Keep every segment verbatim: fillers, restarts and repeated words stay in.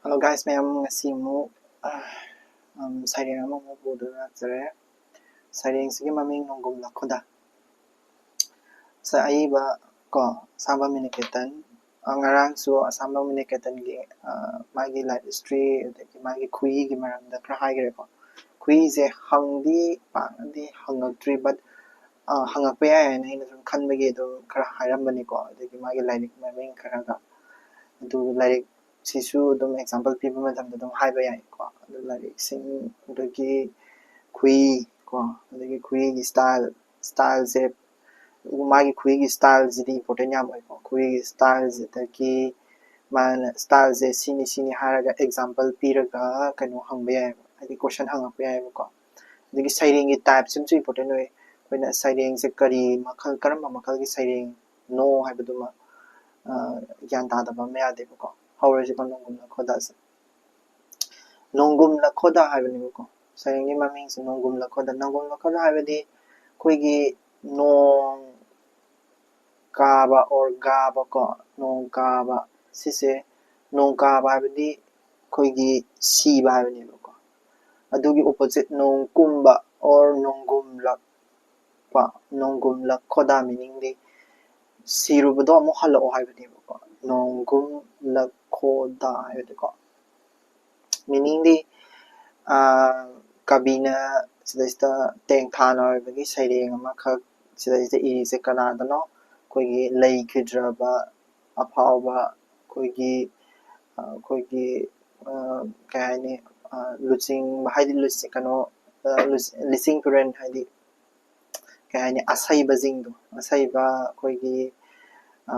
Hello guys ꯃꯌꯥꯝ, ꯉꯁꯤ ꯑꯃꯨꯛ ꯑ, ꯎꯝ, ꯁꯩꯔꯦꯡ ꯑꯃꯃꯨꯛ ꯄꯨꯗꯨꯅ ꯂꯥꯛꯆꯔꯦ꯫ ꯁꯩꯔꯦꯡꯁꯤꯒꯤ ꯃꯃꯤꯡ ꯅꯣꯡꯒꯨꯝ ꯂꯈꯣꯗ꯫ ꯁ-, ꯑꯏꯕ ꯀꯣ, ꯑꯁꯥꯝꯕꯝ ꯃꯤꯅꯤꯀꯦꯇꯟ꯫ ꯑ, ꯉꯔꯥꯡꯁꯨ ꯑꯁꯥꯝꯕꯝ ꯃꯤꯅꯤꯀꯦꯇꯟꯒꯤ, ꯑ, ꯃꯥꯒꯤ life history ꯑꯗꯒꯤ ꯃꯥꯒꯤ ꯈꯨꯏꯒꯤ ꯃꯔꯝꯗ ꯈꯔ ꯍꯥꯏꯈ꯭ꯔꯦꯀꯣ꯫ ꯈꯨꯏꯁꯦ ꯍꯪꯗꯤ ꯄꯥꯛꯅꯗꯤ ꯍꯪꯉꯛꯇ꯭ꯔꯤ, but, ꯑ, ꯍꯪꯉꯛꯄ ꯌꯥꯏ ꯍꯥꯏꯅ ꯑꯩꯅ ꯁꯨꯝ ꯈꯟꯕꯒꯤ ꯑꯗꯨꯝ ꯈꯔ ꯍꯥꯏꯔꯝꯕꯅꯤꯀꯣ꯫ ꯑꯗꯒꯤ ꯃꯥꯒꯤ ꯂꯥꯏꯔꯤꯛ ꯃꯃꯤꯡ ꯈꯔꯒ꯫ ꯑꯗꯨ ꯂꯥꯏꯔꯤꯛꯁꯤꯁꯨ ꯑꯗꯨꯝ example ꯄꯤꯕ ꯃꯇꯝꯗ ꯑꯗꯨꯝ ꯍꯥꯏꯕ ꯌꯥꯏꯀꯣ꯫ ꯑꯗꯨ ꯂꯥꯏꯔꯤꯛꯁꯤꯡ ꯑꯗꯒꯤ ꯈꯨꯏ ꯀꯣ, ꯑꯗꯒꯤ ꯈꯨꯏꯒꯤ style, styleꯁꯦ, ꯃꯥꯒꯤ ꯈꯨꯏꯒꯤ styleꯁꯤꯗꯤ important ꯌꯥꯝ ꯑꯣꯏꯀꯣ꯫ ꯈꯨꯏꯒꯤ styleꯁꯤꯗꯒꯤ ꯃꯥꯅ styleꯁꯦ ꯁꯤꯅꯤ ꯁꯤꯅꯤ ꯍꯥꯏꯔꯒ example ꯄꯤꯔꯒ ꯀꯩꯅꯣ ꯍꯪꯕ ꯌꯥꯏꯑꯕ, ꯍꯥꯏꯗꯤ question ꯍꯪꯉꯛꯄ ꯌꯥꯏꯑꯕꯀꯣ꯫ ꯑꯗꯒꯤ ꯁꯩꯔꯦꯡꯒꯤ typeꯁꯤꯃꯁꯨ important ꯑꯣꯏ꯫ ꯑꯩꯈꯣꯏꯅ ꯁꯩꯔꯦꯡꯁꯦ ꯀꯔꯤ ꯃꯈꯜ, ꯀꯔꯝꯕ ꯃꯈꯜꯒꯤ ꯁꯩꯔꯦꯡꯅꯣ ꯍꯥꯏꯕꯗꯨꯃ, ꯑ, ꯒ꯭ꯌꯥꯟ ꯇꯥꯗꯕ ꯑꯃ ꯌꯥꯗꯦꯕꯀꯣ꯫ ꯍꯧꯔꯁꯤꯀꯣ ꯅꯣꯡꯒꯨꯝ ꯂꯈꯣꯗꯥꯁꯦ꯫ ꯅꯣꯡꯒꯨꯝ ꯂꯈꯣꯗꯥ ꯍꯥꯏꯕꯅꯦꯕꯀꯣ꯫ ꯁꯩꯔꯦꯡꯒꯤ ꯃꯃꯤꯡꯁꯦ ꯅꯣꯡꯒꯨꯝ ꯂꯈꯣꯗꯥ꯫ ꯅꯣꯡꯒꯨꯝ ꯂꯈꯣꯗꯥ ꯍꯥꯏꯕꯗꯤ ꯑꯩꯈꯣꯏꯒꯤ ꯅꯣꯡ ꯀꯥꯕ or ꯒꯥꯕ ꯀꯣ, ꯅꯣꯡ ꯀꯥꯕ꯫ ꯁꯤꯁꯦ ꯅꯣꯡ ꯀꯥꯕ ꯍꯥꯏꯕꯗꯤ ꯑꯩꯈꯣꯏꯒꯤ ꯁꯤꯕ ꯍꯥꯏꯕꯅꯦꯕꯀꯣ꯫ ꯑꯗꯨꯒꯤ opposite ꯅꯣꯡ ꯀꯨꯝꯕ or ꯅꯣꯡꯒꯨꯝꯂꯛꯄ, ꯅꯣꯡꯒꯨꯝ ꯂꯈꯣꯗꯥ meaningꯗꯤ ꯁꯤꯔꯨꯕꯗꯣ ꯑꯃꯨꯛ ꯍꯜꯂꯛꯑꯣ ꯍꯥꯏꯕꯅꯦꯕꯀꯣ, ꯅꯣꯡꯒꯨꯝ ꯂꯈꯣꯗꯥ ꯍꯥꯏꯕꯗꯤꯀꯣ꯫ Meaningꯗꯤ, ꯑ, ꯀꯕꯤꯅ ꯁꯤꯗꯩꯁꯤꯗ ꯇꯦꯡꯊꯥꯅ ꯑꯣꯏꯕꯒꯤ ꯁꯩꯔꯦꯡ ꯑꯃꯈꯛ ꯁꯤꯗꯩꯁꯤꯗ ꯏꯔꯤꯁꯦ ꯀꯅꯥꯗꯅꯣ? ꯑꯩꯈꯣꯏꯒꯤ ꯂꯩꯈꯤꯗ꯭ꯔꯕ ꯑꯐꯥꯎꯕ ꯑꯩꯈꯣꯏꯒꯤ, ꯑ, ꯑꯩꯈꯣꯏꯒꯤ, ꯑ, ꯀꯩ ꯍꯥꯏꯅꯤ, ꯑ, ꯂꯨꯆꯤꯡꯕ ꯍꯥꯏꯗꯤ ꯂꯨꯆꯤ-, ꯀꯩꯅꯣ, ꯑ, ꯂꯨꯆꯤ-, ꯂꯤꯆꯤꯡ ꯇꯨꯔꯦꯜ ꯍꯥꯏꯗꯤ ꯀꯩ ꯍꯥꯏꯅꯤ, ꯑꯁꯩꯕꯁꯤꯡꯗꯣ, ꯑꯁꯩꯕ ꯑꯩꯈꯣꯏꯒꯤ, ꯑ,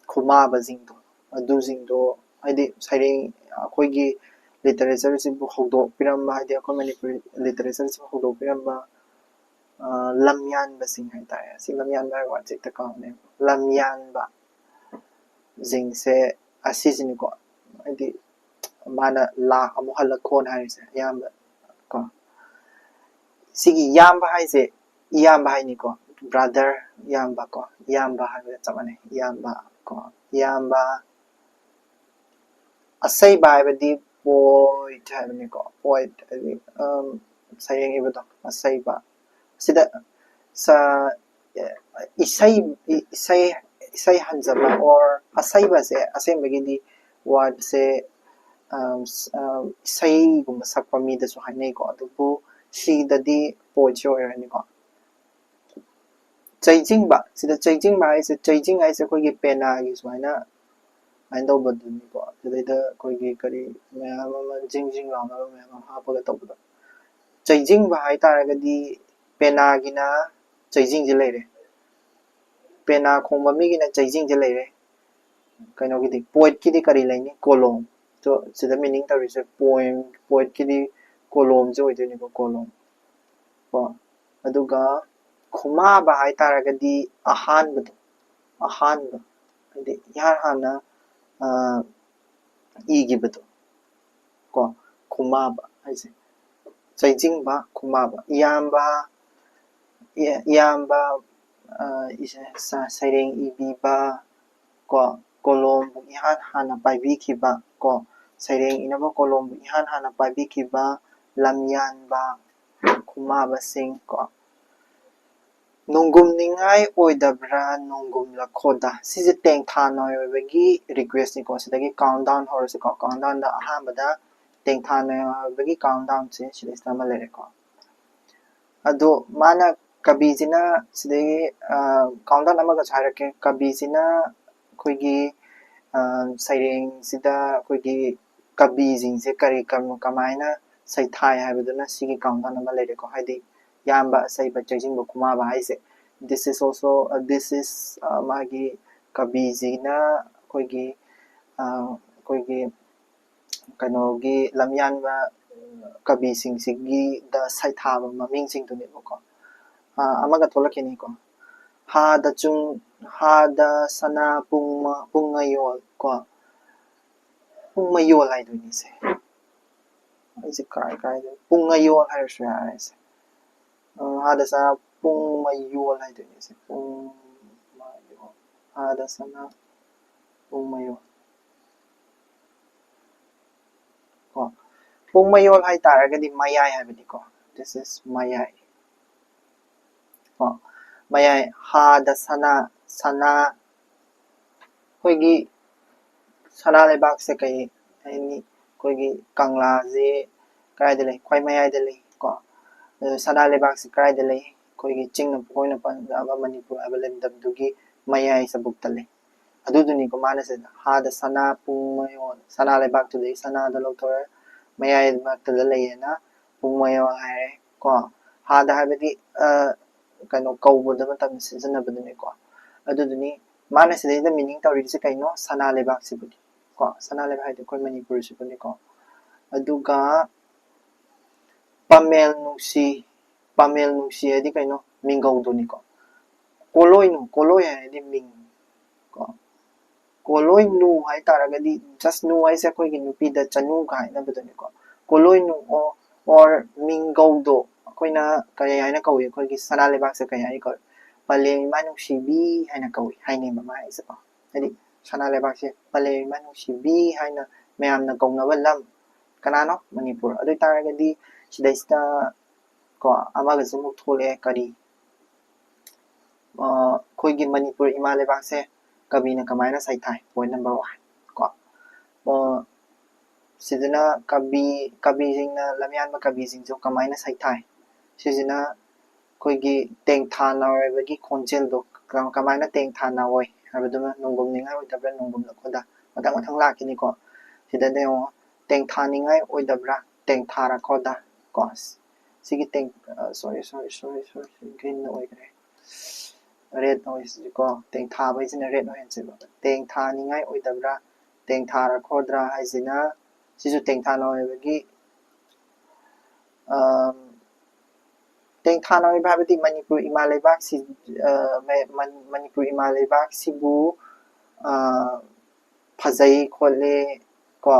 ꯈꯨꯃꯥꯕꯁꯤꯡꯗꯣ, ꯑꯗꯨꯁꯤꯡꯗꯣ, ꯍꯥꯏꯗꯤ ꯁꯩꯔꯦꯡ ꯑꯩꯈꯣꯏꯒꯤ literatureꯁꯤꯕꯨ ꯍꯧꯗꯣꯛꯄꯤꯔꯝꯕ, ꯍꯥꯏꯗꯤ ꯑꯩꯈꯣꯏ ꯃꯅꯤꯄꯨꯔꯤ literatureꯁꯤꯕꯨ ꯍꯧꯗꯣꯛꯄꯤꯔꯝꯕ, ꯑ, ꯂꯝꯌꯥꯟꯕꯁꯤꯡ ꯍꯥꯏꯇꯥꯔꯦ꯫ ꯑꯁꯤ ꯂꯝꯌꯥꯟꯕ ꯍꯥꯏꯕ wordꯁꯦ ꯍꯦꯛꯇ ꯀꯥꯎꯅꯦ꯫ ꯂꯝꯌꯥꯟꯕꯁꯤꯡꯁꯦ ꯑꯁꯤꯁꯤꯅꯤꯀꯣ, ꯍꯥꯏꯗꯤ ꯃꯥꯅ ꯂꯥꯛ ꯑꯃꯨꯛ ꯍꯜꯂꯛꯈꯣꯅ ꯍꯥꯏꯔꯤꯁꯦ ꯑꯌꯥꯝꯕ ꯀꯣ꯫ ꯁꯤꯒꯤ ꯏꯌꯥꯝꯕ ꯍꯥꯏꯁꯦ ꯏꯌꯥꯝꯕ ꯍꯥꯏꯅꯤꯀꯣ, brother, ꯏꯌꯥꯝꯕ ꯀꯣ, ꯏꯌꯥꯝꯕ ꯍꯥꯏꯕꯒ ꯆꯞ ꯃꯥꯟꯅꯩ꯫ ꯏꯌꯥꯝꯕ ꯀꯣ, ꯏꯌꯥꯝꯕ, ꯑꯁꯩꯕ ꯍꯥꯏꯕꯗꯤ poet ꯍꯥꯏꯕꯅꯤꯀꯣ꯫ Poet ꯍꯥꯏꯗꯤ ꯁꯩꯔꯦꯡ ꯏꯕꯗꯣ, ꯑꯁꯩꯕ꯫ ꯁꯤꯗ ꯁ-, ꯏꯁꯩ, ꯏꯁꯩ, ꯏꯁꯩ ꯍꯟꯖꯕ or ꯑꯁꯩꯕꯁꯦ ꯑꯁꯦꯡꯕꯒꯤꯗꯤ wordꯁꯦ ꯏꯁꯩꯒꯨꯝꯕ ꯁꯛꯄ ꯃꯤꯗꯁꯨ ꯍꯥꯏꯅꯩꯀꯣ꯫ ꯑꯗꯨꯕꯨ ꯁꯤꯗꯗꯤ poetꯁꯦ ꯑꯣꯏꯔꯅꯤꯀꯣ꯫ ꯆꯩꯖꯤꯡꯕ, ꯁꯤꯗ ꯆꯩꯖꯤꯡꯕ ꯍꯥꯏꯁꯦ, ꯆꯩꯖꯤꯡ ꯍꯥꯏꯁꯦ ꯑꯩꯈꯣꯏꯒꯤ ꯄꯦꯅꯥꯒꯤ ꯁꯨꯃꯥꯏꯅ, ꯁꯨꯃꯥꯏꯅ ꯇꯧꯕꯗꯨꯅꯤꯀꯣ꯫ ꯁꯤꯗꯩꯗ ꯑꯩꯈꯣꯏꯒꯤ ꯀꯔꯤ ꯃꯌꯥꯝ ꯑꯃ ꯖꯤꯡ ꯖꯤꯡ ꯂꯥꯎꯅꯕ ꯃꯌꯥꯝ ꯑꯃ ꯍꯥꯞꯄꯒ ꯇꯧꯕꯗꯣ꯫ ꯆꯩꯖꯤꯡꯕ ꯍꯥꯏꯇꯥꯔꯒꯗꯤ ꯄꯦꯅꯥꯒꯤꯅ ꯆꯩꯖꯤꯡꯁꯦ ꯂꯩꯔꯦ꯫ ꯄꯦꯅꯥ ꯈꯣꯡꯕ ꯃꯤꯒꯤꯅ ꯆꯩꯖꯤꯡꯁꯦ ꯂꯩꯔꯦ꯫ ꯀꯩꯅꯣꯒꯤꯗꯤ, poetꯀꯤꯗꯤ ꯀꯔꯤ ꯂꯩꯅꯤ? ꯀꯣꯂꯣꯝ꯫ So, ꯁꯤꯗ meaning ꯇꯧꯔꯤꯁꯦ poem, poetꯀꯤꯗꯤ ꯀꯣꯂꯣꯝꯁꯦ ꯑꯣꯏꯗꯣꯏꯅꯤꯀꯣ, ꯀꯣꯂꯣꯝ꯫ ꯀꯣ꯫ ꯑꯗꯨꯒ ꯈꯨꯃꯥꯕ ꯍꯥꯏꯇꯥꯔꯒꯗꯤ ꯑꯍꯥꯟꯕꯗꯣ, ꯑꯍꯥꯟꯕ, ꯍꯥꯏꯗꯤ ꯏꯍꯥꯟ ꯍꯥꯟꯅ, ꯑ, ꯏꯈꯤꯕꯗꯣ꯫ ꯀꯣ, ꯈꯨꯃꯥꯕ ꯍꯥꯏꯁꯦ꯫ ꯆꯩꯖꯤꯡꯕ, ꯈꯨꯃꯥꯕ꯫ ꯏꯌꯥꯝꯕ, ꯏꯌꯥꯝꯕ, ꯑ, ꯏꯁꯦ-, ꯁ-, ꯁꯩꯔꯦꯡ ꯏꯕꯤꯕ, ꯀꯣ, ꯀꯣꯂꯣꯝꯕꯨ ꯏꯍꯥꯟ ꯍꯥꯟꯅ ꯄꯥꯏꯕꯤꯈꯤꯕ, ꯀꯣ, ꯁꯩꯔꯦꯡ ꯏꯅꯕ ꯀꯣꯂꯣꯝꯕꯨ ꯏꯍꯥꯟ ꯍꯥꯟꯅ ꯄꯥꯏꯕꯤꯈꯤꯕ, ꯂꯝꯌꯥꯟꯕ, ꯈꯨꯃꯥꯕꯁꯤꯡ, ꯀꯣ꯫ ꯅꯣꯡꯒꯨꯝ ꯅꯤꯡꯉꯥꯏ ꯑꯣꯏꯗꯕ꯭ꯔꯥ, ꯅꯣꯡꯒꯨꯝ ꯂꯈꯣꯗ? ꯁꯤꯁꯦ ꯇꯦꯡꯊꯥ ꯅꯥꯏ ꯑꯣꯏꯕꯒꯤ requestꯅꯤꯀꯣ꯫ ꯁꯤꯗꯒꯤ countdown ꯍꯧꯔꯁꯤꯀꯣ꯫ Countdownꯗ ꯑꯍꯥꯟꯕꯗ ꯇꯦꯡꯊꯥ ꯅꯥꯏ ꯑꯣꯏꯕꯒꯤ countdownꯁꯦ ꯁꯤꯗꯩꯁꯤꯗ ꯑꯃ ꯂꯩꯔꯦꯀꯣ꯫ ꯑꯗꯣ ꯃꯥꯅ, ꯀꯕꯤꯁꯤꯅ ꯁꯤꯗꯒꯤ, ꯑ, countdown ꯑꯃꯒꯁꯨ ꯍꯥꯏꯔꯛꯀꯦ꯫ ꯀꯕꯤꯁꯤꯅ ꯑꯩꯈꯣꯏꯒꯤ, ꯑ, ꯁꯩꯔꯦꯡꯁꯤꯗ ꯑꯩꯈꯣꯏꯒꯤ ꯀꯕꯤꯁꯤꯡꯁꯦ ꯀꯔꯤ ꯀꯝ-, ꯀꯃꯥꯏꯅ ꯁꯩꯊꯥꯏ ꯍꯥꯏꯕꯗꯨꯅ ꯁꯤꯒꯤ countdown ꯑꯃ ꯂꯩꯔꯦꯀꯣ꯫ ꯍꯥꯏꯗꯤ ꯌꯥꯝꯕ, ꯑꯁꯩꯕ, ꯆꯩꯖꯤꯡꯕ, ꯈꯨꯃꯥꯕ ꯍꯥꯏꯁꯦ꯫ This is also, uh, this is, uh, ꯃꯥꯒꯤ ꯀꯕꯤꯁꯤꯅ ꯑꯩꯈꯣꯏꯒꯤ, ꯑ, ꯑꯩꯈꯣꯏꯒꯤ ꯀꯩꯅꯣꯒꯤ ꯂꯝꯌꯥꯟꯕ ꯀꯕꯤꯁꯤꯡꯁꯤꯒꯤꯗ ꯁꯩꯊꯥꯕ ꯃꯃꯤꯡꯁꯤꯡꯗꯨꯅꯦꯕꯀꯣ꯫ ꯑ, ꯑꯃꯒ ꯊꯣꯛꯂꯛꯈꯤꯅꯤꯀꯣ꯫ ꯍꯥꯗ ꯆꯨꯡ-, ꯍꯥꯗ ꯁꯅꯥ ꯄꯨꯡ ꯃ-, ꯄꯨꯡ ꯃꯌꯣꯜ ꯀꯣ꯫ ꯄꯨꯡ ꯃꯌꯣꯜ ꯍꯥꯏꯗꯣꯏꯅꯤꯁꯦ꯫ ꯑꯩꯁꯦ ꯀꯥꯏ ꯀꯥꯏꯗ ꯄꯨꯡ ꯃꯌꯣꯜ ꯍꯥꯏꯔꯁꯨ ꯌꯥꯔꯦꯁꯦ꯫ ꯑ, ꯍꯥꯗ ꯁꯅꯥ ꯄꯨꯡ ꯃꯌꯣꯜ ꯍꯥꯏꯗꯣꯏꯅꯤꯁꯦ꯫ ꯄꯨꯡ ꯃꯌꯣꯜ꯫ ꯍꯥꯗ ꯁꯅꯥ ꯄꯨꯡ ꯃꯌꯣꯜ꯫ ꯄꯨꯡ ꯃꯌꯣꯜ ꯍꯥꯏꯇꯥꯔꯒꯗꯤ ꯃꯌꯥꯏ ꯍꯥꯏꯕꯅꯤꯀꯣ꯫ This is ꯃꯌꯥꯏ꯫ ꯀꯣ, ꯃꯌꯥꯏ꯫ ꯍꯥꯗ ꯁꯅꯥ, ꯁꯅꯥ, ꯑꯩꯈꯣꯏꯒꯤ ꯁꯅꯥ ꯂꯩꯕꯥꯛꯁꯦ ꯀꯩ ꯍꯥꯏꯅꯤ? ꯑꯩꯈꯣꯏꯒꯤ ꯀꯪꯂꯥꯁꯦ ꯀꯗꯥꯏꯗ ꯂꯩ? ꯈ꯭ꯋꯥꯏ ꯃꯌꯥꯏꯗ ꯂꯩ ꯀꯣ꯫ ꯑꯗꯨ ꯁꯅꯥ ꯂꯩꯕꯥꯛꯁꯦ ꯀꯗꯥꯏꯗ ꯂꯩ? ꯑꯩꯈꯣꯏꯒꯤ ꯆꯤꯡꯅ ꯄꯨꯡꯀꯣꯏꯅ ꯄꯥꯟꯖꯕ ꯃꯅꯤꯄꯨꯔ ꯍꯥꯏꯕ ꯂꯝꯗꯝꯗꯨꯒꯤ ꯃꯌꯥꯏ ꯆꯕꯨꯛꯇ ꯂꯩ꯫ ꯑꯗꯨꯗꯨꯅꯤꯀꯣ ꯃꯥꯅ ꯁꯤꯗ ꯍꯥꯗ ꯁꯅꯥ ꯄꯨꯡ ꯃꯌꯣꯜ, ꯁꯅꯥ ꯂꯩꯕꯥꯛꯇꯨꯗꯒꯤ ꯁꯅꯥꯗꯣ ꯂꯧꯊꯣꯔꯛꯑꯦ, ꯃꯌꯥꯏ ꯃꯔꯛꯇꯨꯗ ꯂꯩꯌꯦꯅ ꯄꯨꯡ ꯃꯌꯣꯜ ꯍꯥꯏꯔꯦ ꯀꯣ꯫ ꯍꯥꯗ ꯍꯥꯏꯕꯗꯤ, ꯑ, ꯀꯩꯅꯣ ꯀꯧꯕꯗ ꯃꯇꯝꯗ ꯁꯤꯖꯤꯟꯅꯕꯗꯨꯅꯤꯀꯣ꯫ ꯑꯗꯨꯗꯨꯅꯤ ꯃꯥꯅ ꯁꯤꯗꯩꯗ meaning ꯇꯧꯔꯤꯁꯦ ꯀꯩꯅꯣ? ꯁꯅꯥ ꯂꯩꯕꯥꯛꯁꯤꯕꯨꯅꯤ ꯀꯣ꯫ ꯁꯅꯥ ꯂꯩꯕꯥꯛ ꯍꯥꯏꯗꯤ ꯑꯩꯈꯣꯏ ꯃꯅꯤꯄꯨꯔꯁꯤꯕꯨꯅꯤꯀꯣ꯫ ꯑꯗꯨꯒ ꯄꯥꯃꯦꯜ ꯅꯨꯡꯁꯤ, ꯄꯥꯃꯦꯜ ꯅꯨꯡꯁꯤ ꯍꯥꯏꯗꯤ ꯀꯩꯅꯣ? ꯃꯤꯡꯒꯧꯗꯨꯅꯤꯀꯣ꯫ ꯀꯣꯂꯣꯏꯅꯨ, ꯀꯣꯂꯣꯏ ꯍꯥꯏꯔꯗꯤ ꯃꯤꯡ ꯀꯣ꯫ ꯀꯣꯂꯣꯏꯅꯨ ꯍꯥꯏꯇꯥꯔꯒꯗꯤ, just ꯅꯨ ꯍꯥꯏꯁꯦ ꯑꯩꯈꯣꯏꯒꯤ ꯅꯨꯄꯤꯗ ꯆꯅꯨꯒ ꯍꯥꯏꯅꯕꯗꯨꯅꯤꯀꯣ꯫ ꯀꯣꯂꯣꯏꯅꯨ or, or ꯃꯤꯡꯒꯧꯗꯣ ꯑꯩꯈꯣꯏꯅ ꯀꯔꯤ ꯍꯥꯏꯅ ꯀꯧꯏ? ꯑꯩꯈꯣꯏꯒꯤ ꯁꯅꯥ ꯂꯩꯕꯥꯛꯁꯦ ꯀꯔꯤ ꯍꯥꯏꯅ ꯀꯧꯏ? ꯄꯂꯦꯝ ꯏꯃꯥ ꯅꯨꯡꯁꯤꯕꯤ ꯍꯥꯏꯅ ꯀꯧꯏ, ꯍꯥꯏꯅꯩꯕ ꯃꯥ ꯍꯥꯏꯁꯦꯀꯣ꯫ ꯍꯥꯏꯗꯤ ꯁꯅꯥ ꯂꯩꯕꯥꯛꯁꯦ ꯄꯂꯦꯝ ꯏꯃꯥ ꯅꯨꯡꯁꯤꯕꯤ ꯍꯥꯏꯅ ꯃꯌꯥꯝꯅ ꯀꯧꯅꯕ ꯂꯝ ꯀꯅꯥꯅꯣ? ꯃꯅꯤꯄꯨꯔ꯫ ꯑꯗꯨ ꯑꯣꯏꯇꯥꯔꯒꯗꯤ ꯁꯤꯗꯩꯁꯤꯗ ꯀꯣ ꯑꯃꯒꯁꯨ ꯑꯃꯨꯛ ꯊꯣꯛꯂꯛꯑꯦ꯫ ꯀꯔꯤ? ꯑ, ꯑꯩꯈꯣꯏꯒꯤ ꯃꯅꯤꯄꯨꯔ ꯏꯃꯥ ꯂꯩꯕꯥꯛꯁꯦ ꯀꯕꯤꯅ ꯀꯃꯥꯏꯅ ꯁꯩꯊꯥꯏ? Point number one ꯀꯣ꯫ ꯑ, ꯁꯤꯗꯅ ꯀꯕꯤ, ꯀꯕꯤꯁꯤꯡꯅ, ꯂꯝꯌꯥꯟꯕ ꯀꯕꯤꯁꯤꯡꯁꯨ ꯀꯃꯥꯏꯅ ꯁꯩꯊꯥꯏ? ꯁꯤꯁꯤꯅ ꯑꯩꯈꯣꯏꯒꯤ ꯇꯦꯡꯊꯥ ꯅꯥꯑꯣꯏꯕꯒꯤ ꯈꯣꯟꯖꯦꯜꯗꯣ ꯀ-, ꯀꯃꯥꯏꯅ ꯇꯦꯡꯊꯥ ꯅꯥꯑꯣꯏ ꯍꯥꯏꯕꯗꯨꯃ ꯅꯣꯡꯒꯨꯝ ꯅꯤꯡꯉꯥꯏ ꯑꯣꯏꯗꯕ꯭ꯔꯥ, ꯅꯣꯡꯒꯨꯝ ꯂꯈꯣꯏꯗ ꯃꯊꯪ ꯃꯊꯪ ꯂꯥꯛꯈꯤꯅꯤꯀꯣ꯫ ꯁꯤꯗꯅ ꯌꯦꯡꯉꯣ, ꯇꯦꯡꯊꯥ ꯅꯤꯡꯉꯥꯏ ꯑꯣꯏꯗꯕ꯭ꯔꯥ, ꯇꯦꯡꯊꯥꯔ ꯈꯣꯗ ꯀꯣ꯫ ꯁꯤꯒꯤ ꯇꯦꯡ-, ꯑ, sorry, sorry, sorry, sorry, green ꯗ ꯑꯣꯏꯈ꯭ꯔꯦ꯫ Red ꯑꯣꯏꯁꯤꯀꯣ, ꯇꯦꯡꯊꯥꯕ ꯍꯥꯏꯁꯤꯅ red ꯑꯣꯏꯍꯟꯁꯦꯕ꯫ ꯇꯦꯡꯊꯥꯅꯤꯡꯉꯥꯏ ꯑꯣꯏꯗꯕ꯭ꯔꯥ, ꯇꯦꯡꯊꯥꯔ ꯈꯣꯗ꯭ꯔꯥ ꯍꯥꯏꯁꯤꯅ, ꯁꯤꯁꯨ ꯇꯦꯡꯊꯥ ꯅꯥꯑꯣꯏꯕꯒꯤ, ꯑꯝ, ꯇꯦꯡꯊꯥ ꯅꯥꯑꯣꯏꯕ ꯍꯥꯏꯕꯗꯤ ꯃꯅꯤꯄꯨꯔ ꯏꯃꯥ ꯂꯩꯕꯥꯛꯁꯤ, ꯑ, ꯃ-, ꯃ-, ꯃꯅꯤꯄꯨꯔ ꯏꯃꯥ ꯂꯩꯕꯥꯛꯁꯤꯕꯨ, ꯑ, ꯐꯖꯩ ꯈꯣꯠꯂꯦ ꯀꯣ,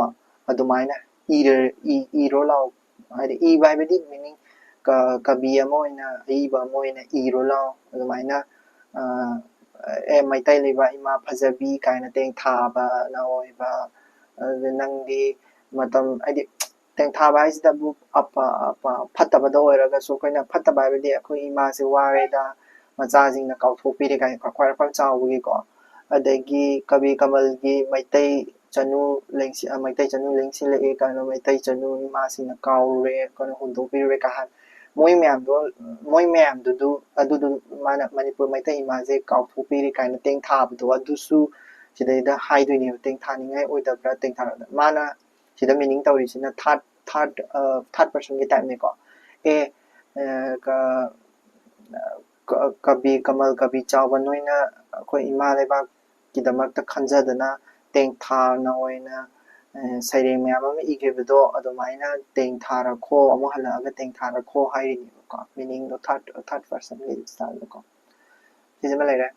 ꯑꯗꯨꯃꯥꯏꯅ ꯏꯔ-, ꯏ-, ꯏꯔꯣ ꯂꯥꯎ꯫ ꯍꯥꯏꯗꯤ ꯏꯕ ꯍꯥꯏꯕꯗꯤ meaning ꯀ-, ꯀꯕꯤ ꯑꯃ ꯑꯣꯏꯅ, ꯑꯏꯕ ꯑꯃ ꯑꯣꯏꯅ ꯏꯔꯣ ꯂꯥꯎ꯫ ꯑꯗꯨꯃꯥꯏꯅ, ꯑ, ꯑꯦ, ꯃꯩꯇꯩ ꯂꯩꯕꯥꯛ ꯏꯃꯥ ꯐꯖꯕꯤ ꯀꯥꯏꯅ ꯇꯦꯡꯊꯥꯕ ꯅꯥꯑꯣꯏꯕ, ꯑꯗꯨꯗ ꯅꯪꯗꯤ ꯃꯇꯝ, ꯍꯥꯏꯗꯤ ꯇꯦꯡꯊꯥꯕ ꯍꯥꯏꯁꯤꯗꯕꯨ ꯑꯄ ꯑꯄ ꯐꯠꯇꯕꯗ ꯑꯣꯏꯔꯒꯁꯨ, ꯑꯩꯈꯣꯏꯅ ꯐꯠꯇꯕ ꯍꯥꯏꯕꯗꯤ ꯑꯩꯈꯣꯏ ꯏꯃꯥꯁꯦ ꯋꯥꯔꯦꯗ, ꯃꯆꯥꯁꯤꯡꯅ ꯀꯥꯎꯊꯣꯛꯄꯤꯔꯦ ꯀꯥꯏꯅ, ꯈ꯭ꯋꯥꯏꯔꯥꯛꯄꯝ ꯆꯥꯎꯕꯒꯤꯀꯣ꯫ ꯑꯗꯒꯤ ꯀꯕꯤ ꯀꯃꯜꯒꯤ ꯃꯩꯇꯩ ꯆꯅꯨ ꯂꯦꯡꯁꯤ-, ꯑ, ꯃꯩꯇꯩ ꯆꯅꯨ ꯂꯦꯡꯁꯤꯜꯂꯛꯑꯦ ꯀꯥꯏꯅ, ꯃꯩꯇꯩ ꯆꯅꯨ ꯏꯃꯥꯁꯤꯡꯅ ꯀꯥꯎꯔꯨꯔꯦ, ꯑꯩꯈꯣꯏꯅ ꯍꯨꯟꯗꯣꯛꯄꯤꯔꯨꯔꯦ ꯀꯥꯏ ꯍꯥꯏ꯫ ꯃꯣꯏ ꯃꯌꯥꯝꯗꯣ, ꯃꯣꯏ ꯃꯌꯥꯝꯗꯨꯗꯨ, ꯑꯗꯨꯗꯨ ꯃꯥꯅ ꯃꯅꯤꯄꯨꯔ ꯃꯩꯇꯩ ꯏꯃꯥꯁꯦ ꯀꯥꯎꯊꯣꯛꯄꯤꯔꯦ ꯀꯥꯏꯅ ꯇꯦꯡꯊꯥꯕꯗꯣ, ꯑꯗꯨꯁꯨ ꯁꯤꯗꯩꯗ ꯍꯥꯏꯗꯣꯏꯅꯦꯕ, ꯇꯦꯡꯊꯥꯅꯤꯡꯉꯥꯏ ꯑꯣꯏꯗꯕ꯭ꯔꯥ, ꯇꯦꯡꯊꯥꯔꯣꯏꯗꯕ꯭ꯔꯥ꯫ ꯃꯥꯅ ꯁꯤꯗ meaning ꯇꯧꯔꯤꯁꯤꯅ third, third, ꯑ, third personꯒꯤ typeꯅꯤꯀꯣ꯫ ꯑꯦ, ꯑ, ꯀ-, ꯀ-, ꯀꯕꯤ ꯀꯃꯜ, ꯀꯕꯤ ꯆꯥꯎꯕ, ꯅꯣꯏꯅ ꯑꯩꯈꯣꯏ ꯏꯃꯥ ꯂꯩꯕꯥꯛꯀꯤꯗꯃꯛꯇ ꯈꯟꯖꯗꯅ ꯇꯦꯡꯊꯥꯅ ꯑꯣꯏꯅ, ꯑ, ꯁꯩꯔꯦꯡ ꯃꯌꯥꯝ ꯑꯃ ꯏꯈꯤꯕꯗꯣ, ꯑꯗꯨꯃꯥꯏꯅ ꯇꯦꯡꯊꯥꯔꯛꯈꯣ, ꯑꯃꯨꯛ ꯍꯜꯂꯛꯑꯒ ꯇꯦꯡꯊꯥꯔꯛꯈꯣ ꯍꯥꯏꯔꯤꯅꯦꯕꯀꯣ꯫ Meaningꯗꯣ third, third personꯒꯤ styleꯗꯀꯣ꯫ ꯁꯤꯁꯤꯃ ꯂꯩꯔꯦ꯫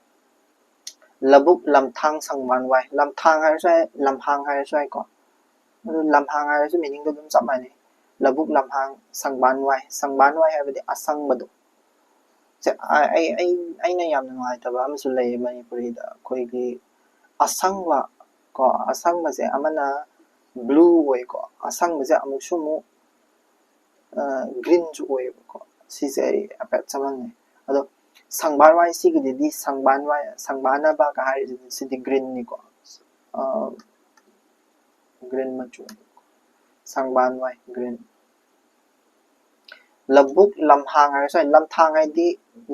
ꯂꯧꯕꯨꯛ ꯂꯝꯊꯥꯡ ꯁꯪꯕꯥꯟ ꯋꯥꯏ꯫ ꯂꯝꯊꯥꯡ ꯍꯥꯏꯔꯁꯨ ꯌꯥꯏ, ꯂꯝꯍꯥꯡ ꯍꯥꯏꯔꯁꯨ ꯌꯥꯏꯀꯣ꯫ ꯑꯗꯨ ꯂꯝꯍꯥꯡ ꯍꯥꯏꯔꯁꯨ meaningꯗꯣ ꯑꯗꯨꯝ ꯆꯞ ꯃꯥꯟꯅꯩ꯫ ꯂꯧꯕꯨꯛ ꯂꯝꯍꯥꯡ ꯁꯪꯕꯥꯟ ꯋꯥꯏ꯫ ꯁꯪꯕꯥꯟ ꯋꯥꯏ ꯍꯥꯏꯕꯗꯤ ꯑꯁꯪꯕꯗꯣ꯫ ꯁꯦ, ꯑ-, ꯑꯩ, ꯑꯩ, ꯑꯩꯅ ꯌꯥꯝꯅ ꯅꯨꯡꯉꯥꯏꯇꯕ ꯑꯃꯁꯨ ꯂꯩꯌꯦ ꯃꯅꯤꯄꯨꯔꯤꯗ꯫ ꯑꯩꯈꯣꯏꯒꯤ ꯑꯁꯪꯕ ꯀꯣ, ꯑꯁꯪꯕꯁꯦ ꯑꯃꯅ blue ꯑꯣꯏꯀꯣ, ꯑꯁꯪꯕꯁꯦ ꯑꯃꯨꯛꯁꯨ ꯑꯃꯨꯛ, ꯑ, greenꯁꯨ ꯑꯣꯏꯌꯦꯕꯀꯣ꯫ ꯁꯤꯁꯦ ꯑꯩ ꯍꯥꯏꯐꯦꯠ ꯆꯃꯝꯅꯩ꯫ ꯑꯗꯣ ꯁꯪꯕꯥꯟ ꯋꯥꯏ, ꯁꯤꯒꯤꯗꯨꯗꯤ ꯁꯪꯕꯥꯟ ꯋꯥꯏ, ꯁꯪꯕꯥꯟꯅꯕꯒ ꯍꯥꯏꯔꯤꯁꯤꯗꯤ ꯁꯤꯗꯤ greenꯅꯤꯀꯣ꯫ ꯑ, green ꯃꯆꯨ꯫ ꯁꯪꯕꯥꯟ ꯋꯥꯏ, green꯫ ꯂꯧꯕꯨꯛ ꯂꯝꯍꯥꯡ ꯍꯥꯏꯔꯁꯨ ꯌꯥꯏ꯫ ꯂꯝꯊꯥꯡ ꯍꯥꯏꯗꯤ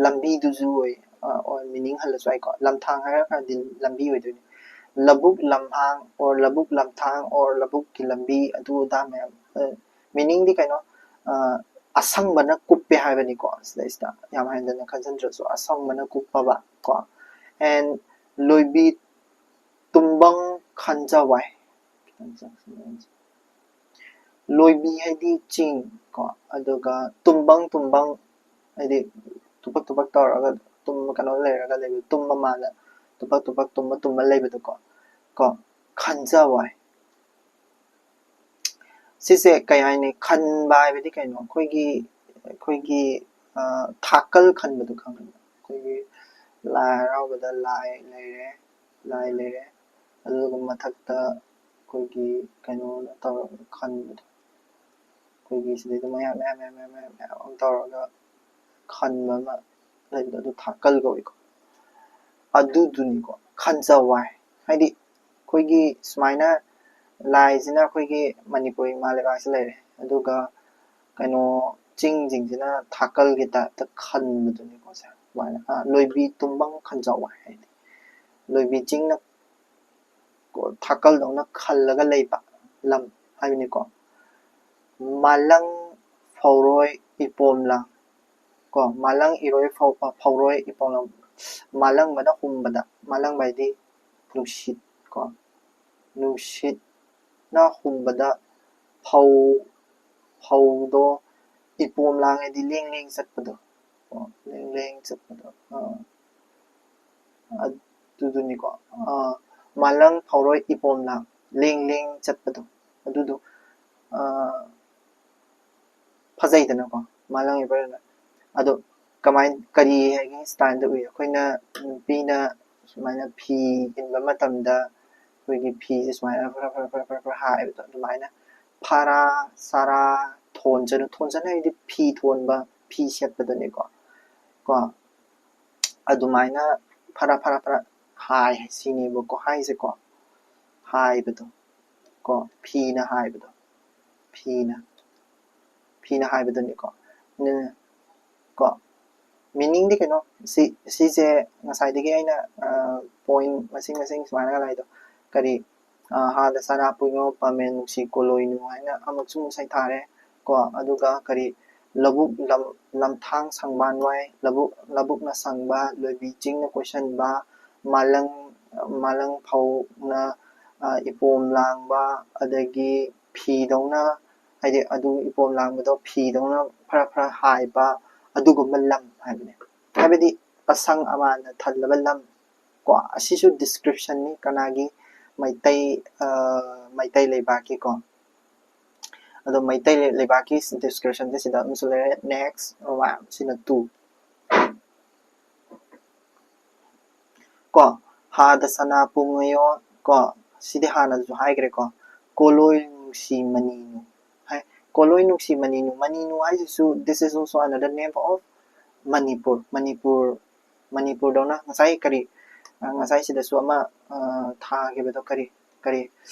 ꯂꯝꯕꯤꯗꯨꯁꯨ ꯑꯣꯏ, ꯑ, ꯑꯣꯏ, meaning ꯍꯜꯂꯁꯨ ꯌꯥꯏꯀꯣ꯫ ꯂꯝꯊꯥꯡ ꯍꯥꯏꯔꯒꯗꯤ ꯂꯝꯕꯤ ꯑꯣꯏꯗꯣꯏꯅꯤ꯫ ꯂꯧꯕꯨꯛ ꯂꯝꯍꯥꯡ or ꯂꯧꯕꯨꯛ ꯂꯝꯊꯥꯡ or ꯂꯧꯕꯨꯛꯀꯤ ꯂꯝꯕꯤ, ꯑꯗꯨ ꯑꯗꯥ ꯃꯌꯥꯝ, ꯑ, meaningꯗꯤ ꯀꯩꯅꯣ, ꯑ, ꯑꯁꯪꯕꯅ ꯀꯨꯞꯄꯦ ꯍꯥꯏꯕꯅꯤꯀꯣ꯫ ꯁꯤꯗꯩꯁꯤꯗ ꯌꯥꯝ ꯍꯦꯟꯗꯅ ꯈꯟꯖꯤꯟꯗ꯭ꯔꯁꯨ ꯑꯁꯪꯕꯅ ꯀꯨꯞꯄꯕ ꯀꯣ꯫ And ꯂꯣꯏꯕꯤ ꯇꯨꯝꯕꯪ ꯈꯟꯖ ꯋꯥꯏ꯫ ꯂꯣꯏꯕꯤ ꯍꯥꯏꯗꯤ ꯆꯤꯡ ꯀꯣ, ꯑꯗꯨꯒ ꯇꯨꯝꯕꯪ, ꯇꯨꯝꯕꯪ ꯍꯥꯏꯗꯤ ꯇꯨꯄꯛ ꯇꯨꯄꯛ ꯇꯧꯔꯒ ꯇꯨꯝꯕ, ꯀꯩꯅꯣ ꯂꯩꯔꯒ ꯂꯩꯕ, ꯇꯨꯝꯕ ꯃꯥꯜꯂ ꯇꯨꯄꯛ ꯇꯨꯄꯛ ꯇꯨꯝꯕ, ꯇꯨꯝꯕ ꯂꯩꯕꯗꯣꯀꯣ꯫ ꯀꯣ, ꯈꯟꯖ ꯋꯥꯏ꯫ ꯁꯤꯁꯦ ꯀꯩ ꯍꯥꯏꯅꯤ? ꯈꯟꯕ ꯍꯥꯏꯕꯗꯤ ꯀꯩꯅꯣ? ꯑꯩꯈꯣꯏꯒꯤ, ꯑꯩꯈꯣꯏꯒꯤ, ꯑ, ꯊꯥꯀꯜ ꯈꯟꯕꯗꯣ ꯈꯪꯕ꯭ꯔꯥ? ꯑꯩꯈꯣꯏꯒꯤ ꯂꯥꯏ ꯍꯔꯥꯎꯕꯗ ꯂꯥꯏ ꯂꯩꯔꯦ, ꯂꯥꯏ ꯂꯩꯔꯦ, ꯑꯗꯨꯒ ꯃꯊꯛꯇ ꯑꯩꯈꯣꯏꯒꯤ ꯀꯩꯅꯣꯅ ꯇꯧꯔꯒ ꯈꯟꯕꯗꯣ, ꯑꯩꯈꯣꯏꯒꯤ ꯁꯤꯗꯩꯗ ꯃꯌꯥꯝ ꯃꯌꯥꯝ ꯃꯌꯥꯝ ꯃꯌꯥꯝ ꯃꯌꯥꯝ ꯃꯌꯥꯝ ꯑꯃ ꯇꯧꯔꯒ ꯈꯟꯕ ꯑꯃ ꯂꯩꯕꯗꯣ, ꯑꯗꯨ ꯊꯥꯀꯜ ꯀꯧꯏꯀꯣ꯫ ꯑꯗꯨꯗꯨꯅꯤꯀꯣ ꯈꯟꯖꯥꯎꯋꯥꯏ ꯍꯥꯏꯗꯤ꯫ ꯑꯩꯈꯣꯏꯒꯤ ꯁꯨꯃꯥꯏꯅ ꯂꯥꯏꯁꯤꯅ ꯑꯩꯈꯣꯏꯒꯤ ꯃꯅꯤꯄꯨꯔ ꯏꯃꯥ ꯂꯩꯕꯥꯛꯁꯤ ꯂꯩꯔꯦ, ꯑꯗꯨꯒ ꯀꯩꯅꯣ, ꯆꯤꯡꯁꯤꯡꯁꯤꯅ ꯊꯥꯀꯜꯒꯤ ꯇꯥꯏꯞꯇ ꯈꯟꯕꯗꯨꯅꯤꯀꯣ ꯁꯦ꯫ ꯁꯨꯃꯥꯏꯅ, ꯑ, ꯂꯣꯏꯕꯤ ꯇꯨꯝꯕꯪ ꯈꯟꯖꯥꯎꯋꯥꯏ ꯍꯥꯏꯗꯤ ꯂꯣꯏꯕꯤ ꯆꯤꯡꯅ ꯀꯣ, ꯊꯥꯀꯜꯗꯧꯅ ꯈꯜꯂꯒ ꯂꯩꯕ ꯂꯝ ꯍꯥꯏꯕꯅꯤꯀꯣ꯫ ꯃꯥꯂꯪ ꯐꯧꯔꯣꯏ ꯏꯄꯣꯝ ꯂꯥꯡ ꯀꯣ, ꯃꯥꯂꯪ ꯏꯔꯣꯏ ꯐꯧ-, ꯐꯧꯔꯣꯏ ꯏꯄꯣꯝ ꯂꯥꯡ꯫ ꯃꯥꯂꯪꯕꯅ ꯍꯨꯝꯕꯗ, ꯃꯥꯂꯪꯕ ꯍꯥꯏꯗꯤ ꯅꯨꯡꯁꯤꯠ ꯀꯣ, ꯅꯨꯡꯁꯤꯠꯅ ꯍꯨꯝꯕꯗ ꯐꯧ, ꯐꯧꯗꯣ ꯏꯄꯣꯝ ꯂꯥꯡ ꯍꯥꯏꯗꯤ ꯂꯦꯡ ꯂꯦꯡ ꯆꯠꯄꯗꯣ ꯀꯣ, ꯂꯦꯡ ꯂꯦꯡ ꯆꯠꯄꯗꯣ꯫ ꯑ, ꯑꯗꯨꯗꯨꯅꯤꯀꯣ꯫ ꯑ, ꯃꯥꯂꯪ ꯐꯧꯔꯣꯏ ꯏꯄꯣꯝ ꯂꯥꯡ ꯂꯦꯡ ꯂꯦꯡ ꯆꯠꯄꯗꯣ ꯑꯗꯨꯗꯣ, ꯑ, ꯐꯖꯩꯗꯅꯀꯣ, ꯃꯥꯂꯪ ꯏꯕꯔꯅ꯫ ꯑꯗꯣ ꯀꯃꯥꯏ, ꯀꯔꯤ ꯍꯥꯏꯒꯦ ꯁ꯭ꯇꯥꯏꯜꯗ ꯎꯏ? ꯑꯩꯈꯣꯏꯅ ꯅꯨꯄꯤꯅ ꯁꯨꯃꯥꯏꯅ ꯐꯤ ꯏꯟꯕ ꯃꯇꯝꯗ ꯑꯩꯈꯣꯏꯒꯤ ꯐꯤꯁꯦ ꯁꯨꯃꯥꯏꯅ ꯐꯔ ꯐꯔ ꯐꯔ ꯐꯔ ꯐꯔ ꯍꯥꯏꯕꯗꯣ, ꯑꯗꯨꯃꯥꯏꯅ ꯐꯔꯥ ꯁꯔꯥ ꯊꯣꯟꯖꯅꯨ꯫ ꯊꯣꯟꯖꯅꯨ ꯍꯥꯏꯗꯤ ꯐꯤ ꯊꯣꯟꯕ, ꯐꯤ ꯁꯦꯠꯄꯗꯅꯤꯀꯣ꯫ ꯀꯣ, ꯑꯗꯨꯃꯥꯏꯅ ꯐꯔ ꯐꯔ ꯐꯔ ꯍꯥꯏ ꯁꯤꯅꯦꯕꯀꯣ ꯍꯥꯏꯁꯦꯀꯣ꯫ ꯍꯥꯏꯕꯗꯣ ꯀꯣ, ꯐꯤꯅ ꯍꯥꯏꯕꯗꯣ, ꯐꯤꯅ, ꯐꯤꯅ ꯍꯥꯏꯕꯗꯨꯅꯤꯀꯣ꯫ ꯅ-, ꯀꯣ, ꯃꯤꯅꯤꯡꯗꯤ ꯀꯩꯅꯣ? ꯁꯤ, ꯁꯤꯁꯦ ꯉꯁꯥꯏꯗꯒꯤ ꯑꯩꯅ, ꯑ, ꯄꯣꯏꯟ ꯃꯁꯤꯡ ꯃꯁꯤꯡ ꯁꯨꯃꯥꯏꯅ ꯂꯥꯛꯏꯗꯣ ꯀꯔꯤ? ꯑ, ꯍꯥꯗ ꯁꯅꯥ ꯄꯨꯡꯉꯣ ꯄꯥꯃꯦꯟ ꯅꯨꯡꯁꯤ ꯀꯣꯂꯣꯏꯅꯨ ꯍꯥꯏꯅ ꯑꯃꯨꯛꯁꯨ ꯁꯩꯊꯥꯔꯦ ꯀꯣ꯫ ꯑꯗꯨꯒ ꯀꯔꯤ? ꯂꯧꯕꯨꯛ ꯂꯝ-, ꯂꯝꯊꯥꯡ ꯁꯪꯕꯥꯟ ꯋꯥꯏ, ꯂꯧꯕꯨꯛ, ꯂꯧꯕꯨꯛꯅ ꯁꯪꯕ, ꯂꯣꯏꯕꯤ ꯆꯤꯡꯅ ꯀꯣꯏꯁꯟꯕ, ꯃꯥꯂꯪ, ꯃꯥꯂꯪ ꯐꯧꯅ, ꯑ, ꯏꯄꯣꯝ ꯂꯥꯡꯕ, ꯑꯗꯒꯤ ꯐꯤꯗꯧꯅ, ꯍꯥꯏꯗꯤ ꯑꯗꯨ ꯏꯄꯣꯝ ꯂꯥꯡꯕꯗꯣ ꯐꯤꯗꯧꯅ ꯐꯔ ꯐꯔ ꯍꯥꯏꯕ, ꯑꯗꯨꯒꯨꯝꯕ ꯂꯝ ꯍꯥꯏꯕꯅꯦ꯫ ꯍꯥꯏꯕꯗꯤ ꯑꯁꯪ ꯑꯃꯥꯟꯅ ꯊꯜꯂꯕ ꯂꯝ ꯀꯣ꯫ ꯑꯁꯤꯁꯨ ꯗꯤꯁꯀ꯭ꯔꯤꯞꯁꯟꯅꯤ ꯀꯅꯥꯒꯤ? ꯃꯩꯇꯩ, ꯑ, ꯃꯩꯇꯩ ꯂꯩꯕꯥꯛꯀꯤꯀꯣ꯫ ꯑꯗꯣ ꯃꯩꯇꯩ ꯂꯩꯕꯥꯛꯀꯤ ꯗꯤꯁꯀ꯭ꯔꯤꯞꯁꯟꯁꯦ ꯁꯤꯗ ꯑꯃꯁꯨ ꯂꯩꯔꯦ꯫ ꯅꯦꯛꯁ ꯁꯤꯅ ꯇꯨ ꯀꯣ꯫ ꯍꯥꯗ ꯁꯅꯥ ꯄꯨꯡꯉꯌꯣ ꯀꯣ꯫ ꯁꯤꯗꯤ ꯍꯥꯟꯅꯁꯨ ꯍꯥꯏꯈ꯭ꯔꯦꯀꯣ꯫ ꯀꯣꯂꯣꯏ ꯅꯨꯡꯁꯤ ꯃꯅꯤꯅꯨ ꯍꯥꯏ꯫ ꯀꯣꯂꯣꯏ ꯅꯨꯡꯁꯤ ꯃꯅꯤꯅꯨ꯫ ꯃꯅꯤꯅꯨ ꯍꯥꯏꯁꯤꯁꯨ, this is also another name of Manipur. Manipur, ꯃꯅꯤꯄꯨꯔꯗꯧꯅ ꯉꯁꯥꯏ ꯀꯔꯤ, ꯑ, ꯉꯁꯥꯏ ꯁꯤꯗꯁꯨ ꯑꯃ, ꯑ, ꯊꯥꯈꯤꯕꯗꯣ ꯀꯔꯤ, ꯀꯔꯤ,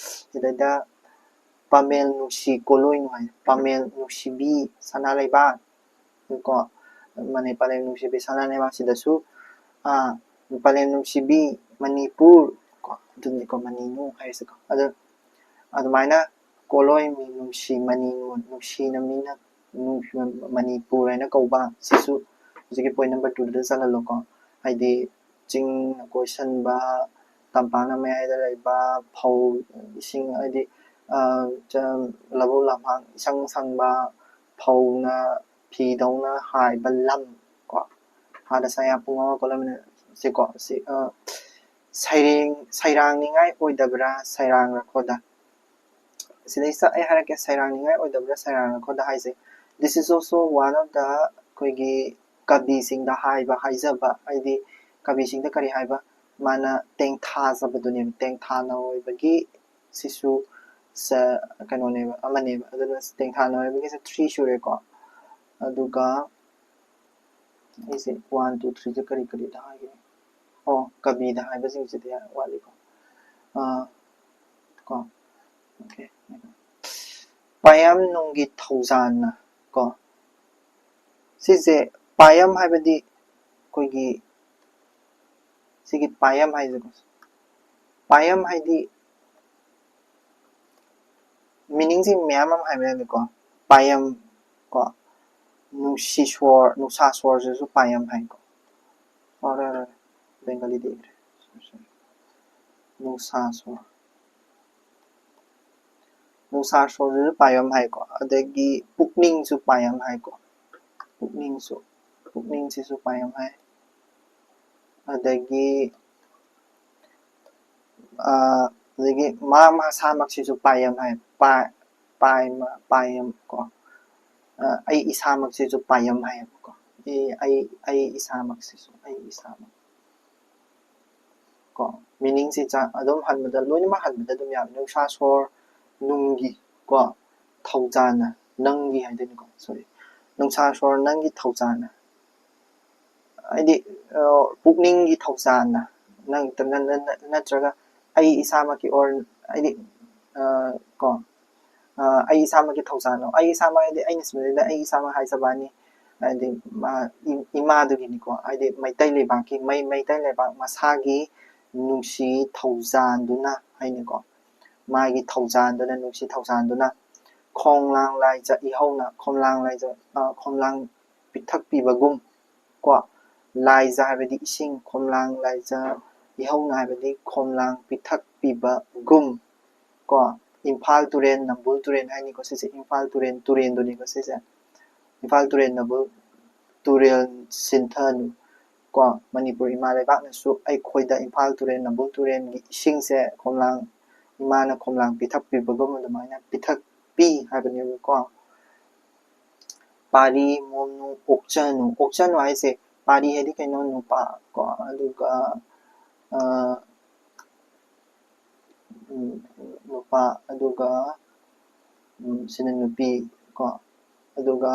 ꯁꯤꯗꯩꯗ ꯄꯥꯃꯦꯜ ꯅꯨꯡꯁꯤ ꯀꯣꯂꯣꯏꯅꯨ ꯍꯥꯏ, ꯄꯥꯃꯦꯜ ꯅꯨꯡꯁꯤꯕꯤ ꯁꯅꯥ ꯂꯩꯕꯥꯛ꯫ ꯀꯣ, ꯃꯅꯤ-, ꯄꯥꯂꯦꯝ ꯅꯨꯡꯁꯤꯕꯤ ꯁꯅꯥ ꯂꯩꯕꯥꯛꯁꯤꯗꯁꯨ, ꯑꯥ, ꯄꯥꯂꯦꯝ ꯅꯨꯡꯁꯤꯕꯤ ꯃꯅꯤꯄꯨꯔ, ꯀꯣ, ꯑꯗꯨꯅꯤꯀꯣ ꯃꯅꯤꯅꯨ ꯍꯥꯏꯔꯤꯁꯦꯀꯣ꯫ ꯑꯗꯨ, ꯑꯗꯨꯃꯥꯏꯅ ꯀꯣꯂꯣꯏ ꯃꯤ ꯅꯨꯡꯁꯤ ꯃꯅꯤꯅꯨ, ꯅꯨꯡꯁꯤꯅ ꯃꯤꯅ ꯅꯨꯡꯁꯤ-, ꯃꯅꯤꯄꯨꯔ ꯍꯥꯏꯅ ꯀꯧꯕ, ꯁꯤꯁꯨ ꯍꯧꯖꯤꯛꯀꯤ point number two ꯗ ꯆꯜꯍꯜꯂꯣꯀꯣ꯫ ꯍꯥꯏꯗꯤ ꯆꯤꯡꯅ ꯀꯣꯏꯁꯟꯕ, ꯇꯝꯄꯥꯛꯅ ꯃꯌꯥꯏꯗ ꯂꯩꯕ, ꯐꯧ, ꯏꯁꯤꯡ, ꯍꯥꯏꯗꯤ, ꯑ, ꯆ-, ꯂꯧꯕꯨꯛ ꯂꯝꯍꯥꯡ ꯏꯁꯪ ꯁꯪꯕ, ꯐꯧꯅ ꯐꯤꯗꯧꯅ ꯍꯥꯏꯕ ꯂꯝ, ꯀꯣ꯫ ꯍꯥꯗ ꯁꯌꯥ ꯄꯨꯡꯉꯥꯎ ꯀꯣꯂꯝꯅ ꯁꯤꯀꯣ, ꯁꯤ, ꯑ, ꯁꯩꯔꯦꯡ-, ꯁꯩꯔꯥꯡꯅꯤꯡꯉꯥꯏ ꯑꯣꯏꯗꯕ꯭ꯔꯥ, ꯁꯩꯔꯥꯡꯂꯛꯈꯣꯗ꯫ ꯁꯤꯗꯩꯁꯤꯗ ꯑꯩ ꯍꯥꯏꯔꯛꯀꯦ, ꯁꯩꯔꯥꯡꯅꯤꯡꯉꯥꯏ ꯑꯣꯏꯗꯕ꯭ꯔꯥ, ꯁꯩꯔꯥꯡꯂꯛꯈꯣꯗ ꯍꯥꯏꯁꯦ, this is also one of the ꯑꯩꯈꯣꯏꯒꯤ ꯀꯕꯤꯁꯤꯡꯗ ꯍꯥꯏꯕ, ꯍꯥꯏꯖꯕ, ꯍꯥꯏꯗꯤ ꯀꯕꯤꯁꯤꯡꯗ ꯀꯔꯤ ꯍꯥꯏꯕ, ꯃꯥꯅ ꯇꯦꯡꯊꯥꯖꯕꯗꯨꯅꯦꯕ, ꯇꯦꯡꯊꯥ ꯅꯥꯑꯣꯏꯕꯒꯤ ꯁꯤꯁꯨ ꯁ-, ꯀꯩꯅꯣꯅꯦꯕ, ꯑꯃꯅꯦꯕ꯫ ꯑꯗꯨꯅ ꯇꯦꯡꯊꯥ ꯅꯥꯑꯣꯏꯕꯒꯤꯁꯦ three ꯁꯨꯔꯦꯀꯣ꯫ ꯑꯗꯨꯒ ꯑꯩꯁꯦ one, two, three ꯁꯦ ꯀꯔꯤ ꯀꯔꯤꯗ ꯍꯥꯏꯒꯦ? ꯑꯣ, ꯀꯕꯤꯗ ꯍꯥꯏꯕꯁꯤꯡꯁꯤꯗꯤ ꯋꯥꯠꯂꯤꯀꯣ꯫ ꯑꯥ, ꯀꯣ, okay꯫ ꯄꯥꯌꯝ ꯅꯨꯡꯒꯤ ꯊꯧꯖꯥꯟꯅ, ꯀꯣ꯫ ꯁꯤꯁꯦ ꯄꯥꯌꯝ ꯍꯥꯏꯕꯗꯤ ꯑꯩꯈꯣꯏꯒꯤ ꯁꯤꯒꯤ ꯄꯥꯌꯝ ꯍꯥꯏꯁꯦꯀꯣ꯫ ꯄꯥꯌꯝ ꯍꯥꯏꯗꯤ meaningꯁꯤ ꯃꯌꯥꯝ ꯑꯃ ꯍꯥꯏꯕ ꯌꯥꯅꯤꯀꯣ꯫ ꯄꯥꯌꯝ, ꯀꯣ, ꯅꯨꯡꯁꯤ ꯁꯣꯔ, ꯅꯨꯡꯁꯥ ꯁꯣꯔꯁꯤꯁꯨ ꯄꯥꯌꯝ ꯍꯥꯏꯀꯣ꯫ ꯑꯣ, ꯔ, ꯔ, ꯔ꯫ ꯕꯦꯡꯒꯥꯂꯤꯗ ꯏꯈ꯭ꯔꯦ꯫ ꯁꯣꯔꯤ, ꯁꯣꯔꯤ꯫ ꯅꯨꯡꯁꯥ ꯁꯣꯔ꯫ ꯅꯨꯡꯁꯥ ꯁꯣꯔꯁꯤꯁꯨ ꯄꯥꯌꯝ ꯍꯥꯏꯀꯣ꯫ ꯑꯗꯒꯤ ꯄꯨꯛꯅꯤꯡꯁꯨ ꯄꯥꯌꯝ ꯍꯥꯏꯀꯣ꯫ ꯄꯨꯛꯅꯤꯡꯁꯨ, ꯄꯨꯛꯅꯤꯡꯁꯤꯁꯨ ꯄꯥꯌꯝ ꯍꯥꯏ꯫ ꯑꯗꯒꯤ, ꯑ, ꯑꯗꯒꯤ ꯃꯥ ꯃꯁꯥꯃꯛꯁꯤꯁꯨ ꯄꯥꯌꯝ ꯍꯥꯏ꯫ ꯄꯥ-, ꯄꯥꯏꯃ-, ꯄꯥꯌꯝ ꯀꯣ꯫ ꯑ, ꯑꯩ ꯏꯁꯥꯃꯛꯁꯤꯁꯨ ꯄꯥꯌꯝ ꯍꯥꯏꯌꯦꯕꯀꯣ꯫ ꯑꯩ, ꯑꯩ, ꯑꯩ ꯏꯁꯥꯃꯛꯁꯤꯁꯨ, ꯑꯩ ꯏꯁꯥꯃꯛ꯫ ꯀꯣ, meaningꯁꯤ ꯆꯥ-, ꯑꯗꯨꯝ ꯍꯟꯕꯗ, ꯂꯣꯏꯅꯃꯛ ꯍꯟꯕꯗ ꯑꯗꯨꯝ ꯌꯥꯕꯅꯤ꯫ ꯅꯨꯡꯁꯥ ꯁꯣꯔ ꯅꯨꯡꯒꯤ, ꯀꯣ, ꯊꯧꯖꯥꯟꯅ, ꯅꯪꯒꯤ ꯍꯥꯏꯗꯣꯏꯅꯤꯀꯣ, ꯁꯣꯔꯤ, ꯅꯨꯡꯁꯥ ꯁꯣꯔ ꯅꯪꯒꯤ ꯊꯧꯖꯥꯜꯅ, ꯍꯥꯏꯗꯤ ꯄꯨꯛꯅꯤꯡꯒꯤ ꯊꯧꯖꯥꯜꯅ, ꯅꯪ ꯅꯠꯇ꯭ꯔꯒ ꯑꯩ ꯏꯁꯥꯃꯛꯀꯤ ꯑꯣꯔ ꯍꯥꯏꯗꯤ ꯀꯣ ꯑꯩ ꯏꯁꯥꯃꯛꯀꯤ ꯊꯧꯖꯥꯜꯅꯣ, ꯑꯩ ꯏꯁꯥꯃꯛ ꯍꯥꯏꯗꯤ ꯑꯩꯅ ꯁꯤꯗꯩꯗ ꯑꯩ ꯏꯁꯥꯃꯛ ꯍꯥꯏꯖꯕꯅꯤ, ꯍꯥꯏꯗꯤ ꯏꯃꯥꯗꯨꯒꯤꯅꯤꯀꯣ, ꯍꯥꯏꯗꯤ ꯃꯩꯇꯩ ꯂꯩꯕꯥꯛꯀꯤ ꯃꯩ ꯃꯩꯇꯩ ꯂꯩꯕꯥꯛ ꯃꯁꯥꯒꯤ ꯅꯨꯡꯁꯤ ꯊꯧꯖꯥꯟꯗꯨꯅ ꯍꯥꯏꯅꯤꯀꯣ, ꯃꯥꯒꯤ ꯊꯧꯖꯥꯟꯗꯨꯅ, ꯅꯨꯡꯁꯤ ꯊꯧꯖꯥꯟꯗꯨꯅ ꯈꯣꯡꯂꯥꯡ ꯂꯥꯏꯖ ꯏꯍꯧꯅ ꯈꯣꯝꯂꯥꯡ ꯂꯥꯏꯖ ꯈꯣꯝꯂꯥꯡ ꯄꯤꯊꯛꯄꯤꯕꯒꯨꯝ ꯀꯣ, ꯂꯥꯏꯖ ꯍꯥꯏꯕꯗꯤ ꯏꯁꯤꯡ, ꯈꯣꯝꯂꯥꯡ ꯂꯥꯏꯖ ꯏꯍꯧꯅ ꯍꯥꯏꯕꯗꯤ ꯈꯣꯝꯂꯥꯡ ꯄꯤꯊꯛꯄꯤꯕꯒꯨꯝ ꯀꯣ, ꯏꯝꯐꯥꯜ ꯇꯨꯔꯦꯜ, ꯅꯝꯕꯨꯜ ꯇꯨꯔꯦꯜ ꯍꯥꯏꯅꯤꯀꯣ ꯁꯤꯁꯦ, ꯏꯝꯐꯥꯜ ꯇꯨꯔꯦꯜ ꯇꯨꯔꯦꯜꯗꯨꯅꯤꯀꯣ ꯁꯤꯁꯦ, ꯏꯝꯐꯥꯜ ꯇꯨꯔꯦꯜ, ꯅꯝꯕꯨꯜ ꯇꯨꯔꯦꯜ ꯁꯤꯟꯊꯅꯨ ꯀꯣ, ꯃꯅꯤꯄꯨꯔ ꯏꯃꯥ ꯂꯩꯕꯥꯛꯅꯁꯨ ꯑꯩꯈꯣꯏꯗ ꯏꯝꯐꯥꯜ ꯇꯨꯔꯦꯜ, ꯅꯝꯕꯨꯜ ꯇꯨꯔꯦꯜꯒꯤ ꯏꯁꯤꯡꯁꯦ ꯈꯣꯝꯂꯥꯡ, ꯏꯃꯥꯅ ꯈꯣꯝꯂꯥꯡ ꯄꯤꯊꯛꯄꯤꯕꯒꯨꯝ ꯑꯗꯨꯃꯥꯏꯅ ꯄꯤꯊꯛꯄꯤ ꯍꯥꯏꯕꯅꯦꯕꯀꯣ꯫ ꯄꯥꯔꯤ ꯃꯣꯝꯅꯨ ꯑꯣꯛꯆꯅꯨ꯫ ꯑꯣꯛꯆꯅꯨ ꯍꯥꯏꯁꯦ ꯄꯥꯔꯤ ꯍꯥꯏꯗꯤ ꯀꯩꯅꯣ? ꯅꯨꯄꯥ ꯀꯣ꯫ ꯑꯗꯨꯒ ꯅꯨꯄꯥ, ꯑꯗꯨꯒ ꯁꯤꯅ ꯅꯨꯄꯤ ꯀꯣ꯫ ꯑꯗꯨꯒ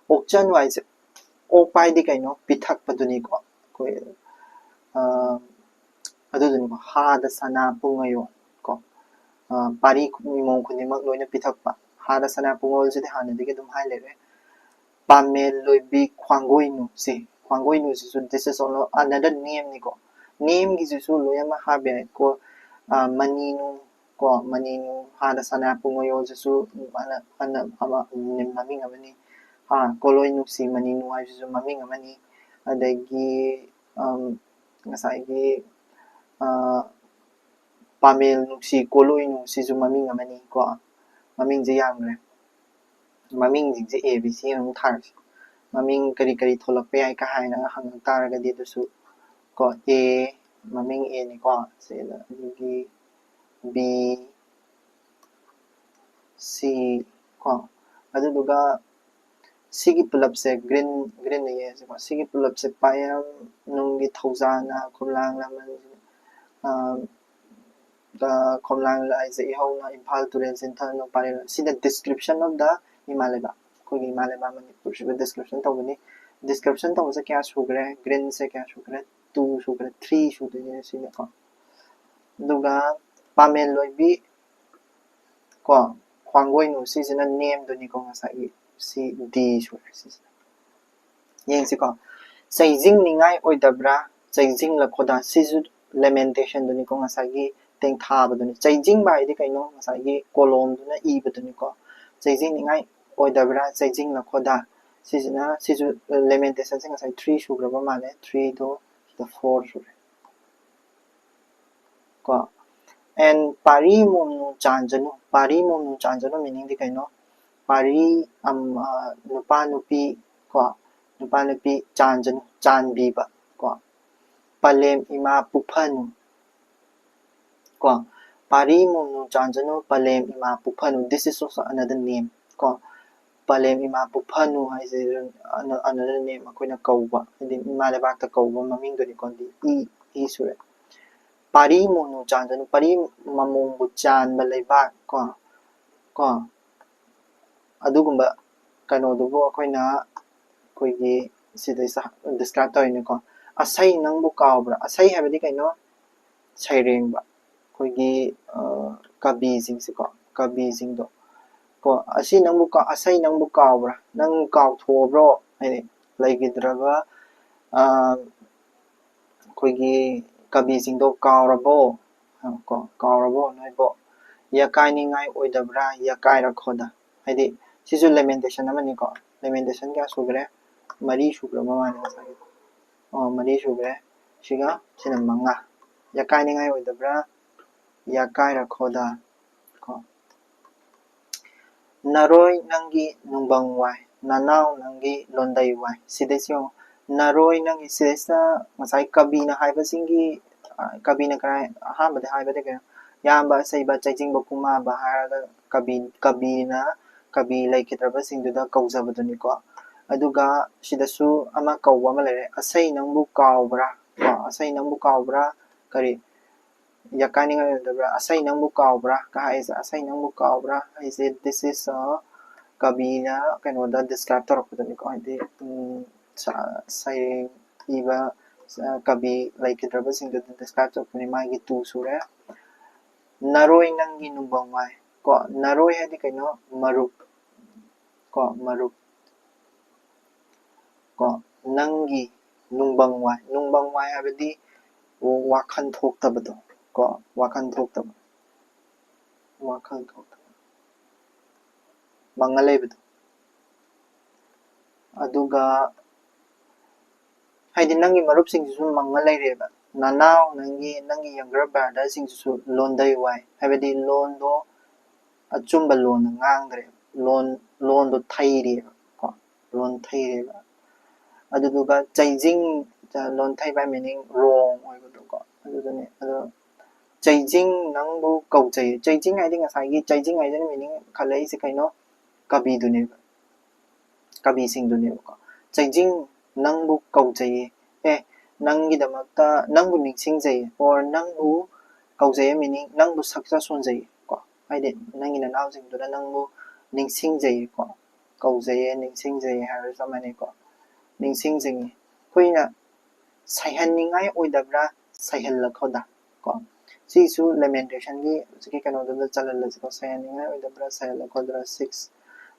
ꯑꯣꯛꯆꯅꯨ ꯍꯥꯏꯁꯦ, ꯑꯣꯛꯄ ꯍꯥꯏꯗꯤ ꯀꯩꯅꯣ? ꯄꯤꯊꯛꯄꯗꯨꯅꯤꯀꯣ꯫ ꯑꯩꯈꯣꯏ ꯑꯗꯨꯗꯨꯅꯤꯀꯣ, ꯍꯥꯗ ꯁꯅꯥ ꯄꯨꯡꯉꯌꯣꯟ ꯀꯣ꯫ ꯄꯥꯔꯤ ꯃꯤꯃꯣꯡ ꯈꯨꯗꯤꯡꯃꯛ ꯂꯣꯏꯅ ꯄꯤꯊꯛꯄ꯫ ꯍꯥꯗ ꯁꯅꯥ ꯄꯨꯡꯉꯣꯜꯁꯤꯗꯤ ꯍꯥꯟꯅꯗꯒꯤ ꯑꯗꯨꯝ ꯍꯥꯏ ꯂꯩꯔꯦ꯫ ꯄꯥꯃꯦꯜ ꯂꯣꯏꯕꯤ ꯈ꯭ꯋꯥꯡꯒꯣꯏꯅꯨ ꯁꯤ, ꯈ꯭ꯋꯥꯡꯒꯣꯏꯅꯨꯁꯤꯁꯨ this is also another name ꯅꯤꯀꯣ꯫ Name ꯒꯤꯁꯤꯁꯨ ꯂꯣꯏꯅꯃꯛ ꯍꯥꯞꯄ ꯌꯥꯏꯀꯣ꯫ ꯃꯅꯤꯅꯨ ꯀꯣ, ꯃꯅꯤꯅꯨ, ꯍꯥꯗ ꯁꯅꯥ ꯄꯨꯡꯉꯣꯌꯣꯁꯤꯁꯨ ꯃꯃꯤꯡ ꯑꯃꯅꯤ꯫ ꯍꯥ, ꯀꯣꯂꯣꯏ ꯅꯨꯡꯁꯤ ꯃꯅꯤꯅꯨ ꯍꯥꯏꯁꯤꯁꯨ ꯃꯃꯤꯡ ꯑꯃꯅꯤ꯫ ꯑꯗꯒꯤ ꯉꯁꯥꯏꯒꯤ ꯄꯥꯃꯦꯜ ꯅꯨꯡꯁꯤ ꯀꯣꯂꯣꯏ ꯅꯨꯡꯁꯤꯁꯨ ꯃꯃꯤꯡ ꯑꯃꯅꯤ ꯀꯣ꯫ ꯃꯃꯤꯡꯁꯦ ꯌꯥꯝꯈ꯭ꯔꯦ꯫ ꯃꯃꯤꯡꯁꯤꯡꯁꯦ A B C ꯑꯃꯨꯛ ꯊꯥꯔꯁꯤ꯫ ꯃꯃꯤꯡ ꯀꯔꯤ ꯀꯔꯤ ꯊꯣꯛꯂꯛꯄ ꯌꯥꯏ ꯀ ꯍꯥꯏꯅ ꯍꯪꯉꯛ ꯇꯥꯔꯒꯗꯤ ꯑꯗꯨꯁꯨ ꯀꯣ, A, ꯃꯃꯤꯡ Aꯅꯤꯀꯣ꯫ ꯁꯤꯗ ꯑꯗꯨꯒꯤ B, C ꯀꯣ꯫ ꯑꯗꯨꯗꯨꯒ ꯁꯤꯒꯤ ꯄꯨꯂꯞꯁꯦ green, green ꯂꯩꯌꯦ꯫ ꯁꯤꯒꯤ ꯄꯨꯂꯞꯁꯦ ꯄꯥꯌꯦꯝ ꯅꯨꯡꯒꯤ ꯊꯧꯖꯥꯜꯅ ꯈꯣꯝꯂꯥꯡ ꯂꯃꯟ, ꯈꯣꯝꯂꯥꯡ ꯂꯥꯏꯖ ꯏꯍꯧꯅ ꯏꯝꯐꯥꯜ ꯇꯨꯔꯦꯜ ꯆꯦꯟꯊꯗꯨꯅ ꯄꯥꯔꯦꯡ꯫ ꯁꯤꯗ description of the ꯏꯃꯥ ꯂꯩꯕꯥꯛ, ꯑꯩꯈꯣꯏꯒꯤ ꯏꯃꯥ ꯂꯩꯕꯥꯛ ꯃꯅꯤꯄꯨꯔꯁꯤꯕꯨ description ꯇꯧꯕꯅꯤ꯫ Description ꯇꯧꯕꯁꯦ ꯀꯌꯥ ꯁꯨꯈ꯭ꯔꯦ? Greenꯁꯦ ꯀꯌꯥ ꯁꯨꯈ꯭ꯔꯦ? Two ꯁꯨꯈ꯭ꯔꯦ, three ꯁꯨꯗꯣꯏꯅꯦ ꯁꯤꯅꯀꯣ꯫ ꯑꯗꯨꯒ ꯄꯥꯃꯦꯟ ꯂꯣꯏꯕꯤ ꯀꯣ, ꯈ꯭ꯋꯥꯡꯒꯣꯏꯅꯨ, ꯁꯤꯁꯤꯅ nameꯗꯨꯅꯤꯀꯣ, ꯉꯁꯥꯏꯒꯤ ꯁꯤ D ꯁꯨꯔꯦ ꯁꯤꯁꯤꯅ꯫ ꯌꯦꯡꯁꯤꯀꯣ, ꯆꯩꯖꯤꯡꯅꯤꯡꯉꯥꯏ ꯑꯣꯏꯗꯕ꯭ꯔꯥ, ꯆꯩꯖꯤꯡꯂꯈꯣꯗ, ꯁꯤꯁꯨ lamentationꯗꯨꯅꯤꯀꯣ, ꯉꯁꯥꯏꯒꯤ ꯇꯦꯡꯊꯥꯕꯗꯨꯅꯤ꯫ ꯆꯩꯖꯤꯡꯕ ꯍꯥꯏꯗꯤ ꯀꯩꯅꯣ? ꯉꯁꯥꯏꯒꯤ ꯀꯣꯂꯣꯝꯗꯨꯅ ꯏꯕꯗꯨꯅꯤꯀꯣ꯫ ꯆꯩꯖꯤꯡꯅꯤꯡꯉꯥꯏ ꯑꯣꯏꯗꯕ꯭ꯔꯥ, ꯆꯩꯖꯤꯡꯂꯈꯣꯗ, ꯁꯤꯁꯤꯅ, ꯁꯤꯁꯨ lamentationꯁꯦ ꯉꯁꯥꯏ three ꯁꯨꯈ꯭ꯔꯕ ꯃꯥꯜꯂꯦ, threeꯗꯣ ꯁꯤꯗ four ꯁꯨꯔꯦ꯫ ꯀꯣ, and ꯄꯥꯔꯤ ꯃꯣꯝꯅꯨ ꯆꯥꯟꯖꯅꯨ, ꯄꯥꯔꯤ ꯃꯣꯝꯅꯨ ꯆꯥꯟꯖꯅꯨ meaningꯗꯤ ꯀꯩꯅꯣ? ꯄꯥꯔꯤ, ꯑꯝ, ꯑ, ꯅꯨꯄꯥ ꯅꯨꯄꯤ ꯀꯣ, ꯅꯨꯄꯥ ꯅꯨꯄꯤ ꯆꯥꯟꯖꯅꯨ, ꯆꯥꯟꯕꯤꯕ ꯀꯣ꯫ ꯄꯂꯦꯝ ꯏꯃꯥ ꯄꯨꯐꯅꯨ ꯀꯣ, ꯄꯥꯔꯤ ꯃꯣꯝꯅꯨ ꯆꯥꯟꯖꯅꯨ, ꯄꯂꯦꯝ ꯏꯃꯥ ꯄꯨꯐꯅꯨ, this is also another name ꯀꯣ꯫ ꯄꯂꯦꯝ ꯏꯃꯥ ꯄꯨꯐꯅꯨ ꯍꯥꯏꯁꯦ ꯑꯅ-, another name, ꯑꯩꯈꯣꯏꯅ ꯀꯧꯕ, ꯍꯥꯏꯗꯤ ꯏꯃꯥ ꯂꯩꯕꯥꯛꯇ ꯀꯧꯕ ꯃꯃꯤꯡꯗꯨꯅꯤꯀꯣ꯫ ꯑꯗꯨꯗꯤ ꯏ, ꯏ ꯁꯨꯔꯦ꯫ ꯄꯥꯔꯤ ꯃꯣꯝꯅꯨ ꯆꯥꯟꯖꯅꯨ, ꯄꯥꯔꯤ ꯃꯃꯣꯝꯕꯨ ꯆꯥꯟꯕ ꯂꯩꯕꯥꯛ ꯀꯣ, ꯀꯣ꯫ ꯑꯗꯨꯒꯨꯝꯕ ꯀꯩꯅꯣꯗꯨꯕꯨ ꯑꯩꯈꯣꯏꯅ, ꯑꯩꯈꯣꯏꯒꯤ ꯁꯤꯗꯩꯁꯤꯗ describe ꯇꯧꯔꯤꯅꯤꯀꯣ꯫ ꯑꯁꯩ ꯅꯪꯕꯨ ꯀꯥꯎꯕ꯭ꯔꯥ? ꯑꯁꯩ ꯍꯥꯏꯕꯗꯤ ꯀꯩꯅꯣ? ꯁꯩꯔꯦꯡꯕ꯫ ꯑꯩꯈꯣꯏꯒꯤ, ꯑ, ꯀꯕꯤꯁꯤꯡꯁꯦꯀꯣ, ꯀꯕꯤꯁꯤꯡꯗꯣ꯫ ꯀꯣ, ꯑꯁꯤ ꯅꯪꯕꯨ ꯀꯥ-, ꯑꯁꯩ ꯅꯪꯕꯨ ꯀꯥꯎꯕ꯭ꯔꯥ? ꯅꯪ ꯀꯥꯎꯊꯣꯛꯑꯕ꯭ꯔꯣ? ꯍꯥꯏꯗꯤ ꯂꯩꯈꯤꯗ꯭ꯔꯕ, ꯑ, ꯑꯩꯈꯣꯏꯒꯤ ꯀꯕꯤꯁꯤꯡꯗꯣ ꯀꯥꯎꯔꯕꯣ? ꯀꯣ, ꯀꯥꯎꯔꯕꯣ ꯅꯣꯏꯕꯣ? ꯌꯥꯀꯥꯏꯅꯤꯡꯉꯥꯏ ꯑꯣꯏꯗꯕ꯭ꯔꯥ? ꯌꯥꯀꯥꯏꯔꯈꯣꯗ꯫ ꯍꯥꯏꯗꯤ ꯁꯤꯁꯨ lamentation ꯑꯃꯅꯤꯀꯣ꯫ Lamentation ꯀꯌꯥ ꯁꯨꯈ꯭ꯔꯦ? ꯃꯔꯤ ꯁꯨꯈ꯭ꯔꯕ ꯃꯥꯜꯂꯦ ꯉꯁꯥꯏꯒꯤ꯫ ꯑꯣ, ꯃꯔꯤ ꯁꯨꯈ꯭ꯔꯦ꯫ ꯁꯤꯒ ꯁꯤꯅ ꯃꯉꯥ꯫ ꯌꯥꯀꯥꯏꯅꯤꯡꯉꯥꯏ ꯑꯣꯏꯗꯕ꯭ꯔꯥ? ꯌꯥꯀꯥꯏꯔꯈꯣꯗ꯫ ꯀꯣ꯫ ꯅꯔꯣꯏ ꯅꯪꯒꯤ ꯅꯨꯡꯕꯪ ꯋꯥꯏ, ꯅꯅꯥꯎ ꯅꯪꯒꯤ ꯂꯣꯟꯗꯩ ꯋꯥꯏ꯫ ꯁꯤꯗꯩꯁꯤ ꯌꯦꯡꯉꯨ꯫ ꯅꯔꯣꯏ ꯅꯪꯒꯤ, ꯁꯤꯗꯩꯁꯤꯗ ꯉꯁꯥꯏ ꯀꯕꯤꯅ ꯍꯥꯏꯕꯁꯤꯡꯒꯤ, ꯑ, ꯀꯕꯤꯅ ꯀꯔꯥꯏ-, ꯑꯍꯥꯟꯕꯗ ꯍꯥꯏꯕꯗ ꯀꯩꯅꯣ? ꯏꯌꯥꯝꯕ, ꯑꯁꯩꯕ, ꯆꯩꯖꯤꯡꯕ, ꯄꯨꯃꯥꯕ ꯍꯥꯏꯔꯒ ꯀꯕꯤ, ꯀꯕꯤꯅ ꯀꯕꯤ ꯂꯩꯈꯤꯗ꯭ꯔꯕꯁꯤꯡꯗꯨꯗ ꯀꯧꯖꯕꯗꯨꯅꯤꯀꯣ꯫ ꯑꯗꯨꯒ ꯁꯤꯗꯁꯨ ꯑꯃ ꯀꯧꯕ ꯑꯃ ꯂꯩꯔꯦ, "ꯑꯁꯩ ꯅꯪꯕꯨ ꯀꯥꯎꯕ꯭ꯔꯥ?" ꯀꯣ, "ꯑꯁꯩ ꯅꯪꯕꯨ ꯀꯥꯎꯕ꯭ꯔꯥ?" ꯀꯔꯤ? ꯌꯥꯀꯥꯏꯅꯤꯡꯉꯥꯏ ꯑꯣꯏꯗꯕ꯭ꯔꯥ? "ꯑꯁꯩ ꯅꯪꯕꯨ ꯀꯥꯎꯕ꯭ꯔꯥ?" ꯀ ꯍꯥꯏꯁꯦ, "ꯑꯁꯩ ꯅꯪꯕꯨ ꯀꯥꯎꯕ꯭ꯔꯥ?" ꯍꯥꯏꯁꯦ, this is a, ꯀꯕꯤꯅ ꯀꯩꯅꯣꯗ describe ꯇꯧꯔꯛꯄꯗꯨꯅꯤꯀꯣ, ꯍꯥꯏꯗꯤ ꯎꯝ, ꯁ- ꯁꯩꯔꯦꯡ ꯏꯕ ꯑ, ꯀꯕꯤ ꯂꯩꯈꯤꯗ꯭ꯔꯕꯁꯤꯡꯗꯨꯗ describe ꯇꯧꯔꯛꯄꯅꯤ꯫ ꯃꯥꯒꯤ two ꯁꯨꯔꯦ꯫ ꯅꯔꯣꯏ ꯅꯪꯒꯤ ꯅꯨꯡꯕꯪ ꯋꯥꯏ꯫ ꯀꯣ, ꯅꯔꯣꯏ ꯍꯥꯏꯗꯤ ꯀꯩꯅꯣ? ꯃꯔꯨꯞ꯫ ꯀꯣ, ꯃꯔꯨꯞ꯫ ꯀꯣ, ꯅꯪꯒꯤ ꯅꯨꯡꯕꯪ ꯋꯥꯏ꯫ ꯅꯨꯡꯕꯪ ꯋꯥꯏ ꯍꯥꯏꯕꯗꯤ ꯋꯥꯈꯜ ꯊꯣꯛꯇꯕꯗꯣ꯫ ꯀꯣ, ꯋꯥꯈꯜ ꯊꯣꯛꯇꯕ꯫ ꯋꯥꯈꯜ ꯊꯣꯛꯇꯕ꯫ ꯃꯪꯉ ꯂꯩꯕꯗꯣ꯫ ꯑꯗꯨꯒ ꯍꯥꯏꯗꯤ ꯅꯪꯒꯤ ꯃꯔꯨꯞꯁꯤꯡꯁꯤꯁꯨ ꯃꯪꯉ ꯂꯩꯔꯦꯕ꯫ ꯅꯅꯥꯎ, ꯅꯪꯒꯤ, ꯅꯪꯒꯤ younger brother ꯁꯤꯡꯁꯤꯁꯨ ꯂꯣꯟꯗꯩ ꯋꯥꯏ꯫ ꯍꯥꯏꯕꯗꯤ ꯂꯣꯟꯗꯣ ꯑꯆꯨꯝꯕ ꯂꯣꯟꯗ ꯉꯥꯡꯗ꯭ꯔꯦ꯫ ꯂꯣꯟ, ꯂꯣꯟꯗꯣ ꯊꯩꯔꯦꯕ꯫ ꯀꯣ, ꯂꯣꯟ ꯊꯩꯔꯦꯕ꯫ ꯑꯗꯨꯗꯨꯒ ꯆꯩꯖꯤꯡ, ꯂꯣꯟ ꯊꯩꯕ meaning wrong ꯑꯣꯏꯕꯗꯣ꯫ ꯀꯣ, ꯑꯗꯨꯗꯨꯅꯦ꯫ ꯑꯗꯣ ꯆꯩꯖꯤꯡ ꯅꯪꯕꯨ ꯀꯧꯖꯩ꯫ ꯆꯩꯖꯤꯡ ꯍꯥꯏꯗꯤ ꯉꯁꯥꯏꯒꯤ ꯆꯩꯖꯤꯡ ꯍꯥꯏꯗꯅ meaning ꯈꯜꯂꯛꯏꯁꯦ ꯀꯩꯅꯣ? ꯀꯕꯤꯗꯨꯅꯦꯕ꯫ ꯀꯕꯤꯁꯤꯡꯗꯨꯅꯦꯕꯀꯣ꯫ ꯆꯩꯖꯤꯡ ꯅꯪꯕꯨ ꯀꯧꯖꯩꯌꯦ꯫ ꯑꯦ, ꯅꯪꯒꯤꯗꯃꯛꯇ, ꯅꯪꯕꯨ ꯅꯤꯡꯁꯤꯡꯖꯩꯌꯦ꯫ Or ꯅꯪꯕꯨ ꯀꯧꯖꯩꯌꯦ meaning ꯅꯪꯕꯨ ꯁꯛꯆ ꯁꯣꯟꯖꯩꯌꯦ꯫ ꯀꯣ, ꯍꯥꯏꯗꯤ ꯅꯪꯒꯤ ꯅꯅꯥꯎꯁꯤꯡꯗꯨꯅ ꯅꯪꯕꯨ ꯅꯤꯡꯁꯤꯡꯖꯩꯌꯦꯀꯣ꯫ ꯀꯧꯖꯩꯌꯦ, ꯅꯤꯡꯁꯤꯡꯖꯩꯌꯦ ꯍꯥꯏꯔꯁꯨ ꯆꯞ ꯃꯥꯟꯅꯩꯀꯣ꯫ ꯅꯤꯡꯁꯤꯡꯖꯩꯌꯦ꯫ ꯑꯩꯈꯣꯏꯅ ꯁꯩꯍꯟꯅꯤꯡꯉꯥꯏ ꯑꯣꯏꯗꯕ꯭ꯔꯥ? ꯁꯩꯍꯜꯂꯛꯈꯣꯗ꯫ ꯀꯣ, ꯁꯤꯁꯨ ꯂꯦꯃꯦꯟꯇꯦꯁꯟꯒꯤ ꯍꯧꯖꯤꯛꯀꯤ ꯀꯩꯅꯣꯗꯨꯗ ꯆꯜꯍꯜꯂꯁꯤꯀꯣ꯫ ꯁꯩꯍꯟꯅꯤꯡꯉꯥꯏ ꯑꯣꯏꯗꯕ꯭ꯔꯥ? ꯁꯩꯍꯜꯂꯛꯈꯣꯗ꯭ꯔꯥ? Six꯫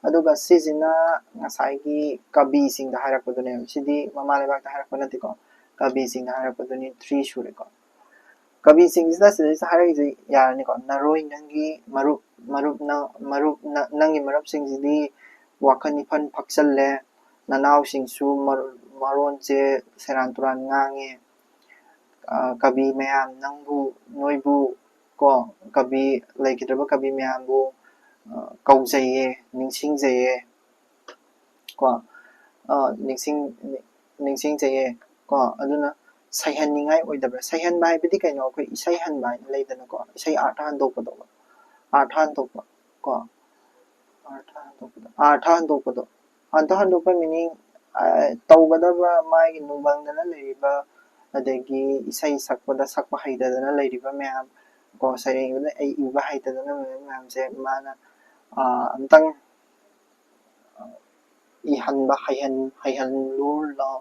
ꯑꯗꯨꯒ ꯁꯤꯁꯤꯅ ꯉꯁꯥꯏꯒꯤ ꯀꯕꯤꯁꯤꯡꯗ ꯍꯥꯏꯔꯛꯄꯗꯨꯅꯦꯕ꯫ ꯁꯤꯗꯤ ꯃꯃꯥ ꯂꯩꯕꯥꯛꯇ ꯍꯥꯏꯔꯛꯄ ꯅꯠꯇꯦꯀꯣ꯫ ꯀꯕꯤꯁꯤꯡꯗ ꯍꯥꯏꯔꯛꯄꯗꯨꯅꯤ꯫ Three ꯁꯨꯔꯦꯀꯣ꯫ ꯀꯕꯤꯁꯤꯡꯁꯤꯗ ꯁꯤꯗꯩꯁꯤꯗ ꯍꯥꯏꯔꯛꯏꯁꯦ ꯌꯥꯔꯅꯤꯀꯣ꯫ ꯅꯔꯣꯏ ꯅꯪꯒꯤ ꯃꯔꯨꯞ, ꯃꯔꯨꯞ ꯅ-, ꯃꯔꯨꯞ ꯅ-, ꯅꯪꯒꯤ ꯃꯔꯨꯞꯁꯤꯡꯁꯤꯗꯤ ꯋꯥꯈꯜ ꯏꯐꯟ ꯐꯛꯆꯜꯂꯦ꯫ ꯅꯅꯥꯎꯁꯤꯡꯁꯨ ꯃꯔ-, ꯃꯔꯣꯟꯁꯦ ꯁꯦꯔꯥꯟ ꯇꯨꯔꯥꯟ ꯉꯥꯡꯉꯦ꯫ ꯑ, ꯀꯕꯤ ꯃꯌꯥꯝ ꯅꯪꯕꯨ, ꯅꯣꯏꯕꯨ ꯀꯣ, ꯀꯕꯤ, ꯂꯩꯈꯤꯗ꯭ꯔꯕ ꯀꯕꯤ ꯃꯌꯥꯝꯕꯨ, ꯑ, ꯀꯧꯖꯩꯌꯦ, ꯅꯤꯡꯁꯤꯡꯖꯩꯌꯦ꯫ ꯀꯣ, ꯑ, ꯅꯤꯡꯁꯤꯡ-, ꯅꯤꯡꯁꯤꯡꯖꯩꯌꯦ꯫ ꯀꯣ, ꯑꯗꯨꯅ ꯁꯩꯍꯟꯅꯤꯡꯉꯥꯏ ꯑꯣꯏꯗꯕ꯭ꯔꯥ? ꯁꯩꯍꯟꯕ ꯍꯥꯏꯕꯗꯤ ꯀꯩꯅꯣ? ꯑꯩꯈꯣꯏ ꯏꯁꯩ ꯍꯟꯕ ꯍꯥꯏꯅ ꯂꯩꯗꯅꯀꯣ, ꯏꯁꯩ ꯑꯥꯔꯊ ꯍꯟꯗꯣꯛꯄꯗꯣ꯫ ꯑꯥꯔꯊ ꯍꯟꯗꯣꯛꯄ꯫ ꯀꯣ, ꯑꯥꯔꯊ ꯍꯟꯗꯣꯛꯄꯗꯣ꯫ ꯑꯥꯔꯊ ꯍꯟꯗꯣꯛꯄꯗꯣ꯫ ꯑꯥꯔꯊ ꯍꯟꯗꯣꯛꯄ meaning, ꯑ, ꯇꯧꯒꯗꯕ ꯃꯥꯒꯤ ꯅꯨꯡꯕꯪꯗꯅ ꯂꯩꯔꯤꯕ, ꯑꯗꯒꯤ ꯏꯁꯩ ꯁꯛꯄꯗ ꯁꯛꯄ ꯍꯩꯇꯗꯅ ꯂꯩꯔꯤꯕ ꯃꯌꯥꯝ, ꯀꯣ, ꯁꯩꯔꯦꯡꯗꯨꯅ ꯑꯩ ꯏꯕ ꯍꯩꯇꯗꯅ ꯂꯩꯔꯤꯕ ꯃꯌꯥꯝꯁꯦ ꯃꯥꯅ, ꯑ, ꯑꯝꯇꯪ ꯏꯍꯟꯕ, ꯍꯩꯍꯟ ꯍꯩꯍꯜꯂꯨꯔ ꯂꯥꯎ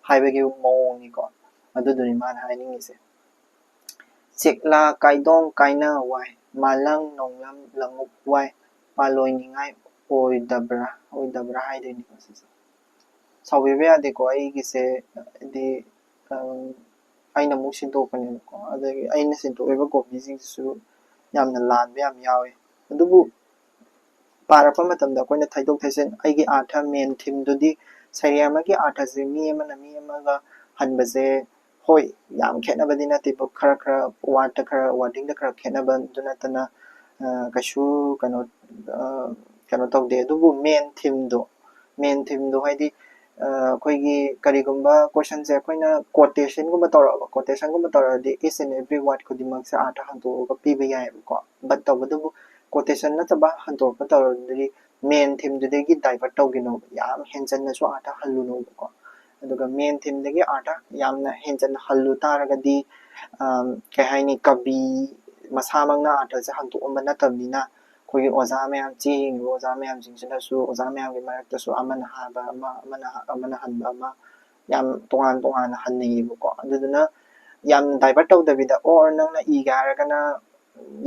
ꯍꯥꯏꯕꯒꯤ ꯃꯑꯣꯡꯅꯤꯀꯣ꯫ ꯑꯗꯨꯗꯨꯅꯤ ꯃꯥꯅ ꯍꯥꯏꯅꯤꯡꯉꯤꯁꯦ꯫ ꯆꯦꯛꯂꯥ ꯀꯥꯏꯗꯣꯡ ꯀꯥꯏꯅ ꯋꯥꯏ, ꯃꯥꯂꯪ ꯅꯣꯡꯂꯝ ꯂꯪꯉꯨꯛ ꯋꯥꯏ, ꯄꯥꯜꯂꯣꯏꯅꯤꯡꯉꯥꯏ ꯑꯣꯏꯗꯕ꯭ꯔꯥ, ꯑꯣꯏꯗꯕ꯭ꯔꯥ ꯍꯥꯏꯗꯣꯏꯅꯤꯀꯣ ꯁꯤꯁꯦ꯫ ꯁꯥꯎꯕꯤꯕ ꯌꯥꯗꯦꯀꯣ, ꯑꯩꯒꯤꯁꯦ ꯍꯥꯏꯗꯤ, ꯑꯝ, ꯑꯩꯅ ꯑꯃꯨꯛ ꯁꯤꯟꯗꯣꯛꯄꯅꯦꯕꯀꯣ꯫ ꯑꯗꯒꯤ ꯑꯩꯅ ꯁꯤꯟꯗꯣꯛꯏꯕ ꯀꯣꯄꯤꯁꯤꯡꯁꯤꯁꯨ ꯌꯥꯝꯅ ꯂꯥꯟꯕ ꯌꯥꯝ ꯌꯥꯎꯋꯤ꯫ ꯑꯗꯨꯕꯨ ꯄꯥꯔꯛꯄ ꯃꯇꯝꯗ ꯑꯩꯈꯣꯏꯅ ꯊꯩꯗꯣꯛ ꯊꯩꯖꯤꯟ, ꯑꯩꯒꯤ ꯑꯥꯔꯊ, ꯃꯦꯟ ꯊꯤꯝꯗꯨꯗꯤ, ꯁꯩꯔꯦꯡ ꯑꯃꯒꯤ ꯑꯥꯔꯊꯁꯦ ꯃꯤ ꯑꯃꯅ ꯃꯤ ꯑꯃꯒ ꯍꯟꯕꯁꯦ, ꯍꯣꯏ, ꯌꯥꯝ ꯈꯦꯠꯅꯕꯗꯤ ꯅꯠꯇꯦꯕ, ꯈꯔ ꯈꯔ ꯋꯥꯔꯗꯇ ꯈꯔ, ꯋꯥꯔꯗꯤꯡꯗ ꯈꯔ ꯈꯦꯠꯅꯕꯗꯨ ꯅꯠꯇꯅ, ꯑ, ꯀꯩꯁꯨ ꯀꯩꯅꯣ, ꯑ, ꯀꯩꯅꯣ ꯇꯧꯗꯦ꯫ ꯑꯗꯨꯕꯨ ꯃꯦꯟ ꯊꯤꯝꯗꯣ, ꯃꯦꯟ ꯊꯤꯝꯗꯣ ꯍꯥꯏꯗꯤ, ꯑ, ꯑꯩꯈꯣꯏꯒꯤ ꯀꯔꯤꯒꯨꯝꯕ ꯀꯣꯏꯁꯟꯁꯦ ꯑꯩꯈꯣꯏꯅ ꯀꯣꯇꯦꯁꯟꯒꯨꯝꯕ ꯇꯧꯔꯛꯑꯕ, ꯀꯣꯇꯦꯁꯟꯒꯨꯝꯕ ꯇꯧꯔꯛꯑꯗꯤ each and every word ꯈꯨꯗꯤꯡꯃꯛꯁꯦ ꯑꯥꯔꯊ ꯍꯟꯗꯣꯛꯑꯒ ꯄꯤꯕ ꯌꯥꯏꯑꯕꯀꯣ꯫ But ꯇꯧꯕꯇꯕꯨ ꯀꯣꯇꯦꯁꯟ ꯅꯠꯇꯕ ꯍꯟꯗꯣꯛꯄ ꯇꯧꯔꯗꯤ ꯃꯦꯟ ꯊꯤꯝꯗꯨꯗꯒꯤ ꯗꯥꯏꯚꯔꯠ ꯇꯧꯒꯤꯅꯣꯕ, ꯌꯥꯝ ꯍꯦꯟꯖꯟꯅꯁꯨ ꯑꯥꯔꯊ ꯍꯜꯂꯨꯅꯣꯕꯀꯣ꯫ ꯑꯗꯨꯒ ꯃꯦꯟ ꯊꯤꯝꯗꯒꯤ ꯑꯥꯔꯊ ꯌꯥꯝꯅ ꯍꯦꯟꯖꯟꯅ ꯍꯜꯂꯨ ꯇꯥꯔꯒꯗꯤ, ꯑꯝ, ꯀꯩ ꯍꯥꯏꯅꯤ, ꯀꯕꯤ ꯃꯁꯥꯃꯛꯅ ꯑꯥꯔꯊꯁꯦ ꯍꯟꯗꯣꯛꯑꯝꯕ ꯅꯠꯇꯕꯅꯤꯅ, ꯑꯩꯈꯣꯏꯒꯤ ꯑꯣꯖꯥ ꯃꯌꯥꯝ, ꯆꯦ ꯌꯦꯡꯉꯤꯕ ꯑꯣꯖꯥ ꯃꯌꯥꯝꯁꯤꯡꯁꯤꯅꯁꯨ ꯑꯣꯖꯥ ꯃꯌꯥꯝꯒꯤ ꯃꯔꯛꯇꯁꯨ ꯑꯃꯅ ꯍꯥꯏꯕ ꯑꯃ, ꯑꯃꯅ, ꯑꯃꯅ ꯍꯟꯕ ꯑꯃ, ꯌꯥꯝ ꯇꯣꯉꯥꯟ ꯇꯣꯉꯥꯟꯅ ꯍꯟꯅꯩꯌꯦꯕꯀꯣ꯫ ꯑꯗꯨꯗꯨꯅ ꯌꯥꯝ ꯗꯥꯏꯚꯔꯠ ꯇꯧꯗꯕꯤꯗ, ꯑꯣꯔ ꯅꯪꯅ ꯏꯒꯦ ꯍꯥꯏꯔꯒꯅ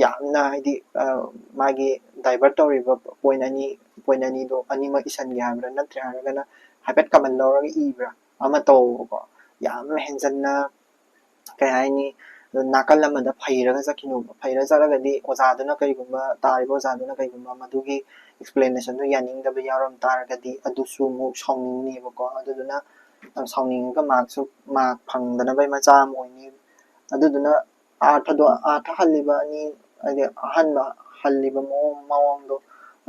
ꯌꯥꯝꯅ ꯍꯥꯏꯗꯤ, ꯑ, ꯃꯥꯒꯤ ꯗꯥꯏꯚꯔꯠ ꯇꯧꯔꯤꯕ ꯄꯣꯏꯟ ꯑꯅꯤ, ꯄꯣꯏꯟ ꯑꯅꯤꯗꯣ ꯑꯅꯤꯃꯛ ꯏꯁꯟꯒꯦ ꯍꯥꯏꯕ꯭ꯔꯥ, ꯅꯠꯇ꯭ꯔꯦ ꯍꯥꯏꯔꯒꯅ ꯍꯥꯏꯐꯦꯠ ꯀꯃꯟ ꯂꯧꯔꯒ ꯏꯕ꯭ꯔꯥ ꯑꯃ ꯇꯧꯕꯀꯣ꯫ ꯌꯥꯝ ꯍꯦꯟꯖꯟꯅ, ꯀꯩ ꯍꯥꯏꯅꯤ, ꯅꯥꯀꯜ ꯑꯃꯗ ꯐꯩꯔꯒ ꯆꯠꯈꯤꯅꯣꯕ꯫ ꯐꯩꯔ ꯆꯠꯂꯒꯗꯤ ꯑꯣꯖꯥꯗꯨꯅ ꯀꯩꯒꯨꯝꯕ, ꯇꯥꯔꯤꯕ ꯑꯣꯖꯥꯗꯨꯅ ꯀꯩꯒꯨꯝꯕ ꯃꯗꯨꯒꯤ ꯑꯦꯛꯁꯄ꯭ꯂꯦꯅꯦꯁꯟꯗꯣ ꯌꯥꯅꯤꯡꯗꯕ ꯌꯥꯎꯔꯝ ꯇꯥꯔꯒꯗꯤ ꯑꯗꯨꯁꯨ ꯑꯃꯨꯛ ꯁꯥꯎꯅꯤꯡꯅꯦꯕꯀꯣ꯫ ꯑꯗꯨꯗꯨꯅ ꯌꯥꯝ ꯁꯥꯎꯅꯤꯡꯉꯒ ꯃꯥꯔꯛꯁꯨ, ꯃꯥꯔꯛ ꯐꯪꯗꯅꯕꯒꯤ ꯃꯆꯥꯛ ꯑꯃ ꯑꯣꯏꯅꯤ꯫ ꯑꯗꯨꯗꯨꯅ ꯑꯥꯔꯊꯗꯣ, ꯑꯥꯔꯊ ꯍꯜꯂꯤꯕ ꯑꯅꯤ, ꯍꯥꯏꯗꯤ ꯑꯍꯟꯕ ꯍꯜꯂꯤꯕ ꯃꯑꯣꯡ, ꯃꯑꯣꯡꯗꯣ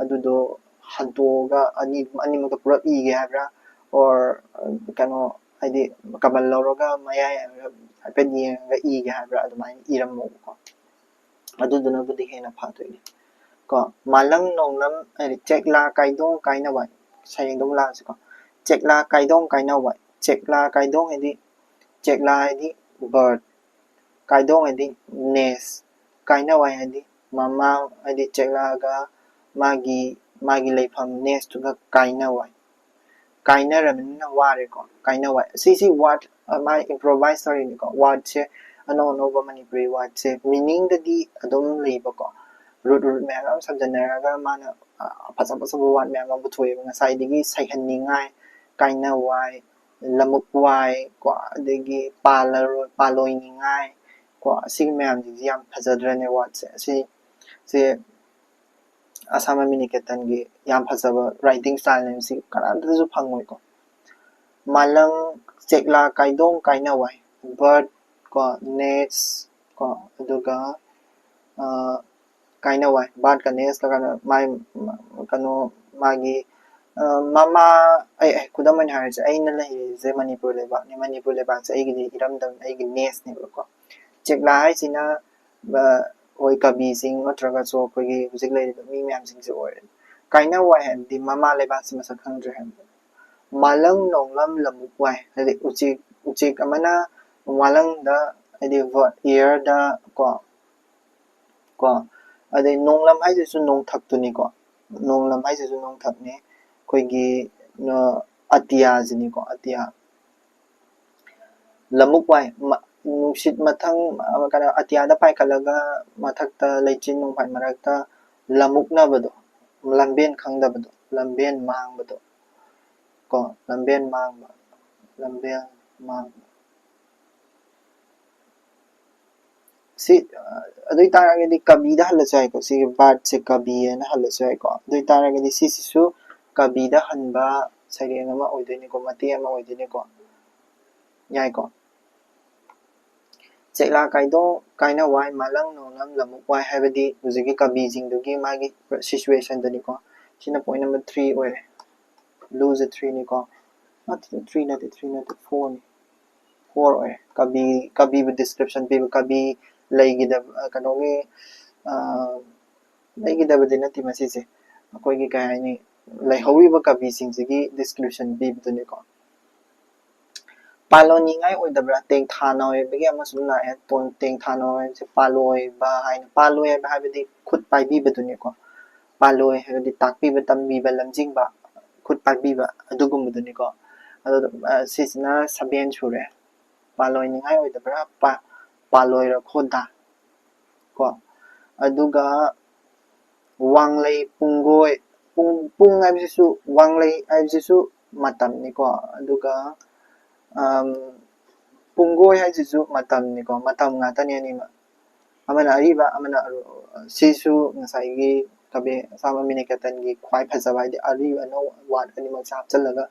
ꯑꯗꯨꯗꯣ ꯍꯟꯇꯣꯛꯑꯒ ꯑꯅꯤ, ꯑꯅꯤꯃꯛꯇꯣ ꯄꯨꯂꯞ ꯏꯒꯦ ꯍꯥꯏꯕ꯭ꯔꯥ, ꯑꯣꯔ ꯀꯩꯅꯣ, ꯍꯥꯏꯗꯤ ꯀꯃꯟ ꯂꯧꯔꯒ ꯃꯌꯥꯏ ꯍꯥꯏꯐꯦꯠ ꯌꯦꯡꯉꯒ ꯏꯒꯦ ꯍꯥꯏꯕ꯭ꯔꯥ, ꯑꯗꯨꯃꯥꯏꯅ ꯏꯔꯝꯃꯣꯕꯀꯣ꯫ ꯑꯗꯨꯗꯨꯅꯕꯨꯗꯤ ꯍꯦꯟꯅ ꯐꯗꯣꯏꯅꯤ ꯀꯣ꯫ ꯃꯥꯂꯪ ꯅꯣꯡꯂꯝ ꯍꯥꯏꯗꯤ ꯆꯦꯛꯂꯥ ꯀꯥꯏꯗꯣꯡ ꯀꯥꯏꯅ ꯋꯥꯏ꯫ ꯁꯩꯔꯦꯡꯗꯣ ꯑꯃꯨꯛ ꯂꯥꯛꯑꯁꯤꯀꯣ꯫ ꯆꯦꯛꯂꯥ ꯀꯥꯏꯗꯣꯡ ꯀꯥꯏꯅ ꯋꯥꯏ꯫ ꯆꯦꯛꯂꯥ ꯀꯥꯏꯗꯣꯡ ꯍꯥꯏꯗꯤ, ꯆꯦꯛꯂꯥ ꯍꯥꯏꯗꯤ ꯕꯥꯔꯠ, ꯀꯥꯏꯗꯣꯡ ꯍꯥꯏꯗꯤ ꯅꯦꯁ, ꯀꯥꯏꯅ ꯋꯥꯏ ꯍꯥꯏꯗꯤ ꯃꯃꯥ, ꯍꯥꯏꯗꯤ ꯆꯦꯛꯂꯥꯒ ꯃꯥꯒꯤ ꯃꯥꯒꯤ ꯂꯩꯐꯝ nest ꯇꯨꯒ ꯀꯥꯏꯅ ꯋꯥꯏ꯫ ꯀꯥꯏꯅꯔꯕꯅꯤꯅ ꯋꯥꯔꯦꯀꯣ, ꯀꯥꯏꯅ ꯋꯥꯏ꯫ ꯁꯤꯁꯤ word, ꯑ, ꯃꯥ improvise ꯇꯧꯔꯤꯅꯤꯀꯣ꯫ Word ꯁꯦ ꯑꯅꯧ ꯑꯅꯧꯕ ꯃꯅꯤꯄꯨꯔꯤ word ꯁꯦ meaning ꯗꯗꯤ ꯑꯗꯨꯝ ꯂꯩꯕꯀꯣ꯫ Root, root ꯃꯌꯥꯝ ꯑꯃ ꯁꯝꯖꯟꯅꯔꯒ ꯃꯥꯅ, ꯑ, ꯐꯖ ꯐꯖꯕ word ꯃꯌꯥꯝ ꯑꯃ ꯄꯨꯊꯣꯛꯑꯦꯕ꯫ ꯉꯁꯥꯏꯗꯒꯤ ꯁꯩꯍꯟꯅꯤꯡꯉꯥꯏ, ꯀꯥꯏꯅ ꯋꯥꯏ, ꯂꯃꯨꯛ ꯋꯥꯏ ꯀꯣ, ꯑꯗꯒꯤ ꯄꯥꯜꯂꯔꯣꯏ, ꯄꯥꯜꯂꯣꯏꯅꯤꯡꯉꯥꯏ ꯀꯣ, ꯑꯁꯤꯒꯤ ꯃꯌꯥꯝꯁꯤꯡꯁꯤ ꯌꯥꯝ ꯐꯖꯗ꯭ꯔꯅꯦ word ꯁꯦ? ꯑꯁꯤ, ꯁꯤ ꯑꯁꯥꯝ ꯃꯤꯅꯤꯀꯦꯇꯟꯒꯤ ꯌꯥꯝ ꯐꯖꯕ writing style ꯅꯦ, ꯁꯤ ꯀꯅꯥꯝꯇꯗꯁꯨ ꯐꯪꯉꯣꯏꯀꯣ꯫ ꯃꯥꯂꯪ, ꯆꯦꯛꯂꯥ, ꯀꯥꯏꯗꯣꯡ, ꯀꯥꯏꯅ ꯋꯥꯏ, bird ꯀꯣ, nest ꯀꯣ, ꯑꯗꯨꯒ, ꯑ, ꯀꯥꯏꯅ ꯋꯥꯏ, bird ꯀ nest ꯀ ꯀꯩꯅꯣ, ꯃꯥꯏ, ꯀꯩꯅꯣ, ꯃꯥꯒꯤ, ꯑ, ꯃꯃꯥ, ꯑꯩ, ꯑꯩ, ꯈꯨꯗꯝ ꯑꯣꯏꯅ ꯍꯥꯏꯔꯁꯦ, ꯑꯩꯅ ꯂꯩꯔꯤꯁꯦ ꯃꯅꯤꯄꯨꯔ ꯂꯩꯕꯥꯛꯅꯤ꯫ ꯃꯅꯤꯄꯨꯔ ꯂꯩꯕꯥꯛꯁꯦ ꯑꯩꯒꯤꯗꯤ ꯏꯔꯝꯗꯝ, ꯑꯩꯒꯤ nest ꯅꯦꯕꯀꯣ꯫ ꯆꯦꯛꯂꯥ ꯍꯥꯏꯁꯤꯅ, ꯑ, ꯑꯩꯈꯣꯏ ꯀꯕꯤꯁꯤꯡ ꯅꯠꯇ꯭ꯔꯒꯁꯨ ꯑꯩꯈꯣꯏꯒꯤ ꯍꯧꯖꯤꯛ ꯂꯩꯔꯤꯕ ꯃꯤ ꯃꯌꯥꯝꯁꯤꯡꯁꯦ ꯑꯣꯏꯔꯦ꯫ ꯀꯥꯏꯅ ꯋꯥꯏ ꯍꯥꯏꯕꯗꯤ ꯃꯃꯥ ꯂꯩꯕꯥꯛꯁꯤ ꯃꯁꯛ ꯈꯪꯗ꯭ꯔꯦ ꯍꯥꯏꯕ꯫ ꯃꯥꯂꯪ ꯅꯣꯡꯂꯝ ꯂꯃꯨꯛ ꯋꯥꯏ, ꯍꯥꯏꯗꯤ ꯎꯆꯦꯛ, ꯎꯆꯦꯛ ꯑꯃꯅ ꯃꯥꯂꯪꯗ, ꯍꯥꯏꯗꯤ ꯕ-, air ꯗ ꯀꯣ, ꯀꯣ, ꯑꯗꯩ ꯅꯣꯡꯂꯝ ꯍꯥꯏꯁꯤꯁꯨ ꯅꯣꯡꯊꯛꯇꯨꯅꯤꯀꯣ꯫ ꯅꯣꯡꯂꯝ ꯍꯥꯏꯁꯤꯁꯨ ꯅꯣꯡꯊꯛꯅꯤ꯫ ꯑꯩꯈꯣꯏꯒꯤ, ꯑ, ꯑꯇꯤꯌꯥꯁꯤꯅꯤꯀꯣ, ꯑꯇꯤꯌꯥ꯫ ꯂꯃꯨꯛ ꯋꯥꯏ, ꯃ-, ꯅꯨꯡꯁꯤꯠ ꯃꯊꯪ, ꯑ, ꯀꯩꯅꯣ, ꯑꯇꯤꯌꯥꯗ ꯄꯥꯏꯈꯠꯂꯒ ꯃꯊꯛꯇ ꯂꯩꯆꯤꯟ ꯅꯣꯡꯐꯥꯏ ꯃꯔꯛꯇ ꯂꯃꯨꯛꯅꯕꯗꯣ, ꯂꯝꯕꯦꯟ ꯈꯪꯗꯕꯗꯣ, ꯂꯝꯕꯦꯟ ꯃꯥꯡꯕꯗꯣ ꯀꯣ, ꯂꯝꯕꯦꯟ ꯃꯥꯡꯕ, ꯂꯝꯕꯦꯟ ꯃꯥꯡꯕ꯫ ꯁꯤ, ꯑ, ꯑꯗꯨ ꯑꯣꯏ ꯇꯥꯔꯒꯗꯤ ꯀꯕꯤꯗ ꯍꯜꯂꯁꯨ ꯌꯥꯏꯀꯣ꯫ ꯁꯤꯒꯤ bird ꯁꯦ ꯀꯕꯤ ꯍꯥꯏꯅ ꯍꯜꯂꯁꯨ ꯌꯥꯏꯀꯣ꯫ ꯑꯗꯨ ꯑꯣꯏ ꯇꯥꯔꯒꯗꯤ ꯁꯤꯁꯤꯁꯨ ꯀꯕꯤꯗ ꯍꯟꯕ ꯁꯩꯔꯦꯡ ꯑꯃ ꯑꯣꯏꯗꯣꯏꯅꯤꯀꯣ, ꯃꯇꯦꯛ ꯑꯃ ꯑꯣꯏꯗꯣꯏꯅꯤꯀꯣ꯫ ꯌꯥꯏꯀꯣ꯫ ꯆꯦꯛꯂꯥ ꯀꯥꯏꯗꯣ ꯀꯥꯏꯅ ꯋꯥꯏ, ꯃꯥꯂꯪ ꯅꯣꯡꯂꯝ ꯂꯃꯨꯛ ꯋꯥꯏ ꯍꯥꯏꯕꯗꯤ ꯍꯧꯖꯤꯛꯀꯤ ꯀꯕꯤꯁꯤꯡꯗꯨꯒꯤ ꯃꯥꯒꯤ situation ꯗꯨꯅꯤꯀꯣ꯫ ꯁꯤꯅ point number three ꯑꯣꯏꯔꯦ꯫ Blue ꯁꯦ three ꯅꯤꯀꯣ꯫ ꯅꯠꯇꯦ, three ꯅꯠꯇꯦ, three ꯅꯠꯇꯦ, four ꯅꯤ꯫ Four ꯑꯣꯏꯔꯦ꯫ ꯀꯕꯤ, ꯀꯕꯤꯕꯨ description ꯄꯤꯕ, ꯀꯕꯤ ꯂꯩꯈꯤꯗꯕ, ꯑ, ꯀꯩꯅꯣꯒꯤ, ꯑ, ꯂꯩꯈꯤꯗꯕꯗꯤ ꯅꯠꯇꯦ ꯃꯁꯤꯁꯦ꯫ ꯑꯩꯈꯣꯏꯒꯤ ꯀꯩ ꯍꯥꯏꯅꯤ, ꯂꯩꯍꯧꯔꯤꯕ ꯀꯕꯤꯁꯤꯡꯁꯤꯒꯤ description ꯄꯤꯕꯗꯨꯅꯤꯀꯣ꯫ ꯄꯥꯜꯂꯣꯟꯅꯤꯡꯉꯥꯏ ꯑꯣꯏꯗꯕ꯭ꯔꯥ? ꯇꯦꯡꯊꯥ ꯅꯥꯏꯕꯒꯤ ꯑꯃ ꯁꯨꯝ ꯂꯥꯛꯑꯦ꯫ ꯇꯣꯟ-, ꯇꯦꯡꯊꯥ ꯅꯥꯏꯕꯁꯦ ꯄꯥꯜꯂꯣꯏꯕ ꯍꯥꯏꯅ, ꯄꯥꯜꯂꯣꯏ ꯍꯥꯏꯕ ꯍꯥꯏꯕꯗꯤ ꯈꯨꯠ ꯄꯥꯏꯕꯤꯕꯗꯨꯅꯤꯀꯣ꯫ ꯄꯥꯜꯂꯣꯏ ꯍꯥꯏꯕꯗꯤ ꯇꯥꯛꯄꯤꯕ, ꯇꯝꯕꯤꯕ, ꯂꯝꯖꯤꯡꯕ, ꯈꯨꯠ ꯄꯥꯏꯕꯤꯕ ꯑꯗꯨꯒꯨꯝꯕꯗꯨꯅꯤꯀꯣ꯫ ꯑꯗꯣ, ꯑ, ꯁꯤꯁꯤꯅ ꯁꯚꯦꯟ ꯁꯨꯔꯦ꯫ ꯄꯥꯜꯂꯣꯏꯅꯤꯡꯉꯥꯏ ꯑꯣꯏꯗꯕ꯭ꯔꯥ? ꯄꯥ-, ꯄꯥꯜꯂꯣꯏꯔꯈꯣꯗ ꯀꯣ꯫ ꯑꯗꯨꯒ ꯋꯥꯡꯂꯩ, ꯄꯨꯡꯒꯣꯏ, ꯄꯨꯡ, ꯄꯨꯡ ꯍꯥꯏꯕꯁꯤꯁꯨ, ꯋꯥꯡꯂꯩ ꯍꯥꯏꯕꯁꯤꯁꯨ ꯃꯇꯝꯅꯤꯀꯣ꯫ ꯑꯗꯨꯒ, ꯑꯝ, ꯄꯨꯡꯒꯣꯏ ꯍꯥꯏꯁꯤꯁꯨ ꯃꯇꯝꯅꯤꯀꯣ, ꯃꯇꯝ ꯉꯥꯛꯇꯅꯤ ꯑꯅꯤꯃꯛ꯫ ꯑꯃꯅ ꯑꯔꯤꯕ, ꯑꯃꯅ ꯑꯔꯨ-, ꯁꯤꯁꯨ ꯉꯁꯥꯏꯒꯤ ꯀꯕꯤ ꯑꯁꯥꯡꯕ ꯃꯤꯅꯀꯦꯇꯟꯒꯤ ꯈ꯭ꯋꯥꯏ ꯐꯖꯕ, ꯍꯥꯏꯗꯤ ꯑꯔꯤꯕ ꯑꯅꯧꯕ ꯋꯥꯔꯗ ꯑꯅꯤꯃꯛꯁꯦ ꯍꯥꯞꯆꯤꯜꯂꯒ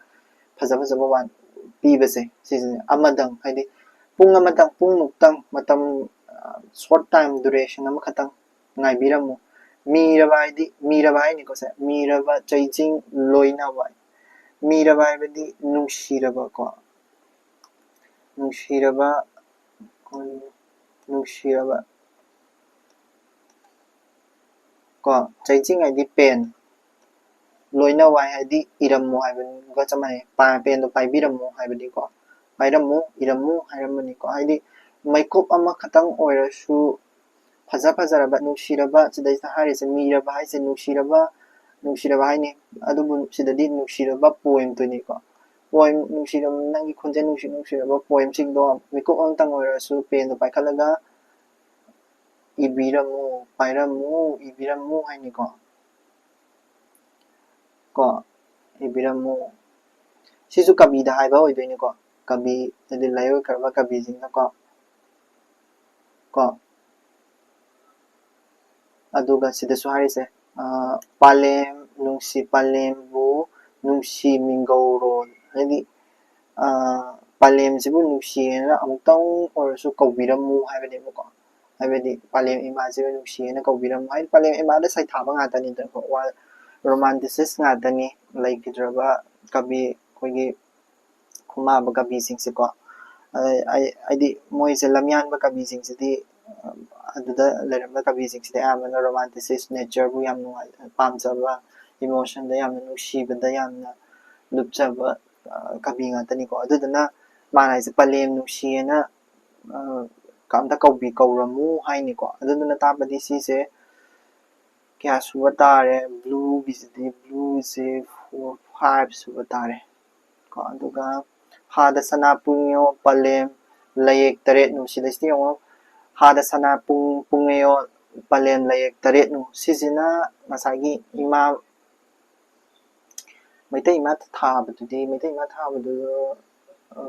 ꯐꯖ ꯐꯖꯕ ꯋꯥꯔꯗ ꯄꯤꯕꯁꯦ ꯁꯤꯁꯤꯅꯦ꯫ ꯑꯃꯗꯪ, ꯍꯥꯏꯗꯤ ꯄꯨꯡ ꯑꯃꯇꯪ, ꯄꯨꯡꯃꯨꯛꯇꯪ ꯃꯇꯝ, ꯁꯣꯔꯠ ꯇꯥꯏꯝ ꯗꯨꯔꯦꯁꯟ ꯑꯃꯈꯛꯇꯪ ꯉꯥꯏꯕꯤꯔꯝꯃꯨ꯫ ꯃꯤꯔꯕ ꯍꯥꯏꯗꯤ, ꯃꯤꯔꯕ ꯍꯥꯏꯅꯤꯀꯣ ꯁꯦ, ꯃꯤꯔꯕ ꯆꯩꯖꯤꯡ ꯂꯣꯏꯅꯋꯥꯏ꯫ ꯃꯤꯔꯕ ꯍꯥꯏꯕꯗꯤ ꯅꯨꯡꯁꯤꯔꯕ ꯀꯣ, ꯅꯨꯡꯁꯤꯔꯕ, ꯎꯝ, ꯅꯨꯡꯁꯤꯔꯕ ꯀꯣ, ꯆꯩꯖꯤꯡ ꯍꯥꯏꯗꯤ ꯄꯦꯟ, ꯂꯣꯏꯅꯋꯥꯏ ꯍꯥꯏꯗꯤ ꯏꯔꯝꯃꯨ ꯍꯥꯏꯕꯒ ꯆꯞ ꯃꯥꯟꯅꯩ꯫ ꯄꯥ-, ꯄꯦꯟꯗꯣ ꯄꯥꯏꯕꯤꯔꯝꯃꯨ ꯍꯥꯏꯕꯅꯤꯀꯣ, ꯄꯥꯏꯔꯝꯃꯨ, ꯏꯔꯝꯃꯨ ꯍꯥꯏꯔꯝꯕꯅꯤꯀꯣ꯫ ꯍꯥꯏꯗꯤ ꯃꯤꯀꯨꯞ ꯑꯃꯈꯛꯇꯪ ꯑꯣꯏꯔꯁꯨ ꯐꯖ ꯐꯖꯔꯕ, ꯅꯨꯡꯁꯤꯔꯕ, ꯁꯤꯗꯩꯁꯤꯗ ꯍꯥꯏꯔꯤꯁꯦ ꯃꯤꯔꯕ ꯍꯥꯏꯁꯦ ꯅꯨꯡꯁꯤꯔꯕ, ꯅꯨꯡꯁꯤꯔꯕ ꯍꯥꯏꯅꯤ꯫ ꯑꯗꯨꯕꯨ ꯁꯤꯗꯗꯤ ꯅꯨꯡꯁꯤꯔꯕ ꯄꯣꯏꯝꯗꯨꯅꯤꯀꯣ꯫ ꯄꯣꯏꯝ, ꯅꯨꯡꯁꯤꯔꯕ, ꯅꯪꯒꯤ ꯈꯣꯟꯖꯦꯜ ꯅꯨꯡꯁꯤ ꯅꯨꯡꯁꯤꯔꯕ ꯄꯣꯏꯝꯁꯤꯡꯗꯣ ꯃꯤꯀꯨꯞ ꯑꯃꯇꯪ ꯑꯣꯏꯔꯁꯨ ꯄꯦꯟꯗꯣ ꯄꯥꯏꯈꯠꯂꯒ ꯏꯕꯤꯔꯝꯃꯨ, ꯄꯥꯏꯔꯝꯃꯨ, ꯏꯕꯤꯔꯝꯃꯨ ꯍꯥꯏꯅꯤꯀꯣ꯫ ꯀꯣ, ꯏꯕꯤꯔꯝꯃꯨ꯫ ꯁꯤꯁꯨ ꯀꯕꯤꯗ ꯍꯥꯏꯕ ꯑꯣꯏꯗꯣꯏꯅꯤꯀꯣ꯫ ꯀꯕꯤ, ꯍꯥꯏꯗꯤ ꯂꯥꯏꯑꯣꯏꯈ꯭ꯔꯕ ꯀꯕꯤꯁꯤꯡꯅꯀꯣ꯫ ꯀꯣ꯫ ꯑꯗꯨꯒ ꯁꯤꯗꯁꯨ ꯍꯥꯏꯔꯤꯁꯦ, ꯑ, ꯄꯥꯂꯦꯝ, ꯅꯨꯡꯁꯤ ꯄꯥꯂꯦꯝꯕꯨ ꯅꯨꯡꯁꯤ ꯃꯤꯡꯒꯧꯔꯣ꯫ ꯍꯥꯏꯗꯤ, ꯑ, ꯄꯥꯂꯦꯝꯁꯤꯕꯨ ꯅꯨꯡꯁꯤꯌꯦꯅ ꯑꯃꯨꯛꯇꯪ ꯑꯣꯏꯔꯁꯨ ꯀꯧꯕꯤꯔꯝꯃꯨ ꯍꯥꯏꯕꯅꯦꯕꯀꯣ꯫ ꯍꯥꯏꯕꯗꯤ ꯄꯥꯂꯦꯝ ꯏꯃꯥꯁꯤꯕꯨ ꯅꯨꯡꯁꯤꯌꯦꯅ ꯀꯧꯕꯤꯔꯝꯃꯨ꯫ ꯍꯥꯏꯗꯤ ꯄꯥꯂꯦꯝ ꯏꯃꯥꯗ ꯁꯩꯊꯥꯕ ꯉꯥꯛꯇꯅꯤꯗꯅꯀꯣ꯫ ꯋꯥ-, ꯔꯣꯃꯥꯟꯇꯤꯁꯤꯁ ꯉꯥꯛꯇꯅꯤ ꯂꯩꯈꯤꯗ꯭ꯔꯕ ꯀꯕꯤ, ꯑꯩꯈꯣꯏꯒꯤ ꯈꯨꯃꯥꯕ ꯀꯕꯤꯁꯤꯡꯁꯦꯀꯣ꯫ ꯑ, ꯑꯩ, ꯍꯥꯏꯗꯤ ꯃꯣꯏꯁꯦ ꯂꯝꯌꯥꯟꯕ ꯀꯕꯤꯁꯤꯡꯁꯤꯗꯤ, ꯑ, ꯑꯗꯨꯗ ꯂꯩꯔꯝꯕ ꯀꯕꯤꯁꯤꯡꯁꯤꯗꯤ ꯑꯌꯥꯝꯕꯅ ꯔꯣꯃꯥꯟꯇꯤꯁꯤꯁ ꯅꯦꯆꯔꯕꯨ ꯌꯥꯝ ꯅꯨꯡꯉꯥꯏ, ꯄꯥꯝꯖꯕ, ꯏꯃꯣꯁꯟꯗ ꯌꯥꯝꯅ ꯅꯨꯡꯁꯤꯕꯗ ꯌꯥꯝꯅ ꯂꯨꯞꯆꯕ, ꯑ, ꯀꯕꯤ ꯉꯥꯛꯇꯅꯤꯀꯣ꯫ ꯑꯗꯨꯗꯨꯅ ꯃꯥꯅ ꯍꯥꯏꯁꯦ ꯄꯂꯦꯝ ꯅꯨꯡꯁꯤꯌꯦꯅ, ꯑ, ꯑꯝꯇ ꯀꯧꯕꯤ-, ꯀꯧꯔꯝꯃꯨ ꯍꯥꯏꯅꯤꯀꯣ꯫ ꯑꯗꯨꯗꯨꯅ ꯇꯥꯛꯄꯗꯤ ꯁꯤꯁꯦ ꯀꯌꯥ ꯁꯨꯕ ꯇꯥꯔꯦ? Blue ꯒꯤꯁꯤꯗꯤ, blue ꯁꯦ four, five ꯁꯨꯕ ꯇꯥꯔꯦ꯫ ꯀꯣ, ꯑꯗꯨꯒ ꯍꯥꯗ ꯁꯅꯥ ꯄꯨꯡꯉꯌꯣ ꯄꯂꯦꯝ ꯂꯥꯏꯌꯦꯛ ꯇꯔꯦꯠꯅꯨ꯫ ꯁꯤꯗꯩꯁꯤꯗ ꯌꯦꯡꯉꯣ, ꯍꯥꯗ ꯁꯅꯥ ꯄꯨꯡ, ꯄꯨꯡꯉꯌꯣ ꯄꯂꯦꯝ ꯂꯥꯏꯌꯦꯛ ꯇꯔꯦꯠꯅꯨ꯫ ꯁꯤꯁꯤꯅ ꯉꯁꯥꯏꯒꯤ ꯏꯃꯥ, ꯃꯩꯇꯩ ꯏꯃꯥ ꯊꯥꯕꯗꯨꯗꯤ, ꯃꯩꯇꯩ ꯏꯃꯥ ꯊꯥꯕꯗꯨ, ꯑ,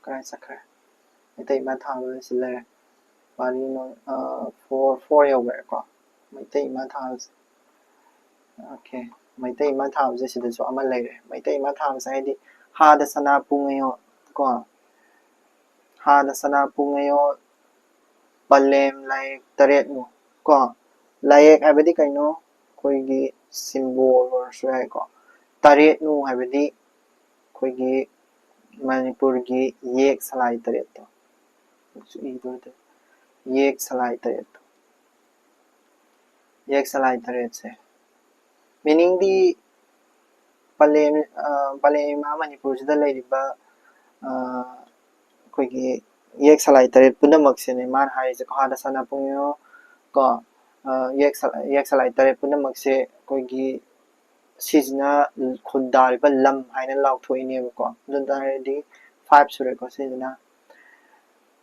ꯀꯗꯥꯏ ꯆꯠꯈ꯭ꯔꯦ? ꯃꯩꯇꯩ ꯏꯃꯥ ꯊꯥꯕ ꯁꯤ ꯂꯩꯔꯦ꯫ ꯄꯥꯔꯤ ꯅꯣ-, ꯑ, four, four ꯌꯧꯈ꯭ꯔꯦꯀꯣ꯫ ꯃꯩꯇꯩ ꯏꯃꯥ ꯊꯥꯕꯁꯦ꯫ Okay, ꯃꯩꯇꯩ ꯏꯃꯥ ꯊꯥꯕꯁꯦ ꯁꯤꯗꯁꯨ ꯑꯃ ꯂꯩꯔꯦ꯫ ꯃꯩꯇꯩ ꯏꯃꯥ ꯊꯥꯕꯁꯦ ꯍꯥꯏꯗꯤ ꯍꯥꯗ ꯁꯅꯥ ꯄꯨꯡꯉꯌꯣ ꯀꯣ꯫ ꯍꯥꯗ ꯁꯅꯥ ꯄꯨꯡꯉꯌꯣ ꯄꯂꯦꯝ ꯂꯥꯏꯌꯦꯛ ꯇꯔꯦꯠꯅꯨ ꯀꯣ꯫ ꯂꯥꯏꯌꯦꯛ ꯍꯥꯏꯕꯗꯤ ꯀꯩꯅꯣ? ꯑꯩꯈꯣꯏꯒꯤ symbol ꯑꯣꯏꯔꯁꯨ ꯌꯥꯏꯀꯣ꯫ ꯇꯔꯦꯠꯅꯨ ꯍꯥꯏꯕꯗꯤ ꯑꯩꯈꯣꯏꯒꯤ ꯃꯅꯤꯄꯨꯔꯒꯤ ꯌꯦꯛ ꯁꯂꯥꯏ ꯇꯔꯦꯠꯇꯣ꯫ ꯏꯗꯣꯏꯗꯣ꯫ ꯌꯦꯛ ꯁꯂꯥꯏ ꯇꯔꯦꯠꯇꯣ꯫ ꯌꯦꯛ ꯁꯂꯥꯏ ꯇꯔꯦꯠꯁꯦ꯫ Meaning ꯗꯤ ꯄꯂꯦꯝ, ꯑ, ꯄꯂꯦꯝ ꯏꯃꯥ ꯃꯅꯤꯄꯨꯔꯁꯤꯗ ꯂꯩꯔꯤꯕ, ꯑ, ꯑꯩꯈꯣꯏꯒꯤ ꯌꯦꯛ ꯁꯂꯥꯏ ꯇꯔꯦꯠ ꯄꯨꯝꯅꯃꯛꯁꯤꯅꯦ ꯃꯥꯅ ꯍꯥꯏꯔꯤꯁꯦ꯫ ꯍꯥꯗ ꯁꯅꯥ ꯄꯨꯡꯉꯌꯣ ꯀꯣ, ꯑ, ꯌꯦꯛ ꯁꯂꯥꯏ, ꯌꯦꯛ ꯁꯂꯥꯏ ꯇꯔꯦꯠ ꯄꯨꯝꯅꯃꯛꯁꯦ ꯑꯩꯈꯣꯏꯒꯤ ꯁꯤꯁꯤꯅ ꯈꯨꯟꯗꯥꯔꯤꯕ ꯂꯝ ꯍꯥꯏꯅ ꯂꯥꯎꯊꯣꯛꯏꯅꯦꯕꯀꯣ꯫ ꯑꯗꯨ ꯇꯥꯔꯗꯤ five ꯁꯨꯔꯦꯀꯣ ꯁꯤꯁꯤꯅ꯫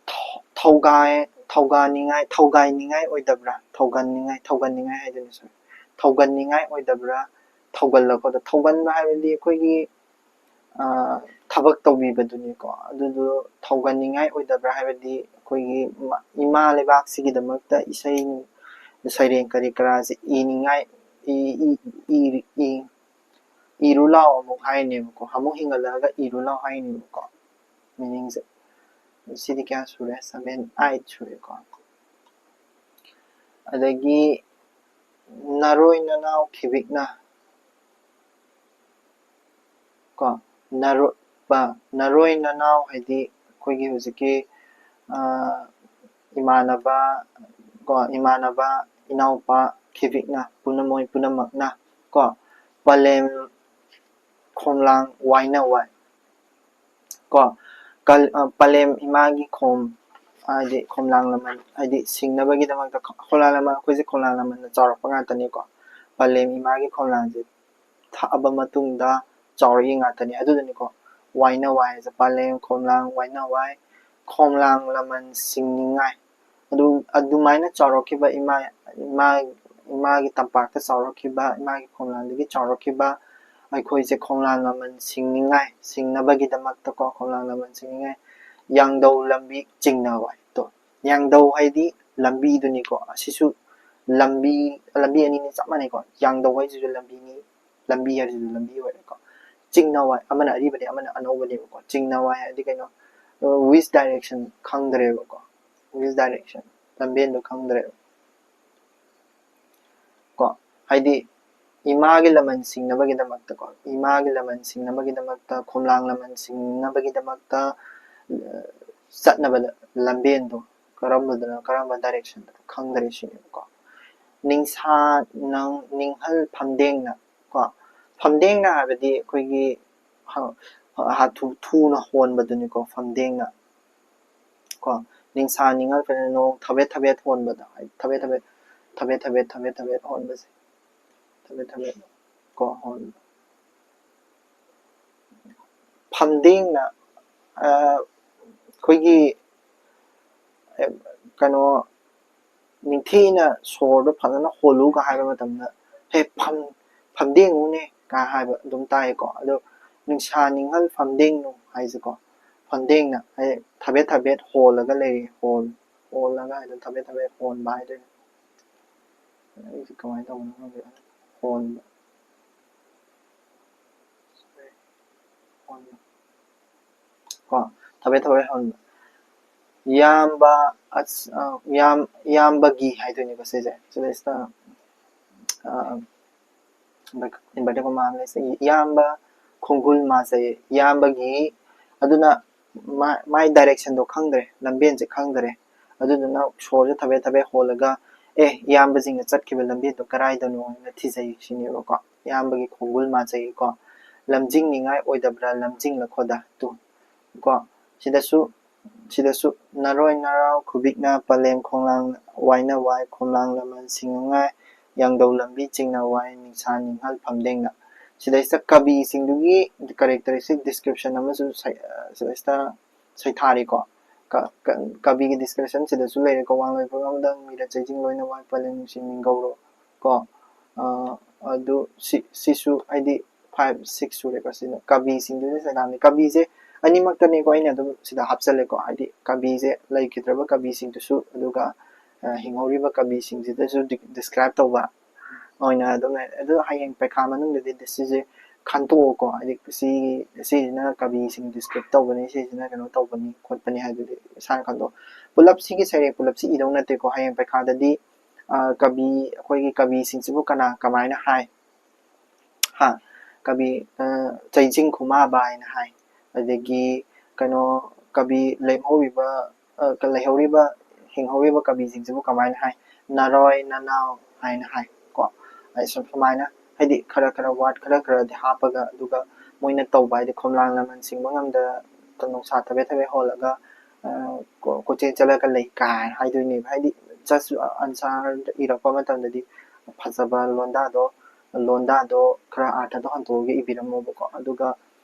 ꯊꯧ-, ꯊꯧꯒꯥꯏ-, ꯊꯧꯒꯥꯏꯅꯤꯡꯉꯥꯏ, ꯊꯧꯒꯥꯏꯅꯤꯡꯉꯥꯏ ꯑꯣꯏꯗꯕ꯭ꯔꯥ? ꯊꯧꯒꯟꯅꯤꯡꯉꯥꯏ, ꯊꯧꯒꯟꯅꯤꯡꯉꯥꯏ ꯍꯥꯏꯗꯣꯏꯅꯦ, sorry꯫ ꯊꯧꯒꯟꯅꯤꯡꯉꯥꯏ ꯑꯣꯏꯗꯕ꯭ꯔꯥ? ꯊꯧꯒꯜꯂꯛꯄꯗ, ꯊꯧꯒꯟꯕ ꯍꯥꯏꯕꯗꯤ ꯑꯩꯈꯣꯏꯒꯤ, ꯑ, ꯊꯕꯛ ꯇꯧꯕꯤꯕꯗꯨꯅꯤꯀꯣ꯫ ꯑꯗꯨꯗꯣ ꯊꯧꯒꯟꯅꯤꯡꯉꯥꯏ ꯑꯣꯏꯗꯕ꯭ꯔꯥ ꯍꯥꯏꯕꯗꯤ ꯑꯩꯈꯣꯏꯒꯤ ꯃ-, ꯏꯃꯥ ꯂꯩꯕꯥꯛꯁꯤꯒꯤꯗꯃꯛꯇ ꯏꯁꯩ ꯁꯩꯔꯦꯡ ꯀꯔꯤ ꯀꯔꯥꯁꯦ ꯏꯅꯤꯡꯉꯥꯏ, ꯏ-, ꯏ-, ꯏ-, ꯏ-, ꯏꯔꯨ ꯂꯥꯎ ꯑꯃꯨꯛ ꯍꯥꯏꯅꯦꯕꯀꯣ꯫ ꯑꯃꯨꯛ ꯍꯤꯡꯒꯠꯂꯛꯑꯒ ꯏꯔꯨ ꯂꯥꯎ ꯍꯥꯏꯅꯦꯕꯀꯣ꯫ Meaning ꯁꯦ꯫ ꯁꯤꯗꯤ ꯀꯌꯥ ꯁꯨꯔꯦ? Seven, eight ꯁꯨꯔꯦꯀꯣ꯫ ꯑꯗꯒꯤ ꯅꯔꯣꯏ ꯅꯅꯥꯎ ꯈꯤꯕꯤꯛꯅ ꯀꯣ, ꯅꯔꯣ-, ꯄ-, ꯅꯔꯣꯏ ꯅꯅꯥꯎ ꯍꯥꯏꯗꯤ ꯑꯩꯈꯣꯏꯒꯤ ꯍꯧꯖꯤꯛꯀꯤ, ꯑ, ꯏꯃꯥꯟꯅꯕ ꯀꯣ, ꯏꯃꯥꯟꯅꯕ, ꯏꯅꯥꯎꯄꯥ ꯈꯤꯕꯤꯛꯅ, ꯄꯨꯝꯅꯃꯛ, ꯄꯨꯝꯅꯃꯛꯅ ꯀꯣ, ꯄꯂꯦꯝ ꯈꯣꯝꯂꯥꯡ ꯋꯥꯏꯅ ꯋꯥꯏ ꯀꯣ, ꯀꯜ-, ꯑ, ꯄꯂꯦꯝ ꯏꯃꯥꯒꯤ ꯈꯣꯝ, ꯍꯥꯏꯗꯤ ꯈꯣꯝꯂꯥꯡ ꯂꯃꯟ, ꯍꯥꯏꯗꯤ ꯁꯤꯡꯅꯕꯒꯤꯗꯃꯛꯇ ꯈꯣ-, ꯈꯣꯝꯂꯥꯡ ꯂꯃꯟ, ꯑꯩꯈꯣꯏꯁꯦ ꯈꯣꯝꯂꯥꯡ ꯂꯃꯟꯅ ꯆꯥꯎꯔꯛꯄ ꯉꯥꯛꯇꯅꯤꯀꯣ꯫ ꯄꯂꯦꯝ ꯏꯃꯥꯒꯤ ꯈꯣꯝꯂꯥꯡꯁꯦ ꯊꯛꯑꯕ ꯃꯇꯨꯡꯗ ꯆꯥꯎꯔꯛꯏ ꯉꯥꯛꯇꯅꯤ꯫ ꯑꯗꯨꯗꯨꯅꯤꯀꯣ ꯋꯥꯏꯅ ꯋꯥꯏ ꯍꯥꯏꯁꯦ꯫ ꯄꯂꯦꯝ, ꯈꯣꯝꯂꯥꯡ, ꯋꯥꯏꯅ ꯋꯥꯏ, ꯈꯣꯝꯂꯥꯡ ꯂꯃꯟ ꯁꯤꯡꯅꯤꯡꯉꯥꯏ꯫ ꯑꯗꯨ, ꯑꯗꯨꯃꯥꯏꯅ ꯆꯥꯎꯔꯛꯈꯤꯕ ꯏꯃꯥ, ꯏꯃꯥ, ꯏꯃꯥꯒꯤ ꯇꯝꯄꯥꯛꯇ ꯆꯥꯎꯔꯛꯈꯤꯕ, ꯏꯃꯥꯒꯤ ꯈꯣꯝꯂꯥꯡꯗꯒꯤ ꯆꯥꯎꯔꯛꯈꯤꯕ ꯑꯩꯈꯣꯏꯁꯦ ꯈꯣꯝꯂꯥꯡ ꯂꯃꯟ ꯁꯤꯡꯅꯤꯡꯉꯥꯏ, ꯁꯤꯡꯅꯕꯒꯤꯗꯃꯛꯇꯀꯣ, ꯈꯣꯝꯂꯥꯡ ꯂꯃꯟ ꯁꯤꯡꯅꯤꯡꯉꯥꯏ ꯌꯥꯡꯗꯧ ꯂꯝꯕꯤ ꯆꯤꯡꯅ ꯋꯥꯏ꯫ ꯇꯣ, ꯌꯥꯡꯗꯧ ꯍꯥꯏꯗꯤ ꯂꯝꯕꯤꯗꯨꯅꯤꯀꯣ꯫ ꯑꯁꯤꯁꯨ ꯂꯝꯕꯤ, ꯂꯝꯕꯤ ꯑꯅꯤꯅꯤ ꯆꯞ ꯃꯥꯟꯅꯩꯀꯣ꯫ ꯌꯥꯡꯗꯧ ꯍꯥꯏꯁꯤꯁꯨ ꯂꯝꯕꯤꯅꯤ, ꯂꯝꯕꯤ ꯍꯥꯏꯁꯤꯁꯨ ꯂꯝꯕꯤ ꯑꯣꯏꯔꯦꯀꯣ꯫ ꯆꯤꯡꯅ ꯋꯥꯏ, ꯑꯃꯅ ꯑꯔꯤꯕꯅꯦ, ꯑꯃꯅ ꯑꯅꯧꯕꯅꯦꯕꯀꯣ꯫ ꯆꯤꯡꯅ ꯋꯥꯏ ꯍꯥꯏꯗꯤ ꯀꯩꯅꯣ? Which direction ꯈꯪꯗ꯭ꯔꯦꯕꯀꯣ꯫ Which direction, ꯂꯝꯕꯦꯟꯗꯣ ꯈꯪꯗ꯭ꯔꯦꯕ꯫ ꯀꯣ, ꯍꯥꯏꯗꯤ ꯏꯃꯥꯒꯤ ꯂꯃꯟ ꯁꯤꯡꯅꯕꯒꯤꯗꯃꯛꯇꯀꯣ, ꯏꯃꯥꯒꯤ ꯂꯃꯟ ꯁꯤꯡꯅꯕꯒꯤꯗꯃꯛꯇ, ꯈꯣꯝꯂꯥꯡ ꯂꯃꯟ ꯁꯤꯡꯅꯕꯒꯤꯗꯃꯛꯇ, ꯑ, ꯆꯠꯅꯕꯗ ꯂꯝꯕꯦꯟꯗꯣ ꯀꯔꯝꯕꯗꯅꯣ, ꯀꯔꯝꯕ directionꯗꯅꯣ ꯈꯪꯗ꯭ꯔꯦ ꯁꯤꯅꯦꯕꯀꯣ꯫ ꯅꯤꯡꯁꯥ ꯅꯪ ꯅꯤꯡꯍꯜ ꯐꯝꯗꯦꯡꯅ ꯀꯣ, ꯐꯝꯗꯦꯡꯅ ꯍꯥꯏꯕꯗꯤ ꯑꯩꯈꯣꯏꯒꯤ ꯍ-, ꯍꯥꯊꯨ ꯊꯨꯅ ꯍꯣꯟꯕꯗꯨꯅꯤꯀꯣ ꯐꯝꯗꯦꯡꯅ꯫ ꯀꯣ, ꯅꯤꯡꯁꯥ ꯅꯤꯡꯍꯜ ꯐꯝꯗꯦꯡꯅ ꯅꯣꯡ ꯊꯕꯦꯠ ꯊꯕꯦꯠ ꯍꯣꯟꯕꯗ, ꯍꯥꯏꯗꯤ ꯊꯕꯦꯠ ꯊꯕꯦꯠ, ꯊꯕꯦꯠ ꯊꯕꯦꯠ, ꯊꯕꯦꯠ ꯊꯕꯦꯠ ꯍꯣꯟꯕꯁꯦ꯫ ꯊꯕꯦꯠ ꯊꯕꯦꯠ ꯀꯣ ꯍꯣꯟꯕ꯫ ꯐꯝꯗꯦꯡꯅ, ꯑ, ꯑꯩꯈꯣꯏꯒꯤ, ꯑ, ꯀꯩꯅꯣ, ꯅꯤꯡꯊꯤꯅ ꯁꯣꯔꯗꯣ ꯐꯖꯅ ꯍꯣꯜꯂꯨꯒ ꯍꯥꯏꯕ ꯃꯇꯝꯗ, "ꯍꯦ, ꯐꯝ-, ꯐꯝꯗꯦꯡꯉꯨꯅꯦ" ꯀꯥꯏ ꯍꯥꯏꯕ ꯑꯗꯨꯝ ꯇꯥꯏꯀꯣ꯫ ꯑꯗꯣ ꯅꯤꯡꯁꯥ ꯅꯤꯡꯍꯜ ꯐꯝꯗꯦꯡꯅꯨ ꯍꯥꯏꯁꯦꯀꯣ, ꯐꯝꯗꯦꯡꯅ, ꯍꯥꯏꯗꯤ ꯊꯕꯦꯠ ꯊꯕꯦꯠ ꯍꯣꯜꯂꯒ ꯂꯩꯔꯤ, ꯍꯣꯜ-, ꯍꯣꯜꯂꯒ ꯍꯥꯏꯗꯤ ꯊꯕꯦꯠ ꯊꯕꯦꯠ ꯍꯣꯟꯕ ꯍꯥꯏꯗꯣꯏꯅꯦ꯫ ꯑꯩꯁꯦ ꯀꯃꯥꯏꯅ ꯇꯧꯕꯅꯣ ꯈꯪꯗꯦ꯫ ꯍꯣꯟꯕ꯫ ꯍꯣꯟꯕ꯫ ꯀꯣ, ꯊꯕꯦꯠ ꯊꯕꯦꯠ ꯍꯣꯟꯕ꯫ ꯏꯌꯥꯝꯕ, ꯑꯁ, ꯑ, ꯏꯌꯥꯝ-, ꯏꯌꯥꯝꯕꯒꯤ ꯍꯥꯏꯗꯣꯏꯅꯦꯕ ꯁꯤꯁꯦ꯫ ꯁꯤꯗꯩꯁꯤꯗ, ꯑ, inverted comma ꯑꯃ ꯂꯩꯁꯦ꯫ ꯏꯌꯥꯝꯕ ꯈꯣꯡꯒꯨꯜ ꯃꯥꯖꯩ꯫ ꯏꯌꯥꯝꯕꯒꯤ, ꯑꯗꯨꯅ ꯃꯥ-, ꯃꯥꯏ directionꯗꯣ ꯈꯪꯗ꯭ꯔꯦ, ꯂꯝꯕꯦꯟꯁꯦ ꯈꯪꯗ꯭ꯔꯦ꯫ ꯑꯗꯨꯗꯨꯅ ꯁꯣꯔꯁꯦ ꯊꯕꯦꯠ ꯊꯕꯦꯠ ꯍꯣꯜꯂꯒ, "ꯑꯦ, ꯏꯌꯥꯝꯕꯁꯤꯡꯅ ꯆꯠꯈꯤꯕ ꯂꯝꯕꯦꯟꯗꯣ ꯀꯗꯥꯏꯗꯅꯣ?" ꯍꯥꯏꯅ ꯊꯤꯖꯩ ꯁꯤꯅꯦꯕꯀꯣ꯫ ꯏꯌꯥꯝꯕꯒꯤ ꯈꯣꯡꯒꯨꯜ ꯃꯥꯖꯩꯀꯣ꯫ ꯂꯝꯖꯤꯡꯅꯤꯡꯉꯥꯏ ꯑꯣꯏꯗꯕ꯭ꯔꯥ? ꯂꯝꯖꯤꯡꯂꯈꯣꯗ꯫ ꯇꯨ꯫ ꯀꯣ꯫ ꯁꯤꯗꯁꯨ ꯁꯤꯗꯁꯨ ꯅꯔꯣꯏ ꯅꯔꯥꯎ ꯈꯨꯕꯤꯛꯅ ꯄꯂꯦꯝ ꯈꯣꯡꯂꯥꯡ ꯋꯥꯏꯅ ꯋꯥꯏ ꯈꯣꯝꯂꯥꯡ ꯂꯃꯟ ꯁꯤꯡꯉꯉꯥꯏ ꯌꯥꯡꯗꯧ ꯂꯝꯕꯤ ꯆꯤꯡꯅ ꯋꯥꯏ ꯅꯤꯡꯁꯥ ꯅꯤꯡꯍꯜ ꯐꯝꯗꯦꯡꯅ꯫ ꯁꯤꯗꯩꯁꯤꯗ ꯀꯕꯤꯁꯤꯡꯗꯨꯒꯤ characteristic description ꯑꯃꯁꯨ ꯁꯩ-, ꯁꯤꯗꯩꯁꯤꯗ ꯁꯩꯊꯥꯔꯤꯀꯣ꯫ ꯀ-, ꯀ-, ꯀꯕꯤꯒꯤ description ꯁꯤꯗꯁꯨ ꯂꯩꯔꯦꯀꯣ꯫ ꯋꯥꯡꯂꯣꯏ ꯄꯨꯡꯉꯝꯗꯪ ꯃꯤꯔ ꯆꯩꯖꯤꯡ ꯂꯣꯏꯅ ꯋꯥꯏ ꯄꯂꯦꯝ ꯅꯨꯡꯁꯤ ꯃꯤꯡꯒꯧꯔꯣ ꯀꯣ꯫ ꯑ, ꯑꯗꯨ ꯁꯤ-, ꯁꯤꯁꯨ ꯍꯥꯏꯗꯤ five, six ꯁꯨꯔꯦꯀꯣ꯫ ꯁꯤꯅ ꯀꯕꯤꯁꯤꯡꯗꯨꯒꯤ ꯁꯩꯊꯥꯕꯅꯤ꯫ ꯀꯕꯤꯁꯦ ꯑꯅꯤꯃꯛꯇꯅꯤꯀꯣ ꯑꯩꯅ ꯑꯗꯨꯝ ꯁꯤꯗ ꯍꯥꯞꯆꯜꯂꯦꯀꯣ꯫ ꯍꯥꯏꯗꯤ ꯀꯕꯤꯁꯦ ꯂꯩꯈꯤꯗ꯭ꯔꯕ ꯀꯕꯤꯁꯤꯡꯗꯨꯁꯨ, ꯑꯗꯨꯒ, ꯑ, ꯍꯤꯡꯍꯧꯔꯤꯕ ꯀꯕꯤꯁꯤꯡꯁꯤꯗꯁꯨ ꯗꯤ-, describe ꯇꯧꯕ ꯑꯣꯏꯅ ꯑꯗꯨꯝ ꯂꯩ꯫ ꯑꯗꯨ ꯍꯌꯦꯡ ꯄꯩꯈꯥ ꯃꯅꯨꯡꯗꯗꯤ ꯁꯤꯁꯦ ꯈꯟꯇꯣꯛꯑꯣꯀꯣ꯫ ꯍꯥꯏꯗꯤ ꯁꯤ, ꯁꯤꯁꯤꯅ ꯀꯕꯤꯁꯤꯡ describe ꯇꯧꯕꯅꯤ, ꯁꯤꯁꯤꯅ ꯀꯩꯅꯣ ꯇꯧꯕꯅꯤ ꯈꯣꯠꯄꯅꯤ ꯍꯥꯏꯗꯨꯗꯤ ꯏꯁꯥꯅ ꯈꯟꯗꯣꯛꯑꯣ꯫ ꯄꯨꯂꯞꯁꯤꯒꯤ ꯁꯩꯔꯦꯡ ꯄꯨꯂꯞꯁꯤ ꯏꯗꯧ ꯅꯠꯇꯦꯀꯣ꯫ ꯍꯌꯦꯡ ꯄꯩꯈꯥꯗꯗꯤ, ꯑ, ꯀꯕꯤ, ꯑꯩꯈꯣꯏꯒꯤ ꯀꯕꯤꯁꯤꯡꯁꯤꯕꯨ ꯀꯅꯥ ꯀꯃꯥꯏꯅ ꯍꯥꯏ? ꯍꯥ? ꯀꯕꯤ, ꯑ, ꯆꯩꯖꯤꯡ ꯈꯨꯃꯥꯕ ꯍꯥꯏꯅ ꯍꯥꯏ꯫ ꯑꯗꯒꯤ ꯀꯩꯅꯣ, ꯀꯕꯤ ꯂꯦꯝꯍꯧꯔꯤꯕ, ꯑ, ꯂꯩꯍꯧꯔꯤꯕ, ꯍꯤꯡꯍꯧꯔꯤꯕ ꯀꯕꯤꯁꯤꯡꯁꯤꯕꯨ ꯀꯃꯥꯏꯅ ꯍꯥꯏ? ꯅꯔꯣꯏ ꯅꯅꯥꯎ ꯍꯥꯏꯅ ꯍꯥꯏ ꯀꯣ꯫ ꯑꯩ ꯁꯨꯝ ꯁꯨꯃꯥꯏꯅ ꯍꯥꯏꯗꯤ ꯈꯔ ꯈꯔ word ꯈꯔ ꯈꯔꯗꯤ ꯍꯥꯞꯄꯒ, ꯑꯗꯨꯒ ꯃꯣꯏꯅ ꯇꯧꯕ ꯍꯥꯏꯗꯤ ꯈꯣꯝꯂꯥꯡ ꯂꯃꯟ ꯁꯤꯡꯕ ꯉꯝꯗ ꯅꯨꯡꯁꯥ ꯊꯕꯦ ꯊꯕꯦ ꯍꯣꯜꯂꯒ, ꯑ, ꯀꯣ-, ꯀꯣꯏꯆꯦꯟ ꯆꯠꯂꯒ ꯂꯩ ꯀꯥꯏ ꯍꯥꯏꯗꯣꯏꯅꯦꯕ꯫ ꯍꯥꯏꯗꯤ just answer ꯏꯔꯛꯄ ꯃꯇꯝꯗꯗꯤ ꯐꯖꯕ ꯂꯣꯟꯗꯥꯗꯣ, ꯂꯣꯟꯗꯥꯗꯣ ꯈꯔ ꯑꯥꯔꯊꯗꯣ ꯍꯟꯇꯣꯛꯑꯒ ꯏꯕꯤꯔꯝꯃꯣꯕꯀꯣ꯫ ꯑꯗꯨꯒ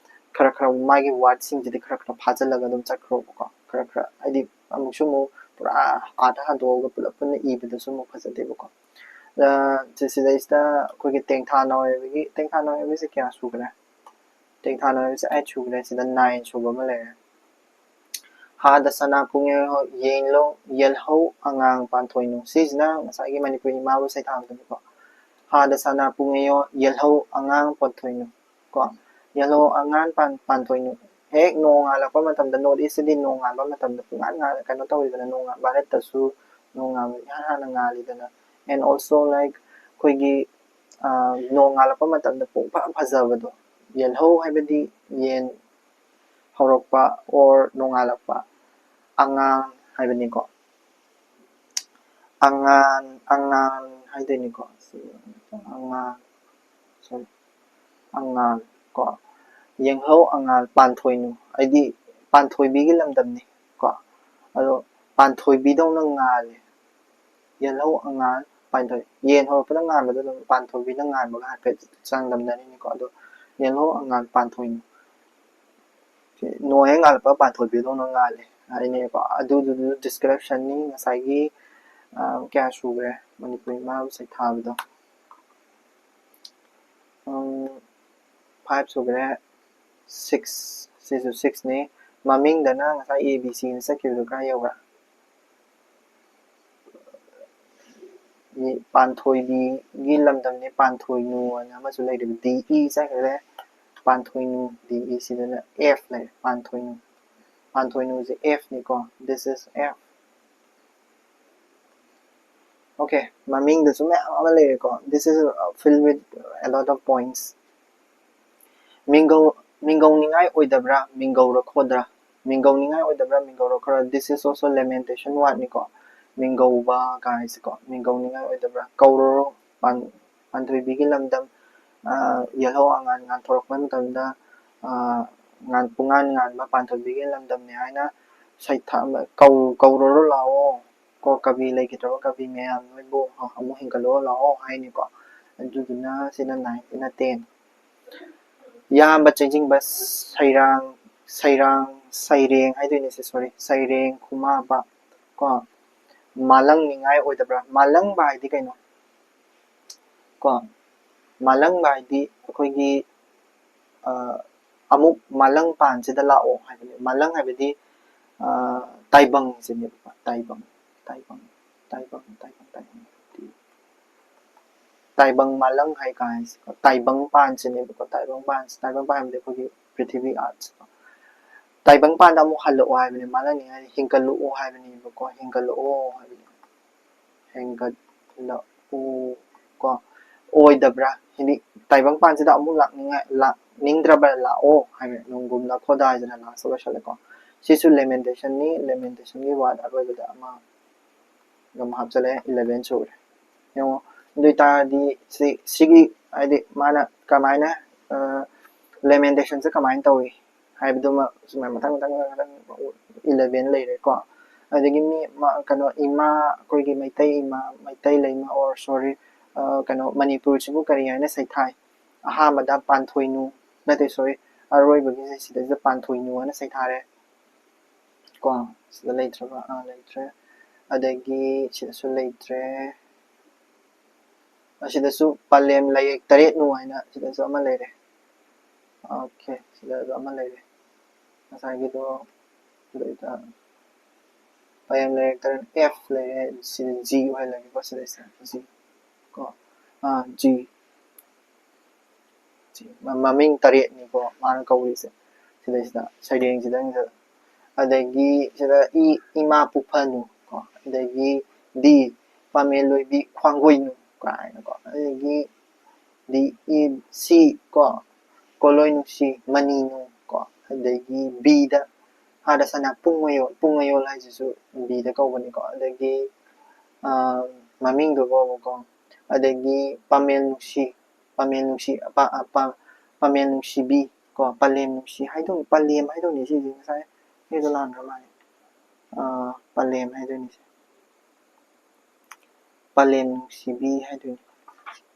ꯈꯔ ꯈꯔ ꯃꯥꯒꯤ word ꯁꯤꯡꯁꯤꯗꯤ ꯈꯔ ꯈꯔ ꯐꯥꯖꯤꯜꯂꯒ ꯑꯗꯨꯝ ꯆꯠꯈ꯭ꯔꯣꯕꯀꯣ꯫ ꯈꯔ ꯈꯔ ꯍꯥꯏꯗꯤ ꯑꯃꯨꯛꯁꯨ ꯑꯃꯨꯛ ꯄꯨꯔꯥ ꯑꯥꯔꯊ ꯍꯟꯗꯣꯛꯑꯒ ꯄꯨꯂꯞ ꯄꯨꯟꯅ ꯏꯕꯗꯁꯨ ꯑꯃꯨꯛ ꯐꯖꯗꯦꯕꯀꯣ꯫ ꯑ, ꯁꯤ-, ꯁꯤꯗꯩꯁꯤꯗ ꯑꯩꯈꯣꯏꯒꯤ ꯇꯦꯡꯊꯥ ꯅꯥꯎꯔꯦꯝꯕꯒꯤ, ꯇꯦꯡꯊꯥ ꯅꯥꯎꯔꯦꯝꯕꯁꯦ ꯀꯌꯥ ꯁꯨꯈ꯭ꯔꯦ? ꯇꯦꯡꯊꯥ ꯅꯥꯎꯔꯦꯝꯕꯁꯦ eight ꯁꯨꯈ꯭ꯔꯦ꯫ ꯁꯤꯗ nine ꯁꯨꯕ ꯑꯃ ꯂꯩꯔꯦ꯫ ꯍꯥꯗ ꯁꯅꯥ ꯄꯨꯡ ꯌꯦꯜꯍꯧ, ꯌꯦꯜꯍꯧ ꯑꯉꯥꯡ ꯄꯥꯟꯊꯣꯏꯅꯨ꯫ ꯁꯤꯁꯤꯅ ꯉꯁꯥꯏꯒꯤ ꯃꯅꯤꯄꯨꯔꯤ ꯏꯃꯥꯕꯨ ꯁꯩꯊꯥꯕꯗꯨꯅꯤꯀꯣ꯫ ꯍꯥꯗ ꯁꯅꯥ ꯄꯨꯡ ꯌꯦꯜꯍꯧ ꯑꯉꯥꯡ ꯄꯥꯟꯊꯣꯏꯅꯨ ꯀꯣ꯫ ꯌꯦꯜꯍꯧ ꯑꯉꯥꯡ ꯄꯥꯟ-, ꯄꯥꯟꯊꯣꯏꯅꯨ꯫ ꯍꯦꯛ ꯅꯣꯡꯉꯥꯜꯂꯛꯄ ꯃꯇꯝꯗ, North East ꯇꯗꯤ ꯅꯣꯡꯉꯥꯟꯕ ꯃꯇꯝꯗ ꯄꯨꯡꯉꯥꯟ ꯉꯥꯟ-, ꯀꯩꯅꯣ ꯇꯧꯔꯤꯗꯅ, ꯅꯣꯡꯉꯥꯟ-, ꯚꯥꯔꯠꯇꯁꯨ ꯅꯣꯡꯉꯥꯟꯕ ꯏꯍꯥꯟ ꯍꯥꯟꯅ ꯉꯥꯜꯂꯤꯗꯅ꯫ And also, like, ꯑꯩꯈꯣꯏꯒꯤ, ꯑ, ꯅꯣꯡꯉꯥꯜꯂꯛꯄ ꯃꯇꯝꯗ ꯄꯨꯡꯐ ꯐꯖꯕꯗꯣ꯫ ꯌꯦꯜꯍꯧ ꯍꯥꯏꯕꯗꯤ ꯌꯦꯟ ꯍꯧꯔꯛꯄ or ꯅꯣꯡꯉꯥꯜꯂꯛꯄ꯫ ꯑꯉꯥꯡ ꯍꯥꯏꯕꯅꯤꯀꯣ꯫ ꯑꯉꯥꯟ, ꯑꯉꯥꯟ ꯍꯥꯏꯗꯣꯏꯅꯤꯀꯣ꯫ ꯁꯤ ꯑꯉꯥꯟ, sorry, ꯑꯉꯥꯟ ꯀꯣ꯫ ꯌꯦꯜꯍꯧ ꯑꯉꯥꯟ ꯄꯥꯟꯊꯣꯏꯅꯨ ꯍꯥꯏꯗꯤ ꯄꯥꯟꯊꯣꯏꯕꯤꯒꯤ ꯂꯝꯗꯝꯅꯤ꯫ ꯑꯗꯣ ꯄꯥꯟꯊꯣꯏꯕꯤꯗꯧꯅ ꯉꯥꯜꯂꯦ꯫ ꯌꯦꯜꯍꯧ ꯑꯉꯥꯟ ꯄꯥꯟꯊꯣꯏ꯫ ꯌꯦꯟ ꯍꯧꯔꯛꯄꯗ ꯉꯥꯟꯕꯗꯣ ꯑꯗꯨꯝ ꯄꯥꯟꯊꯣꯏꯕꯤꯅ ꯉꯥꯟꯕꯒ ꯍꯥꯏꯐꯦꯠ ꯆꯥꯡꯗꯝꯅꯔꯤꯅꯤꯀꯣ꯫ ꯑꯗꯣ ꯌꯦꯜꯍꯧ ꯑꯉꯥꯟ ꯄꯥꯟꯊꯣꯏꯅꯨ꯫ ꯅꯣꯡ ꯍꯦꯛ ꯉꯥꯜꯂꯛꯄ ꯄꯥꯟꯊꯣꯏꯕꯤꯗꯧꯅ ꯉꯥꯜꯂꯦ ꯍꯥꯏꯅꯩꯀꯣ꯫ ꯑꯗꯨꯗꯨꯁꯨ descriptionꯅꯤ꯫ ꯉꯁꯥꯏꯒꯤ, ꯑ, ꯀꯌꯥ ꯁꯨꯈ꯭ꯔꯦ ꯃꯅꯤꯄꯨꯔꯤ ꯃꯥꯕꯨ ꯁꯩꯊꯥꯕꯗꯣ꯫ ꯎꯝ, five ꯁꯨꯈ꯭ꯔꯦ꯫ Six, ꯁꯤꯁꯨ sixꯅꯤ꯫ ꯃꯃꯤꯡꯗꯅ ꯉꯁꯥꯏ A B Cꯅ ꯆꯠꯈꯤꯕꯗꯣ ꯀꯥꯏ ꯌꯧꯈ꯭ꯔꯦ? ꯄꯥꯟꯊꯣꯏꯕꯤꯒꯤ ꯂꯝꯗꯝꯅꯤ꯫ ꯄꯥꯟꯊꯣꯏꯅꯨ ꯍꯥꯏꯅ ꯑꯃꯁꯨ ꯂꯩꯔꯤꯕ D E ꯆꯠꯈ꯭ꯔꯦ꯫ ꯄꯥꯟꯊꯣꯏꯅꯨ, D E ꯁꯤꯗꯅ F ꯂꯩꯔꯦ꯫ ꯄꯥꯟꯊꯣꯏꯅꯨ, ꯄꯥꯟꯊꯣꯏꯅꯨꯁꯦ Fꯅꯤꯀꯣ꯫ This is F꯫ Okay, ꯃꯃꯤꯡꯗꯁꯨ ꯃꯌꯥꯝ ꯑꯃ ꯂꯩꯔꯦꯀꯣ꯫ This is filled with a lot of points. ꯃꯤꯡꯒꯧ ꯃꯤꯡꯒꯧꯅꯤꯡꯉꯥꯏ ꯑꯣꯏꯗꯕ꯭ꯔꯥ? ꯃꯤꯡꯒꯧꯔꯛꯈꯣꯗ꯭ꯔꯥ? ꯃꯤꯡꯒꯧꯅꯤꯡꯉꯥꯏ ꯑꯣꯏꯗꯕ꯭ꯔꯥ? ꯃꯤꯡꯒꯧꯔꯛꯈꯣꯗ꯭ꯔꯥ? This is also lamentation wordꯅꯤꯀꯣ꯫ ꯃꯤꯡꯒꯧꯕ ꯀꯥꯏꯁꯤꯀꯣ꯫ ꯃꯤꯡꯒꯧꯅꯤꯡꯉꯥꯏ ꯑꯣꯏꯗꯕ꯭ꯔꯥ? ꯀꯧꯔꯨꯔꯣ꯫ ꯄꯥꯟ ꯄꯥꯟꯊꯣꯏꯕꯤꯒꯤ ꯂꯝꯗꯝ, ꯑ, ꯌꯦꯜꯍꯧ ꯑꯉꯥꯟ ꯉꯥꯟꯊꯣꯔꯛꯄ ꯃꯇꯝꯗ, ꯑ, ꯉꯥꯟ ꯄꯨꯡꯉꯥꯟ ꯉꯥꯟꯕ ꯄꯥꯟꯊꯣꯏꯕꯤꯒꯤ ꯂꯝꯗꯝꯅꯤ ꯍꯥꯏꯅ ꯁꯩꯊꯥ ꯀꯧ ꯀꯧꯔꯨꯔꯣ ꯂꯥꯛꯑꯣ꯫ ꯀꯣ ꯀꯕꯤ ꯂꯩꯈꯤꯗ꯭ꯔꯕ ꯀꯕꯤ ꯃꯌꯥꯝ ꯅꯣꯏꯕꯨ ꯑꯃꯨꯛ ꯍꯤꯡꯒꯠꯂꯛꯑꯣ ꯂꯥꯛꯑꯣ ꯍꯥꯏꯅꯤꯀꯣ꯫ ꯑꯗꯨꯗꯨꯅ ꯁꯤꯅ ninth ꯅ ten꯫ ꯌꯥꯝꯕ ꯆꯦꯟꯖꯤꯡꯕ ꯁꯩꯔꯥꯡ ꯁꯩꯔꯥꯡ ꯁꯩꯔꯦꯡ ꯍꯥꯏꯗꯣꯏꯅꯦ ꯁꯤ꯫ Sorry, ꯁꯩꯔꯦꯡ ꯈꯨꯃꯥꯕ꯫ ꯀꯣ ꯃꯥꯂꯪꯅꯤꯉꯥꯏ ꯑꯣꯏꯗꯕ꯭ꯔꯥ? ꯃꯥꯂꯪꯕ ꯍꯥꯏꯗꯤ ꯀꯩꯅꯣ? ꯀꯣ ꯃꯥꯂꯪꯕ ꯍꯥꯏꯗꯤ ꯑꯩꯈꯣꯏꯒꯤ, ꯑ, ꯑꯃꯨꯛ ꯃꯥꯂꯪ ꯄꯥꯟꯁꯤꯗ ꯂꯥꯛꯑꯣ ꯍꯥꯏꯕꯅꯦ꯫ ꯃꯥꯂꯪ ꯍꯥꯏꯕꯗꯤ, ꯑ, ꯇꯥꯏꯕꯪꯁꯤꯅꯦꯕꯀꯣ꯫ ꯇꯥꯏꯕꯪ ꯇꯥꯏꯕꯪ ꯇꯥꯏꯕꯪ ꯇꯥꯏꯕꯪ ꯇꯥꯏꯕꯪ ꯇꯥꯏꯕꯪ ꯃꯥꯂꯪ ꯍꯥꯏ ꯀꯥꯟꯁꯤꯀꯣ꯫ ꯇꯥꯏꯕꯪ ꯄꯥꯟꯁꯤꯅꯦꯕꯀꯣ꯫ ꯇꯥꯏꯕꯪ ꯄꯥꯟꯁꯤ ꯇꯥꯏꯕꯪ ꯄꯥꯟ ꯍꯥꯏꯕꯗꯤ ꯑꯩꯈꯣꯏꯒꯤ ꯄ꯭ꯔꯤꯊꯤꯕꯤ earth꯫ ꯇꯥꯏꯕꯪ ꯄꯥꯟꯗ ꯑꯃꯨꯛ ꯍꯜꯂꯛꯑꯣ ꯍꯥꯏꯕꯅꯦ꯫ ꯃꯥꯂꯪꯅꯤꯉꯥꯏ ꯍꯤꯡꯒꯠꯂꯛꯑꯣ ꯍꯥꯏꯕꯅꯦꯕꯀꯣ꯫ ꯍꯤꯡꯒꯠꯂꯛꯑꯣ ꯍꯥꯏꯕꯅꯦ꯫ ꯍꯦꯟꯒꯠꯂꯛꯎ ꯀꯣ꯫ ꯑꯣꯏꯗꯕ꯭ꯔꯥ? ꯍꯥꯏꯗꯤ ꯇꯥꯏꯕꯪꯄꯥꯟꯁꯤꯗ ꯑꯃꯨꯛ ꯂꯥꯛꯅꯤꯡꯉꯥꯏ, ꯂꯥꯛꯅꯤꯡꯗ꯭ꯔꯕ ꯂꯥꯛꯑꯣ ꯍꯥꯏꯕ ꯅꯣꯡꯒꯨꯝꯅ ꯈꯣꯗꯥꯏꯗꯅ last ꯂꯣꯏꯁꯜꯂꯦꯀꯣ꯫ ꯁꯤꯁꯨ lamentationꯅꯤ꯫ Lamentation ꯒꯤ word ꯑꯔꯣꯏꯕꯗ ꯑꯃ ꯑꯗꯨꯝ ꯍꯥꯞꯆꯜꯂꯦ, eleven ꯁꯨꯔꯦ꯫ ꯌꯦꯡꯉꯣ, ꯑꯗꯨ ꯑꯣꯏꯇꯥꯔꯗꯤ ꯁꯤ, ꯁꯤꯒꯤ ꯍꯥꯏꯗꯤ ꯃꯥꯅ ꯀꯃꯥꯏꯅ, ꯑ, lamentation ꯁꯦ ꯀꯃꯥꯏꯅ ꯇꯧꯏ ꯍꯥꯏꯕꯗꯨꯃ ꯁꯨꯃꯥꯏꯅ ꯃꯊꯪ ꯃꯊꯪ ꯃꯊꯪ ꯃꯊꯪ eleven ꯂꯩꯔꯦꯀꯣ꯫ ꯑꯗꯒꯤ ꯃꯤ ꯃ- ꯀꯩꯅꯣ ꯏꯃꯥ, ꯑꯩꯈꯣꯏꯒꯤ ꯃꯩꯇꯩ ꯏꯃꯥ, ꯃꯩꯇꯩ ꯂꯩꯃ, or sorry, ꯀꯩꯅꯣ, ꯃꯅꯤꯄꯨꯔꯁꯤꯕꯨ ꯀꯔꯤ ꯍꯥꯏꯅ ꯁꯩꯊꯥꯏ? ꯑꯍꯥꯟꯕꯗ ꯄꯥꯟꯊꯣꯏꯅꯨ, ꯅꯠꯇꯦ, sorry, ꯑꯔꯣꯏꯕꯒꯤꯁꯦ ꯁꯤꯗꯩꯁꯤꯗ ꯄꯥꯟꯊꯣꯏꯅꯨ ꯍꯥꯏꯅ ꯁꯩꯊꯥꯔꯦ꯫ ꯀꯣ, ꯁꯤꯗ ꯂꯩꯇ꯭ꯔꯕ? ꯑꯥ, ꯂꯩꯇ꯭ꯔꯦ꯫ ꯑꯗꯒꯤ ꯁꯤꯗꯁꯨ ꯂꯩꯇ꯭ꯔꯦ꯫ ꯑꯁꯤꯗꯁꯨ ꯄꯂꯦꯝ ꯂꯥꯏꯌꯦꯛ ꯇꯔꯦꯠꯅꯨ ꯍꯥꯏꯅ ꯁꯤꯗꯁꯨ ꯑꯃ ꯂꯩꯔꯦ꯫ ꯑꯣꯀꯦ, ꯁꯤꯗꯁꯨ ꯑꯃ ꯂꯩꯔꯦ꯫ ꯉꯁꯥꯏꯒꯤꯗꯣ ꯁꯤꯗꯩꯗ ꯄꯂꯦꯝ ꯂꯥꯏꯌꯦꯛ ꯇꯔꯦꯠ, F ꯂꯩꯔꯦ, ꯁꯤꯗ G ꯑꯣꯏꯍꯜꯂꯒꯦꯀꯣ, ꯁꯤꯗꯩꯁꯤꯗ G ꯀꯣ, ꯑꯥ, G꯫ ꯃꯃꯤꯡ ꯇꯔꯦꯠꯅꯤꯀꯣ ꯃꯥꯅ ꯀꯧꯔꯤꯁꯦ ꯁꯤꯗꯩꯁꯤꯗ, ꯁꯩꯔꯦꯡꯁꯤꯗ꯫ ꯑꯗꯒꯤ ꯁꯤꯗ ꯏ, ꯏꯃꯥ ꯄꯨꯐꯅꯨ ꯀꯣ, ꯑꯗꯒꯤ ꯗꯤ, ꯄꯥꯃꯦꯟ ꯂꯣꯏꯕꯤ ꯈ꯭ꯋꯥꯡꯒꯣꯏꯅꯨ ꯀꯥꯏꯅꯀꯣ, ꯑꯗꯒꯤ ꯗꯤ, ꯏ, ꯁꯤ ꯀꯣ, ꯀꯣꯂꯣꯏ ꯅꯨꯡꯁꯤ ꯃꯅꯤꯅꯨ ꯀꯣ, ꯑꯗꯒꯤ ꯕꯤꯗ ꯍꯥꯗ ꯁꯅꯥ ꯄꯨꯡ ꯃꯌꯣꯜ, ꯄꯨꯡ ꯃꯌꯣꯜ ꯍꯥꯏꯁꯤꯁꯨ ꯕꯤꯗ ꯀꯧꯕꯅꯤꯀꯣ꯫ ꯑꯗꯒꯤ ꯃꯃꯤꯡꯗꯨ ꯐꯥꯎꯕꯀꯣ, ꯑꯗꯒꯤ ꯄꯥꯃꯦꯟ ꯅꯨꯡꯁꯤ, ꯄꯥꯃꯦꯟ ꯅꯨꯡꯁꯤ, ꯄꯥꯃꯦꯟ ꯅꯨꯡꯁꯤꯕꯤ ꯀꯣ, ꯄꯂꯦꯝ ꯅꯨꯡꯁꯤ ꯍꯥꯏꯗꯣꯏꯅꯤ, ꯄꯂꯦꯝ ꯍꯥꯏꯗꯣꯏꯅꯤ ꯁꯤꯁꯦ, ꯉꯁꯥꯏ ꯁꯤꯗꯣ ꯂꯥꯟꯈ꯭ꯔ ꯃꯥꯜꯂꯦ꯫ ꯄꯂꯦꯝ ꯍꯥꯏꯗꯣꯏꯅꯤ ꯁꯦ, ꯄꯂꯦꯝ ꯅꯨꯡꯁꯤꯕꯤ ꯍꯥꯏꯗꯣꯏꯅꯤ꯫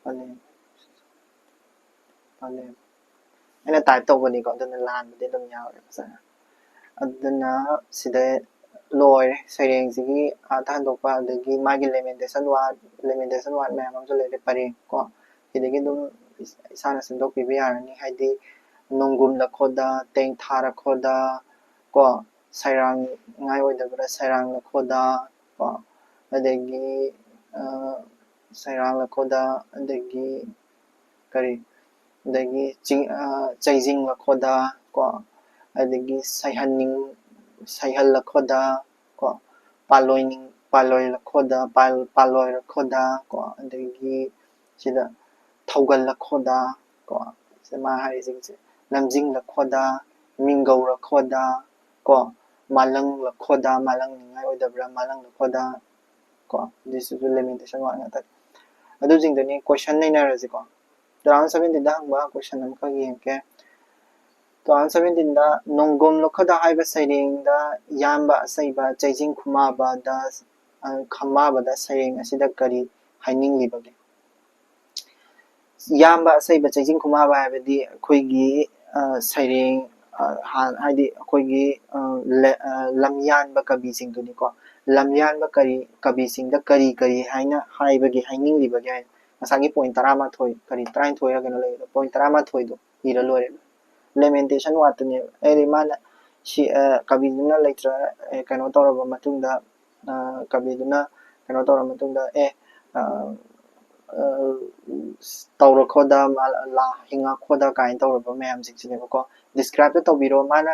ꯄꯂꯦꯝ, ꯄꯂꯦꯝ꯫ ꯑꯩꯅ ꯇꯥꯏꯞ ꯇꯧꯕꯅꯤꯀꯣ, ꯑꯗꯨꯅ ꯂꯥꯟꯕꯗꯤ ꯑꯗꯨꯝ ꯌꯥꯎꯔꯦ ꯐꯖꯅ꯫ ꯑꯗꯨꯅ ꯁꯤꯗ ꯂꯣꯏꯔꯦ ꯁꯩꯔꯦꯡꯁꯤꯒꯤ ꯑꯥꯔꯊ ꯍꯟꯗꯣꯛꯄ, ꯑꯗꯒꯤ ꯃꯥꯒꯤ ꯂꯦꯃꯦꯟꯇꯦꯁꯟ ꯋꯥꯔꯗ, ꯂꯦꯃꯦꯟꯇꯦꯁꯟ ꯋꯥꯔꯗ ꯃꯌꯥꯝ ꯑꯃꯁꯨ ꯂꯩꯔꯦ ꯄꯔꯦꯡ ꯀꯣ꯫ ꯁꯤꯗꯒꯤ ꯑꯗꯨꯝ ꯏꯁꯥꯅ ꯁꯦꯝꯗꯣꯛꯄꯤꯕ ꯌꯥꯔꯅꯤ, ꯍꯥꯏꯗꯤ ꯅꯣꯡꯒꯨꯝ ꯂꯈꯣꯗ, ꯇꯦꯡꯊꯥ ꯂꯈꯣꯗ ꯀꯣ, ꯁꯩꯔꯥꯡ ꯉꯥꯏ ꯑꯣꯏꯗꯕꯗ ꯁꯩꯔꯥꯡ ꯂꯈꯣꯗ ꯀꯣ, ꯑꯗꯒꯤ ꯁꯩꯔꯥꯡ ꯂꯈꯣꯗ, ꯑꯗꯒꯤ ꯀꯔꯤ, ꯑꯗꯒꯤ ꯆꯤꯡ, ꯆꯩꯖꯤꯡ ꯂꯈꯣꯗ ꯀꯣ, ꯑꯗꯒꯤ ꯁꯩꯍꯟꯅꯤꯡ, ꯁꯩꯍꯜ ꯂꯈꯣꯗ ꯀꯣ, ꯄꯥꯂꯣꯏꯅꯤꯡ, ꯄꯥꯂꯣꯏ ꯂꯈꯣꯗ, ꯄꯥꯜ-, ꯄꯥꯂꯣꯏ ꯂꯈꯣꯗ ꯀꯣ, ꯑꯗꯒꯤ ꯁꯤꯗ ꯊꯧꯒꯜ ꯂꯈꯣꯗ ꯀꯣ, ꯁꯤꯗ ꯃꯥ ꯍꯥꯏꯔꯤꯁꯤꯡꯁꯦ, ꯂꯝꯖꯤꯡ ꯂꯈꯣꯗ, ꯃꯤꯡꯒꯧ ꯂꯈꯣꯗ ꯀꯣ, ꯃꯥꯂꯪ ꯂꯈꯣꯗ, ꯃꯥꯂꯪ ꯅꯤꯡꯉꯥꯏ ꯑꯣꯏꯗꯕ꯭ꯔꯥ, ꯃꯥꯂꯪ ꯂꯈꯣꯗ ꯀꯣ, ꯑꯗꯨꯁꯤꯁꯨ ꯂꯦꯃꯦꯟꯇꯦꯁꯟ ꯋꯥꯔꯗ ꯉꯥꯛꯇꯅꯤ꯫ ꯑꯗꯨꯁꯤꯡꯗꯨꯅꯤ ꯀꯣꯏꯁꯟ ꯅꯩꯅꯔꯁꯤꯀꯣ꯫ ꯇꯨ ꯊꯥꯎꯖꯟ ꯁꯕꯦꯟꯇꯤꯟꯗ ꯍꯪꯕ ꯀꯣꯏꯁꯟ ꯑꯃꯈꯛ ꯌꯦꯡꯉꯛꯀꯦ꯫ ꯇꯨ ꯊꯥꯎꯖꯟ ꯁꯚꯦꯟꯇꯤꯟꯗ ꯅꯣꯡꯒꯣꯝ ꯂꯣꯈꯣꯗꯥ ꯍꯥꯏꯕ ꯁꯩꯔꯦꯡꯗ ꯌꯥꯝꯕ ꯑꯁꯩꯕ ꯆꯩꯖꯤꯡ ꯈꯨꯃꯥꯕꯗ, ꯑ, ꯈꯃꯥꯕꯗ ꯁꯩꯔꯦꯡ ꯑꯁꯤꯗ ꯀꯔꯤ ꯍꯥꯏꯅꯤꯡꯂꯤꯕꯒꯦ? ꯌꯥꯝꯕ ꯑꯁꯩꯕ ꯆꯩꯖꯤꯡ ꯈꯨꯃꯥꯕ ꯍꯥꯏꯕꯗꯤ ꯑꯩꯈꯣꯏꯒꯤ, ꯑ, ꯁꯩꯔꯦꯡ, ꯑ, ꯍꯥꯟ-, ꯍꯥꯏꯗꯤ ꯑꯩꯈꯣꯏꯒꯤ, ꯑ, ꯂ-, ꯑ, ꯂꯝꯌꯥꯟꯕ ꯀꯕꯤꯁꯤꯡꯗꯨꯅꯤꯀꯣ꯫ ꯂꯝꯌꯥꯟꯕ ꯀꯔꯤ, ꯀꯕꯤꯁꯤꯡꯗ ꯀꯔꯤ ꯀꯔꯤ ꯍꯥꯏꯅ ꯍꯥꯏꯕꯒꯦ, ꯍꯥꯏꯅꯤꯡꯂꯤꯕꯒꯦ ꯍꯥꯏꯅ ꯉꯁꯥꯏꯒꯤ ꯄꯣꯏꯟ ꯇꯔꯥꯃꯥꯊꯣꯏ, ꯀꯔꯤ ꯇꯔꯥꯅꯤꯊꯣꯏꯔ ꯀꯩꯅꯣ ꯂꯩꯕꯗꯣ, ꯄꯣꯏꯟ ꯇꯔꯥꯃꯥꯊꯣꯏꯗꯣ ꯏꯔ ꯂꯣꯏꯔꯦ꯫ ꯂꯦꯃꯦꯟꯇꯦꯁꯟ ꯋꯥꯠꯇꯨꯅꯦꯕ꯫ ꯍꯥꯏꯗꯤ ꯃꯥꯅ ꯁꯤ, ꯑ, ꯀꯕꯤꯗꯨꯅ ꯂꯩꯇ꯭ꯔ-, ꯑ, ꯀꯩꯅꯣ ꯇꯧꯔꯕ ꯃꯇꯨꯡꯗ, ꯑ, ꯀꯕꯤꯗꯨꯅ ꯀꯩꯅꯣ ꯇꯧꯔꯕ ꯃꯇꯨꯡꯗ, ꯑꯦ, ꯑ, ꯑ, ꯇꯧꯔꯈꯣꯗ, ꯃꯥ-, ꯂꯥ ꯍꯤꯡꯉꯛꯈꯣꯗ ꯀꯥꯏꯅ ꯇꯧꯔꯕ ꯃꯌꯥꯝꯁꯤꯡꯁꯤꯅꯦꯕꯀꯣ꯫ ꯗꯤꯁꯀ꯭ꯔꯥꯏꯞꯇ ꯇꯧꯕꯤꯔꯣ꯫ ꯃꯥꯅ,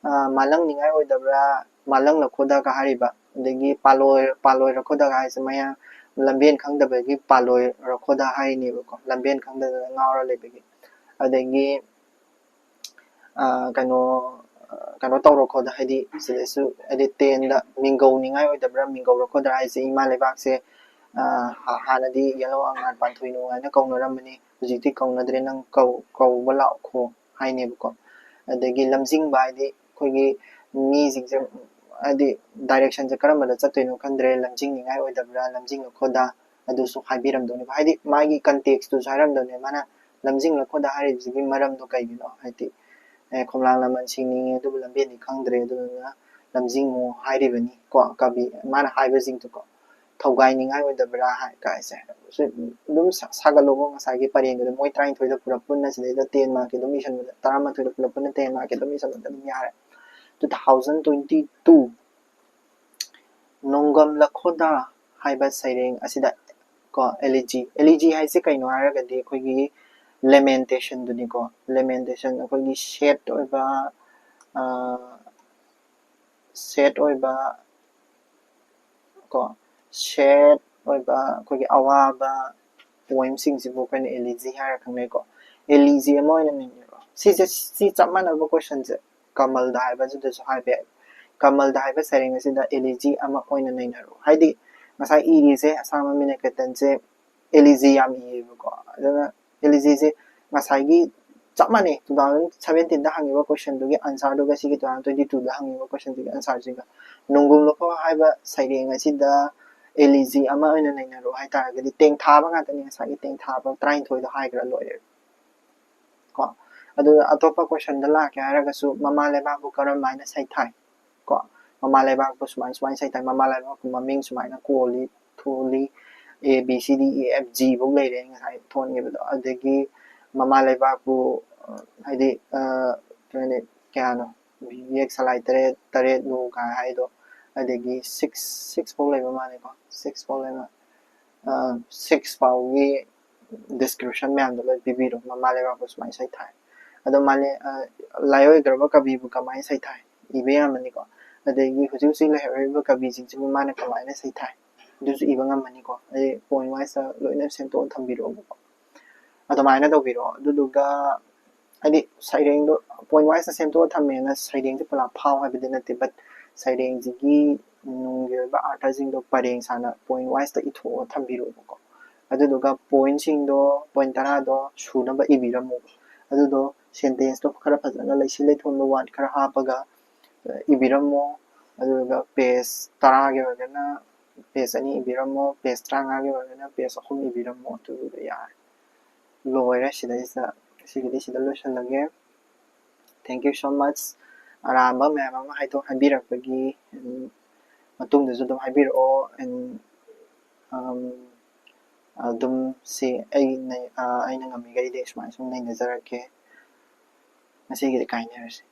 ꯑ, ꯃꯥꯂꯪꯅꯤꯡꯉꯥꯏ ꯑꯣꯏꯗꯕ꯭ꯔꯥ, ꯃꯥꯂꯪꯂꯈꯣꯗꯒ ꯍꯥꯏꯔꯤꯕ, ꯑꯗꯒꯤ ꯄꯥꯂꯣꯏ-, ꯄꯥꯂꯣꯏꯔꯈꯣꯗꯒ ꯍꯥꯏꯁꯦ ꯃꯌꯥꯝ ꯂꯝꯕꯦꯟ ꯈꯪꯗꯕꯒꯤ ꯄꯥꯂꯣꯏꯔꯈꯣꯗ ꯍꯥꯏꯔꯤꯅꯦꯕꯀꯣ, ꯂꯝꯕꯦꯟ ꯈꯪꯗꯗꯅ ꯉꯥꯎꯔ ꯂꯩꯕꯒꯤ꯫ ꯑꯗꯒꯤ, ꯑ, ꯀꯩꯅꯣ, ꯑ, ꯀꯩꯅꯣ ꯇꯧꯔꯈꯣꯗ, ꯍꯥꯏꯗꯤ ꯁꯤꯗꯁꯨ, ꯍꯥꯏꯗꯤ ꯇꯦꯟꯗ ꯃꯤꯡꯒꯧꯅꯤꯡꯉꯥꯏ ꯑꯣꯏꯗꯕ꯭ꯔꯥ, ꯃꯤꯡꯒꯧꯔꯈꯣꯗ ꯍꯥꯏꯁꯦ ꯏꯃꯥ ꯂꯩꯕꯥꯛꯁꯦ, ꯑ, ꯍꯥ-, ꯍꯥꯟꯅꯗꯤ ꯌꯦꯜꯍꯧ ꯑꯉꯥꯟ ꯄꯥꯟꯊꯣꯏ ꯅꯨꯡ ꯍꯥꯏꯅ ꯀꯧꯅꯔꯝꯕꯅꯤ, ꯍꯧꯖꯤꯛꯇꯤ ꯀꯧꯅꯗ꯭ꯔꯦ, ꯅꯪ ꯀꯧ-, ꯀꯧꯕ ꯂꯥꯛꯈꯣ ꯍꯥꯏꯅꯦꯕꯀꯣ꯫ ꯑꯗꯒꯤ ꯂꯝꯖꯤꯡꯕ ꯍꯥꯏꯗꯤ ꯑꯩꯈꯣꯏꯒꯤ ꯃꯤꯁꯤꯡꯁꯦ, ꯍꯥꯏꯗꯤ ꯗꯥꯏꯔꯦꯛꯁꯟꯁꯦ ꯀꯔꯝꯕꯗ ꯆꯠꯇꯣꯏꯅꯣ ꯈꯪꯗ꯭ꯔꯦ, ꯂꯝꯖꯤꯡꯅꯤꯡꯉꯥꯏ ꯑꯣꯏꯗꯕ꯭ꯔꯥ, ꯂꯝꯖꯤꯡꯂꯈꯣꯗ, ꯑꯗꯨꯁꯨ ꯍꯥꯏꯕꯤꯔꯝꯗꯧꯅꯦꯕ꯫ ꯍꯥꯏꯗꯤ ꯃꯥꯒꯤ ꯀꯟꯇꯦꯛꯁꯇꯨꯁꯨ ꯍꯥꯏꯔꯝꯗꯧꯅꯦ, ꯃꯥꯅ ꯂꯝꯖꯤꯡꯂꯈꯣꯗ ꯍꯥꯏꯔꯤꯕꯁꯤꯒꯤ ꯃꯔꯝꯗꯣ ꯀꯩꯒꯤꯅꯣ, ꯍꯥꯏꯗꯤ, ꯑꯦ, ꯈꯣꯝꯂꯥꯡ ꯂꯃꯟ ꯁꯤꯡꯅꯤꯡꯉꯦ ꯑꯗꯨꯕꯨ ꯂꯝꯕꯦꯟꯗꯤ ꯈꯪꯗ꯭ꯔꯦ, ꯑꯗꯨꯗꯨꯅ ꯂꯝꯖꯤꯡꯉꯣ ꯍꯥꯏꯔꯤꯕꯅꯤ ꯀꯣ, ꯀꯕꯤ ꯃꯥꯅ ꯍꯥꯏꯕꯁꯤꯡꯗꯨꯀꯣ꯫ ꯊꯧꯒꯥꯏꯅꯤꯡꯉꯥꯏ ꯑꯣꯏꯗꯕ꯭ꯔꯥ ꯍꯥꯏ ꯀꯥꯏꯁꯦ꯫ ꯁꯤ ꯑꯗꯨꯝ ꯁꯥ-, ꯁꯥꯒꯠꯂꯣꯀꯣ, ꯉꯁꯥꯏꯒꯤ ꯄꯔꯦꯡꯗꯨꯗ ꯃꯣꯏ ꯇꯔꯥꯅꯤꯊꯣꯏꯗ ꯄꯨꯂꯞ ꯄꯨꯟꯅ ꯁꯤꯗꯩꯗ ꯇꯦꯟ ꯃꯥꯔꯛꯀꯤ ꯑꯗꯨꯝ ꯏꯁꯟꯕꯗ, ꯇꯔꯥꯃꯥꯊꯣꯏꯗ ꯄꯨꯂꯞ ꯄꯨꯟꯅ ꯇꯦꯟ ꯃꯥꯔꯛꯀꯤ ꯑꯗꯨꯝ ꯏꯁꯟꯕꯗ ꯑꯗꯨꯝ ꯌꯥꯔꯦ꯫ ꯇꯨ ꯊꯥꯎꯖꯟ ꯇ꯭ꯋꯦꯟꯇꯤ ꯇꯨ ꯅꯣꯡꯒꯝ ꯂꯈꯣꯗꯥ ꯍꯥꯏꯕ ꯁꯩꯔꯦꯡ ꯑꯁꯤꯗ ꯀꯣ, ꯑꯦꯂꯤꯖꯤ, ꯑꯦꯂꯤꯖꯤ ꯍꯥꯏꯁꯦ ꯀꯩꯅꯣ ꯍꯥꯏꯔꯒꯗꯤ ꯑꯩꯈꯣꯏꯒꯤ ꯂꯦꯃꯦꯟꯇꯦꯁꯟꯗꯨꯅꯤꯀꯣ꯫ ꯂꯦꯃꯦꯟꯇꯦꯁꯟ ꯑꯩꯈꯣꯏꯒꯤ ꯁꯦꯠ ꯑꯣꯏꯕ, ꯑ, ꯁꯦꯠ ꯑꯣꯏꯕ ꯀꯣ, ꯁꯦꯠ ꯑꯣꯏꯕ ꯑꯩꯈꯣꯏꯒꯤ ꯑꯋꯥꯕ ꯄꯣꯏꯝꯁꯤꯡꯁꯤꯕꯨ ꯑꯩꯈꯣꯏꯅ ꯑꯦꯂꯤꯖꯤ ꯍꯥꯏꯔ ꯈꯪꯅꯩꯀꯣ꯫ ꯑꯦꯂꯤꯖꯤ ꯑꯃ ꯑꯣꯏꯅ ꯅꯩꯅꯔꯣ꯫ ꯁꯤꯁꯦ, ꯁꯤ ꯆꯞ ꯃꯥꯟꯅꯕ ꯀꯣꯏꯁꯟꯁꯦ ꯀꯃꯜꯗ ꯍꯥꯏꯕꯁꯤꯗꯁꯨ ꯍꯥꯏꯕ ꯌꯥꯏ꯫ ꯀꯃꯜꯗ ꯍꯥꯏꯕ ꯁꯩꯔꯦꯡ ꯑꯁꯤꯗ ꯑꯦꯂꯤꯖꯤ ꯑꯃ ꯑꯣꯏꯅ ꯅꯩꯅꯔꯣ꯫ ꯍꯥꯏꯗꯤ ꯉꯁꯥꯏ ꯏꯔꯤꯁꯦ ꯑꯁꯥꯃꯃꯤ ꯅꯤꯀꯦꯇꯟꯁꯦ ꯑꯦꯂꯤꯖꯤ ꯌꯥꯝ ꯏꯌꯦꯕꯀꯣ꯫ ꯑꯗꯨꯅ ꯑꯦꯂꯤꯖꯤꯁꯦ ꯉꯁꯥꯏꯒꯤ ꯆꯞ ꯃꯥꯟꯅꯩ꯫ Two thousand seventeen ꯗ ꯍꯪꯉꯤꯕ question ꯗꯨꯒꯤ answer ꯗꯨꯒ ꯁꯤꯒꯤ two thousand twenty two ꯗ ꯍꯪꯉꯤꯕ question ꯗꯨꯒꯤ answer ꯁꯤꯒ꯫ ꯅꯣꯡꯒꯨꯝ ꯂꯨꯈꯣꯛ ꯍꯥꯏꯕ ꯁꯩꯔꯦꯡ ꯑꯁꯤꯗ elegy ꯑꯃ ꯑꯣꯏꯅ ꯅꯩꯅꯔꯣ ꯍꯥꯏꯇꯥꯔꯒꯗꯤ ꯇꯦꯡꯊꯥꯕ ꯉꯥꯛꯇꯅꯤ꯫ ꯉꯁꯥꯏꯒꯤ ꯇꯦꯡꯊꯥꯕ ꯇꯔꯥꯅꯤꯊꯣꯏꯗꯣ ꯍꯥꯏꯈ꯭ꯔ ꯂꯣꯏꯔꯦ꯫ ꯀꯣ ꯑꯗꯨꯒ ꯑꯇꯣꯞꯄ question ꯗ ꯂꯥꯛꯀꯦ ꯍꯥꯏꯔꯒꯁꯨ ꯃꯃꯥ ꯂꯩꯕꯥꯛꯄꯨ ꯀꯔꯝ ꯍꯥꯏꯅ ꯁꯩꯊꯥꯏ? ꯀꯣ ꯃꯃꯥ ꯂꯩꯕꯥꯛꯄꯨ ꯁꯨꯃꯥꯏ ꯁꯨꯃꯥꯏꯅ ꯁꯩꯊꯥꯏ꯫ ꯃꯃꯥ ꯂꯩꯕꯥꯛꯄꯨ ꯃꯃꯤꯡ ꯁꯨꯃꯥꯏꯅ ꯀꯣꯜꯂꯤ, ꯊꯣꯜꯂꯤ꯫ A B C D E F G ꯐꯧ ꯂꯩꯔꯦ ꯉꯁꯥꯏ ꯊꯣꯟꯈꯤꯕꯗꯣ꯫ ꯑꯗꯒꯤ ꯃꯃꯥ ꯂꯩꯕꯥꯛꯄꯨ ꯍꯥꯏꯗꯤ ꯀꯩꯅꯣꯅꯤ, ꯀꯌꯥꯅꯣ, ꯌꯦꯛ ꯁꯂꯥꯏ ꯇꯔꯦꯠ ꯇꯔꯦꯠꯂꯨ ꯀꯥꯏ ꯍꯥꯏꯗꯣ꯫ ꯑꯗꯒꯤ six six ꯐꯧ ꯂꯩꯕ ꯃꯥꯜꯂꯦꯀꯣ꯫ Six ꯐꯧ ꯂꯩꯕ six ꯐꯥꯎꯒꯤ description ꯃꯌꯥꯝꯗꯣ ꯂꯣꯏ ꯄꯤꯕꯤꯔꯣ꯫ ꯃꯃꯥ ꯂꯩꯕꯥꯛꯄꯨ ꯁꯨꯃꯥꯏꯅ ꯁꯩꯊꯥꯏ꯫ ꯑꯗꯣ ꯃꯥꯂꯦ ꯂꯥꯏꯑꯣꯏꯈ꯭ꯔꯕ ꯀꯕꯤꯕꯨ ꯀꯃꯥꯏꯅ ꯁꯩꯊꯥꯏ? ꯏꯕ ꯌꯥꯝꯃꯅꯤꯀꯣ꯫ ꯑꯗꯒꯤ ꯍꯧꯖꯤꯛ ꯍꯧꯖꯤꯛ ꯂꯩꯍꯧꯔꯤꯕ ꯀꯕꯤꯁꯤꯡꯁꯤꯕꯨ ꯃꯥꯅ ꯀꯃꯥꯏꯅ ꯁꯩꯊꯥꯏ? ꯑꯗꯨꯁꯨ ꯏꯕ ꯉꯝꯃꯅꯤꯀꯣ꯫ ꯑꯗꯩ point wise ꯂꯣꯏꯅ ꯁꯦꯝꯗꯣꯛꯑ ꯊꯝꯕꯤꯔꯛꯑꯣꯕꯀꯣ꯫ ꯑꯗꯨꯃꯥꯏꯅ ꯇꯧꯕꯤꯔꯣ꯫ ꯑꯗꯨꯗꯨꯒ ꯍꯥꯏꯗꯤ ꯁꯩꯔꯦꯡꯗꯣ point wise ꯁꯦꯝꯗꯣꯛꯑ ꯊꯝꯃꯦꯅ ꯁꯩꯔꯦꯡꯁꯦ ꯄꯨꯂꯞ ꯐꯥꯎ ꯍꯥꯏꯕꯗꯤ ꯅꯠꯇꯦ, but ꯁꯩꯔꯦꯡꯁꯤꯒꯤ ꯅꯨꯡꯒꯤ ꯑꯣꯏꯕ ꯑꯥꯔꯊꯁꯤꯡꯗꯣ ꯄꯔꯦꯡ ꯁꯥꯅ point wise ꯏꯊꯣꯛꯑ ꯊꯝꯕꯤꯔꯛꯑꯣꯕꯀꯣ꯫ ꯑꯗꯨꯗꯨꯒ pointꯁꯤꯡꯗꯣ, point ꯇꯔꯥꯗꯣ ꯁꯨꯅꯕ ꯏꯕꯤꯔꯝꯃꯣ꯫ ꯑꯗꯨꯗꯣ sentenceꯇꯣ ꯈꯔ ꯐꯖꯅ ꯂꯩꯁꯤꯟ ꯂꯩꯊꯣꯟꯕ word ꯈꯔ ꯍꯥꯞꯄꯒ ꯏꯕꯤꯔꯝꯃꯣ꯫ ꯑꯗꯨꯗꯨꯒ page ꯇꯔꯥꯒꯤ ꯑꯣꯏꯔꯒꯅ page ꯑꯅꯤ ꯏꯕꯤꯔꯝꯃꯣ, page ꯇꯔꯥꯃꯉꯥꯒꯤ ꯑꯣꯏꯔꯒꯅ page ꯑꯍꯨꯝ ꯏꯕꯤꯔꯝꯃꯣ꯫ ꯑꯗꯨꯗꯨꯒ ꯌꯥꯔꯦ, ꯂꯣꯏꯔꯦ꯫ ꯁꯤꯗꯩꯁꯤꯗ ꯁꯤꯒꯤꯗꯤ ꯁꯤꯗ ꯂꯣꯏꯁꯤꯜꯂꯒꯦ꯫ Thank you so much ꯑꯔꯥꯟꯕ ꯃꯌꯥꯝ ꯑꯃ ꯍꯥꯏꯗꯣꯛ ꯍꯥꯏꯕꯤꯔꯛꯄꯒꯤ꯫ ꯎꯝ, ꯃꯇꯨꯡꯗꯁꯨ ꯑꯗꯨꯝ ꯍꯥꯏꯕꯤꯔꯛꯑꯣ꯫ And, um, ꯑꯗꯨꯝ ꯁꯤ ꯑꯩ ꯅꯩ-, ꯑ, ꯑꯩꯅ ꯉꯝꯃꯤꯈꯩꯗꯤ ꯁꯨꯃꯥꯏꯅ ꯁꯨꯝ ꯅꯩꯅꯖꯔꯛꯀꯦ꯫ ꯉꯁꯤꯒꯤꯗꯤ ꯀꯥꯏꯅꯔꯁꯤ꯫